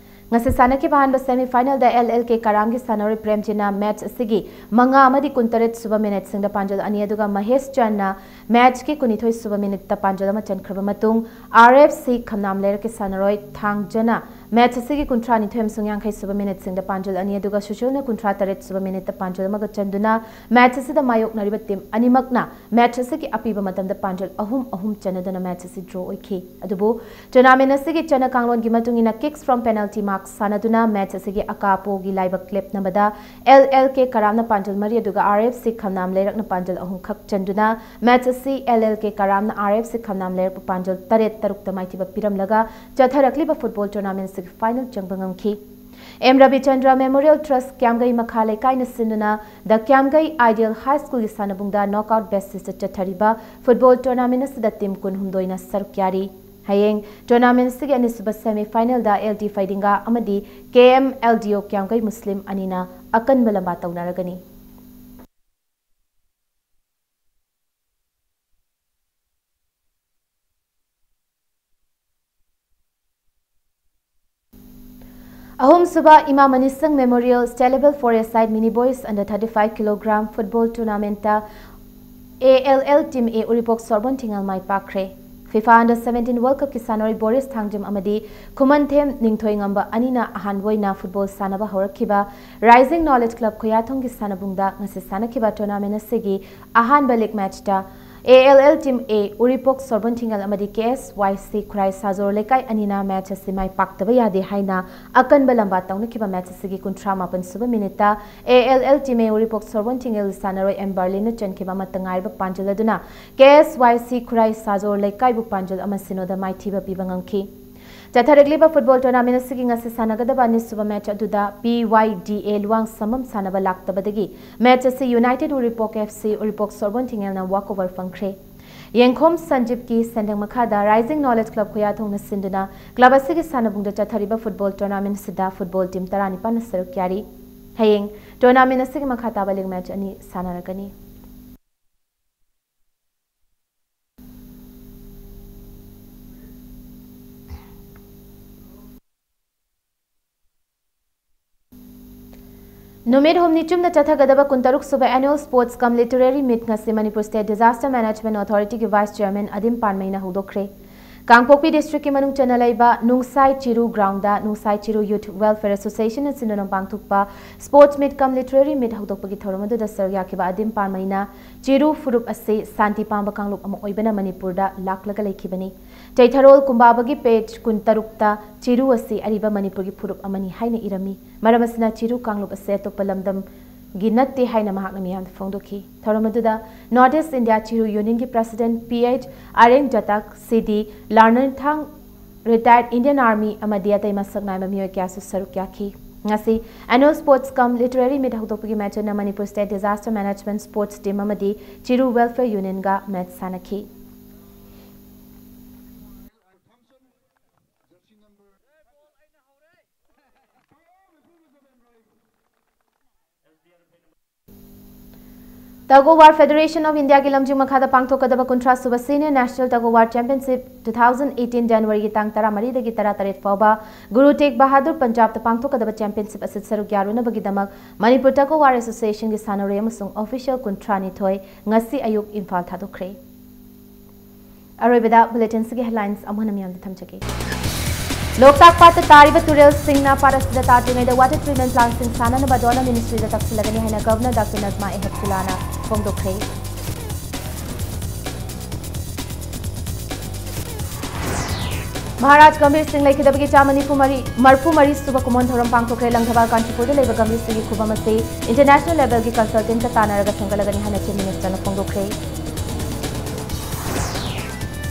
ꯉꯁꯤ ꯁꯥꯟꯅꯈꯤꯕ ꯑꯍꯥꯟꯕ semifinalꯗ ꯑꯦꯜ ꯑꯦꯜ ꯀꯦ ꯀꯔꯥꯝꯒꯤ ꯁꯥꯟꯅꯔꯣꯏ ꯄ꯭ꯔꯦꯝꯖꯤꯅ match ꯑꯁꯤꯒꯤ ꯃꯉꯥ ꯑꯃꯗꯤ ꯀꯨꯟꯇꯔꯦꯠ ꯁꯨꯕ minuteꯁꯤꯡꯗ ꯄꯥꯟꯖꯜ ꯑꯅꯤ, ꯑꯗꯨꯒ ꯃꯍꯦꯁ ꯆꯟꯅ matchꯀꯤ ꯀꯨꯟꯅꯤꯊꯣꯏ ꯁꯨꯕ minuteꯇ ꯄꯥꯟꯖꯜ ꯑꯃ ꯆꯟꯈ꯭ꯔꯕ ꯃꯇꯨꯡ, ꯑꯥꯔ ꯑꯦꯐ ꯁꯤ ꯈꯝꯅꯥꯝ ꯂꯩꯔꯛꯀꯤ ꯁꯥꯟꯅꯔꯣꯏ ꯊꯥꯡꯖꯅ match ꯑꯁꯤꯒꯤ ꯀꯨꯟꯊ꯭ꯔꯥ ꯅꯤꯊꯣꯏ ꯑꯃꯁꯨꯡ ꯌꯥꯡꯈꯩ ꯁꯨꯕ minuteꯁꯤꯡꯗ ꯄꯥꯟꯖꯜ ꯑꯅꯤ, ꯑꯗꯨꯒ ꯁꯨꯁꯤꯜꯅ ꯀꯨꯟꯊ꯭ꯔꯥ ꯇꯔꯦꯠ ꯁꯨꯕ minuteꯇ ꯄꯥꯟꯖꯜ ꯑꯃꯒ ꯆꯟꯗꯨꯅ match ꯑꯁꯤꯗ ꯃꯥꯌꯣꯛꯅꯔꯤꯕ team ꯑꯅꯤꯃꯛꯅ match ꯑꯁꯤꯒꯤ ꯑꯄꯤꯕ ꯃꯇꯝꯗ ꯄꯥꯟꯖꯜ ꯑꯍꯨꯝ ꯑꯍꯨꯝ ꯆꯟꯅꯗꯨꯅ match ꯑꯁꯤ draw ꯑꯣꯏꯈꯤ꯫ ꯑꯗꯨꯕꯨ tournament ꯑꯁꯤꯒꯤ ꯆꯠꯅ ꯀꯥꯡꯂꯣꯟꯒꯤ ꯃꯇꯨꯡ ꯏꯟꯅ kicks from penalty mark ꯁꯥꯟꯅꯗꯨꯅ match ꯑꯁꯤꯒꯤ ꯑꯀꯥ ꯑꯄꯣꯒꯤ ꯂꯥꯏꯕꯛ ꯂꯦꯞꯅꯕꯗ ꯑꯦꯜ ꯑꯦꯜ ꯀꯦ ꯀꯔꯥꯝꯅ ꯄꯥꯟꯖꯜ ꯃꯔꯤ, ꯑꯗꯨꯒ ꯑꯥꯔ ꯑꯦꯐ ꯁꯤ ꯈꯝꯅꯥꯝ ꯂꯩꯔꯛꯅ ꯄꯥꯟꯖꯜ ꯑꯍꯨꯝꯈꯛ ꯆꯟꯗꯨꯅ match ꯑꯁꯤ ꯑꯦꯜ ꯑꯦꯜ ꯀꯦ ꯀꯔꯥꯝꯅ ꯑꯥꯔ ꯑꯦꯐ ꯁꯤ ꯈꯝꯅꯥꯝ ꯂꯩꯔꯛꯄꯨ ꯄꯥꯟꯖꯜ ꯇꯔꯦꯠ ꯇꯔꯨꯛꯇ ꯃꯥꯏꯊꯤꯕ ꯄꯤꯔꯝꯂꯒ ꯆꯠꯊꯔꯛꯂꯤꯕ football tournament ꯑꯁꯤꯒꯤ final ꯆꯪꯕ ꯉꯝꯈꯤ꯫ ꯑꯦꯝ ꯔꯕꯤꯆꯟꯗ꯭ꯔ Memorial Trust ꯀ꯭ꯌꯥꯝꯒꯩ ꯃꯈꯥ ꯂꯩꯀꯥꯏꯅ ꯁꯤꯟꯗꯨꯅ The ꯀ꯭ꯌꯥꯝꯒꯩ Ideal High Schoolꯒꯤ ꯁꯥꯟꯅꯕꯨꯡꯗ knockout basisꯇ ꯆꯠꯊꯔꯤꯕ football tournament ꯑꯁꯤꯗ team ꯀꯨꯟꯍꯨꯝꯗꯣꯏꯅ ꯁꯔꯨꯛ ꯌꯥꯔꯤ꯫ ꯍꯌꯦꯡ tournament ꯑꯁꯤꯒꯤ ꯑꯅꯤꯁꯨꯕ semifinalꯗ ꯑꯦꯜ ꯗꯤ ꯐꯩꯗꯤꯡꯒꯥ ꯑꯃꯗꯤ ꯀꯦ ꯑꯦꯝ ꯑꯦꯜ ꯗꯤ ꯑꯣ ꯀ꯭ꯌꯥꯝꯒꯩ ꯃꯨꯁꯂꯤꯝ ꯑꯅꯤꯅ ꯑꯀꯟꯕ ꯂꯝꯕꯥ ꯇꯧꯅꯔꯒꯅꯤ꯫ ꯑꯍꯨꯝꯁꯨꯕ ꯏꯃꯥ ꯃꯅꯤꯁꯪ Memorial State Level Four-A-Side Mini Boys Under Thirty-Five Kilogram Football Tournamentꯇ A L L Team A Uripok Sorbon Thingel ꯃꯥꯏ ꯄꯥꯛꯈ꯭ꯔꯦ꯫ FIFA Under Seventeen World Cupꯀꯤ ꯁꯥꯟꯅꯔꯣꯏ ꯕꯣꯔꯤꯁ ꯊꯥꯡꯖꯝ ꯑꯃꯗꯤ ꯈꯨꯃꯟꯊꯦꯝ ꯅꯤꯡꯊꯣꯏꯉꯝꯕ ꯑꯅꯤꯅ ꯑꯍꯥꯟꯕ ꯑꯣꯏꯅ football ꯁꯥꯟꯅꯕ ꯍꯧꯔꯛꯈꯤꯕ Rising Knowledge Club ꯈꯨꯌꯥꯊꯣꯡꯒꯤ ꯁꯥꯟꯅꯕꯨꯡꯗ ꯉꯁꯤ ꯁꯥꯟꯅꯈꯤꯕ tournament ꯑꯁꯤꯒꯤ ꯑꯍꯥꯟꯕ league matchꯇ A L L Team A Uripok Sorbon Thingel ꯑꯃꯗꯤ ꯀꯦ ꯑꯦꯁ ꯋꯥꯏ ꯁꯤ ꯈꯨꯔꯥꯏ ꯁꯥꯖꯣꯔ ꯂꯩꯀꯥꯏ ꯑꯅꯤꯅ match ꯑꯁꯤ ꯃꯥꯏ ꯄꯥꯛꯇꯕ ꯌꯥꯗꯦ ꯍꯥꯏꯅ ꯑꯀꯟꯕ ꯂꯝꯕꯥ ꯇꯧꯅꯈꯤꯕ match ꯑꯁꯤꯒꯤ ꯀꯨꯟꯊ꯭ꯔꯥ ꯃꯥꯄꯟ ꯁꯨꯕ minuteꯇ ꯑꯦ L L Team A Uripok ꯁꯣꯔꯕꯣꯟ ꯊꯤꯉꯦꯜꯒꯤ ꯁꯥꯟꯅꯔꯣꯏ ꯑꯦꯝ ꯕꯥꯔꯂꯤꯟꯅ ꯆꯟꯈꯤꯕ ꯑꯃꯠꯇ ꯉꯥꯏꯔꯕ ꯄꯥꯟꯖꯜ ꯑꯗꯨꯅ ꯀꯦ ꯑꯦꯁ ꯋꯥꯏ ꯁꯤ ꯈꯨꯔꯥꯏ ꯁꯥꯖꯣꯔ ꯂꯩꯀꯥꯏꯕꯨ ꯄꯥꯟꯖꯜ ꯑꯃ ꯁꯤꯅꯣꯗ ꯃꯥꯏꯊꯤꯕ ꯄꯤꯕ ꯉꯝꯈꯤ꯫ ꯆꯠꯊꯔꯛꯂꯤꯕ football tournament ꯑꯁꯤꯒꯤ ꯉꯁꯤ ꯁꯥꯟꯅꯒꯗꯕ ꯑꯅꯤꯁꯨꯕ match ꯑꯗꯨꯗ ꯄꯤ ꯋꯥꯏ ꯗꯤ ꯑꯦ ꯂꯨꯋꯥꯡꯁꯝꯕꯝ ꯁꯥꯟꯅꯕ ꯂꯥꯛꯇꯕꯗꯒꯤ match ꯑꯁꯤ United ꯎꯔꯤꯄꯣꯛ ꯑꯦꯐ ꯁꯤ ꯎꯔꯤꯄꯣꯛ ꯁꯣꯔꯕꯣꯟ ꯊꯤꯉꯦꯜꯅ walkover ꯐꯪꯈ꯭ꯔꯦ꯫ ꯌꯦꯡꯈꯣꯝ ꯁꯟꯖꯤꯞꯀꯤ ꯁꯦꯟꯗꯪ ꯃꯈꯥꯗ Rising Knowledge Club ꯈꯨꯌꯥꯊꯣꯡꯅ ꯁꯤꯟꯗꯨꯅ club ꯑꯁꯤꯒꯤ ꯁꯥꯟꯅꯕꯨꯡꯗ ꯆꯠꯊꯔꯤꯕ football tournament ꯑꯁꯤꯗ football team ꯇꯔꯥꯅꯤꯄꯥꯟꯅ ꯁꯔꯨꯛ ꯌꯥꯔꯤ꯫ ꯍꯌꯦꯡ tournament ꯑꯁꯤꯒꯤ ꯃꯈꯥ ꯇꯥꯕ league match ꯑꯅꯤ ꯁꯥꯟꯅꯔꯒꯅꯤ꯫ ꯅꯨꯃꯤꯠ ꯍꯨꯝꯅꯤ ꯆꯨꯞꯅ ꯆꯠꯊꯒꯗꯕ ꯀꯨꯟꯇꯔꯨꯛ ꯁꯨꯕ Annual Sports cum Literary Meet ꯉꯁꯤ Manipur State Disaster Management Authority ꯒꯤ Vice Chairman ꯑꯗꯤꯝ ꯄꯥꯟꯃꯩꯅ ꯍꯧꯗꯣꯛꯈ꯭ꯔꯦ꯫ ꯀꯥꯡꯄꯣꯛꯄꯤ district ꯀꯤ ꯃꯅꯨꯡ ꯆꯟꯅ ꯂꯩꯕ ꯅꯨꯡꯁꯥꯏ ꯆꯤꯔꯨ ground ꯗ ꯅꯨꯡꯁꯥꯏ ꯆꯤꯔꯨ Youth Welfare Association ꯅ ꯁꯤꯟꯗꯨꯅ ꯄꯥꯡꯊꯣꯛꯄ Sports Meet cum Literary Meet ꯍꯧꯗꯣꯛꯄꯒꯤ ꯊꯧꯔꯝ ꯑꯗꯨꯗ ꯁꯔꯨꯛ ꯌꯥꯈꯤꯕ ꯑꯗꯤꯝ ꯄꯥꯟꯃꯩꯅ ꯆꯤꯔꯨ ꯐꯨꯔꯨꯞ ꯑꯁꯤ ꯁꯥꯟꯇꯤ ꯄꯥꯝꯕ ꯀꯥꯡꯂꯨꯞ ꯑꯃ ꯑꯣꯏꯕꯅ ꯃꯅꯤꯄꯨꯔꯗ ꯂꯥꯛꯂꯒ ꯂꯩꯈꯤꯕꯅꯤ꯫ ꯆꯩꯊꯔꯣꯜ ꯀꯨꯝꯕꯥꯕꯒꯤ page ꯀꯨꯟꯇꯔꯨꯛꯇ ꯆꯤꯔꯨ ꯑꯁꯤ ꯑꯔꯤꯕ ꯃꯅꯤꯄꯨꯔꯒꯤ ꯐꯨꯔꯨꯞ ꯑꯃꯅꯤ ꯍꯥꯏꯅ ꯏꯔꯝꯃꯤ꯫ ꯃꯔꯝ ꯑꯁꯤꯅ ꯆꯤꯔꯨ ꯀꯥꯡꯂꯨꯞ ꯑꯁꯤ ꯑꯇꯣꯞꯄ ꯂꯝꯗꯝꯒꯤ ꯅꯠꯇꯦ ꯍꯥꯏꯅ ꯃꯍꯥꯛꯅ ꯃꯤꯌꯥꯝꯗ ꯐꯣꯡꯗꯣꯛꯈꯤ꯫ ꯊꯧꯔꯝ ꯑꯗꯨꯗ North East India ꯆꯤꯔꯨ Union ꯒꯤ President P H ꯑꯔꯦꯡ ꯖꯇꯥꯛ, C D ꯂꯥꯔꯅꯔꯊꯥꯡ, retired Indian Army ꯑꯃꯗꯤ ꯑꯇꯩ ꯃꯁꯛ ꯅꯥꯏꯕ ꯃꯤꯑꯣꯏ ꯀꯌꯥꯁꯨ ꯁꯔꯨꯛ ꯌꯥꯈꯤ꯫ ꯉꯁꯤ Annual Sports cum Literary Meet ꯍꯧꯗꯣꯛꯄꯒꯤ ꯃꯥꯏꯆꯟꯅ Manipur State Disaster Management Sports Team ꯑꯃꯗꯤ ꯆꯤꯔꯨ Welfare Union ꯒ match ꯁꯥꯟꯅꯈꯤ꯫ Tug of War Federation of India ꯒꯤ ꯂꯝꯖꯤꯡ ꯃꯈꯥꯗ ꯄꯥꯡꯊꯣꯛꯀꯗꯕ ꯀꯨꯟꯊ꯭ꯔꯥ ꯁꯨꯕ Senior National Tug of War Championship two thousand eighteen January ꯒꯤ ꯇꯥꯡ ꯇꯔꯥꯃꯔꯤꯗꯒꯤ ꯇꯔꯥꯇꯔꯦꯠ ꯐꯥꯎꯕ ꯒꯨꯔꯨ ꯇꯦꯒ ꯕꯍꯥꯗꯨꯔ ꯄꯟꯖꯥꯕꯇ ꯄꯥꯡꯊꯣꯛꯀꯗꯕ championship ꯑꯁꯤꯗ ꯁꯔꯨꯛ ꯌꯥꯔꯨꯅꯕꯒꯤꯗꯃꯛ Manipur Tug of War Association ꯒꯤ ꯁꯥꯟꯅꯔꯣꯏ ꯑꯃꯁꯨꯡ official ꯀꯨꯟꯊ꯭ꯔꯥꯅꯤꯊꯣꯏ ꯉꯁꯤ ꯑꯌꯨꯛ ꯏꯝꯐꯥꯜ ꯊꯥꯗꯣꯛꯈ꯭ꯔꯦ꯫ ꯑꯔꯣꯏꯕꯗ bulletin ꯁꯤꯒꯤ headlines ꯑꯃꯨꯛ ꯍꯟꯅ ꯃꯤꯌꯥꯝꯗ ꯊꯝꯖꯒꯦ꯫ ꯂꯣꯛꯇꯥꯛ ꯄꯥꯠꯇ ꯇꯥꯔꯤꯕ ꯇꯨꯔꯦꯜꯁꯤꯡꯅ ꯄꯥꯠ ꯑꯁꯤꯗ ꯇꯥꯗ꯭ꯔꯤꯉꯩꯗ water treatment plant ꯁꯤꯡ ꯁꯥꯅꯅꯕ DoNER Ministry ꯗ ꯇꯛꯁꯤꯜꯂꯒꯅꯤ ꯍꯥꯏꯅ Governor Doctor Najma Heptulla ꯅ ꯐꯣꯡꯗꯣꯛꯈ꯭ꯔꯦ꯫ ꯃꯍꯥꯔꯥꯖ ꯒꯝꯚꯤꯔ ꯁꯤꯡ ꯂꯩꯈꯤꯗꯕꯒꯤ ꯆꯥꯝꯃ ꯅꯤꯐꯨ ꯃꯔꯤ, ꯃꯔꯤꯐꯨ ꯃꯔꯤ ꯁꯨꯕ ꯀꯨꯝꯑꯣꯟ ꯊꯧꯔꯝ ꯄꯥꯡꯊꯣꯛꯈ꯭ꯔꯦ꯫ ꯂꯪꯊꯕꯥꯜ ꯀꯥꯟꯆꯤꯄꯨꯔꯗ ꯂꯩꯕ ꯒꯝꯚꯤꯔ ꯁꯤꯡꯒꯤ ꯈꯨꯕꯝ ꯑꯁꯤ international level ꯒꯤ consultant ꯀ ꯇꯥꯟꯅꯔꯒ ꯁꯦꯝꯒꯠꯂꯒꯅꯤ ꯍꯥꯏꯅ Chief Minister ꯅ ꯐꯣꯡꯗꯣꯛꯈ꯭ꯔꯦ꯫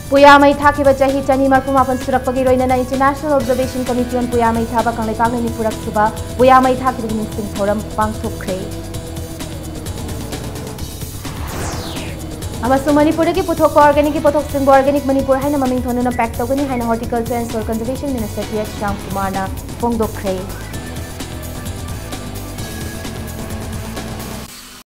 ꯄꯨꯌꯥ ꯃꯩ ꯊꯥꯈꯤꯕ ꯆꯍꯤ ꯆꯅꯤ ꯃꯔꯤꯐꯨ ꯃꯥꯄꯟ ꯁꯨꯔꯛꯄꯒꯤ ꯂꯣꯏꯅꯅ International Observation Committee on ꯄꯨꯌꯥ ꯃꯩ ꯊꯥꯕ ꯀꯪꯂꯩꯄꯥꯛ ꯅꯤꯐꯨꯔꯛ ꯁꯨꯕ ꯄꯨꯌꯥ ꯃꯩ ꯊꯥꯈꯤꯕꯒꯤ ꯅꯤꯡꯁꯤꯡ ꯊꯧꯔꯝ ꯄꯥꯡꯊꯣꯛꯈ꯭ꯔꯦ꯫ ꯑꯃꯁꯨꯡ ꯃꯅꯤꯄꯨꯔꯗꯒꯤ ꯄꯨꯊꯣꯛꯄ organic ꯀꯤ ꯄꯣꯠꯊꯣꯛꯁꯤꯡꯕꯨ Organic Manipur ꯍꯥꯏꯅ ꯃꯃꯤꯡ ꯊꯣꯟꯗꯨꯅ pack ꯇꯧꯒꯅꯤ ꯍꯥꯏꯅ Horticulture and Soil Conservation Minister T H Shyam ꯀꯨꯃꯥꯔꯅ ꯐꯣꯡꯗꯣꯛꯈ꯭ꯔꯦ꯫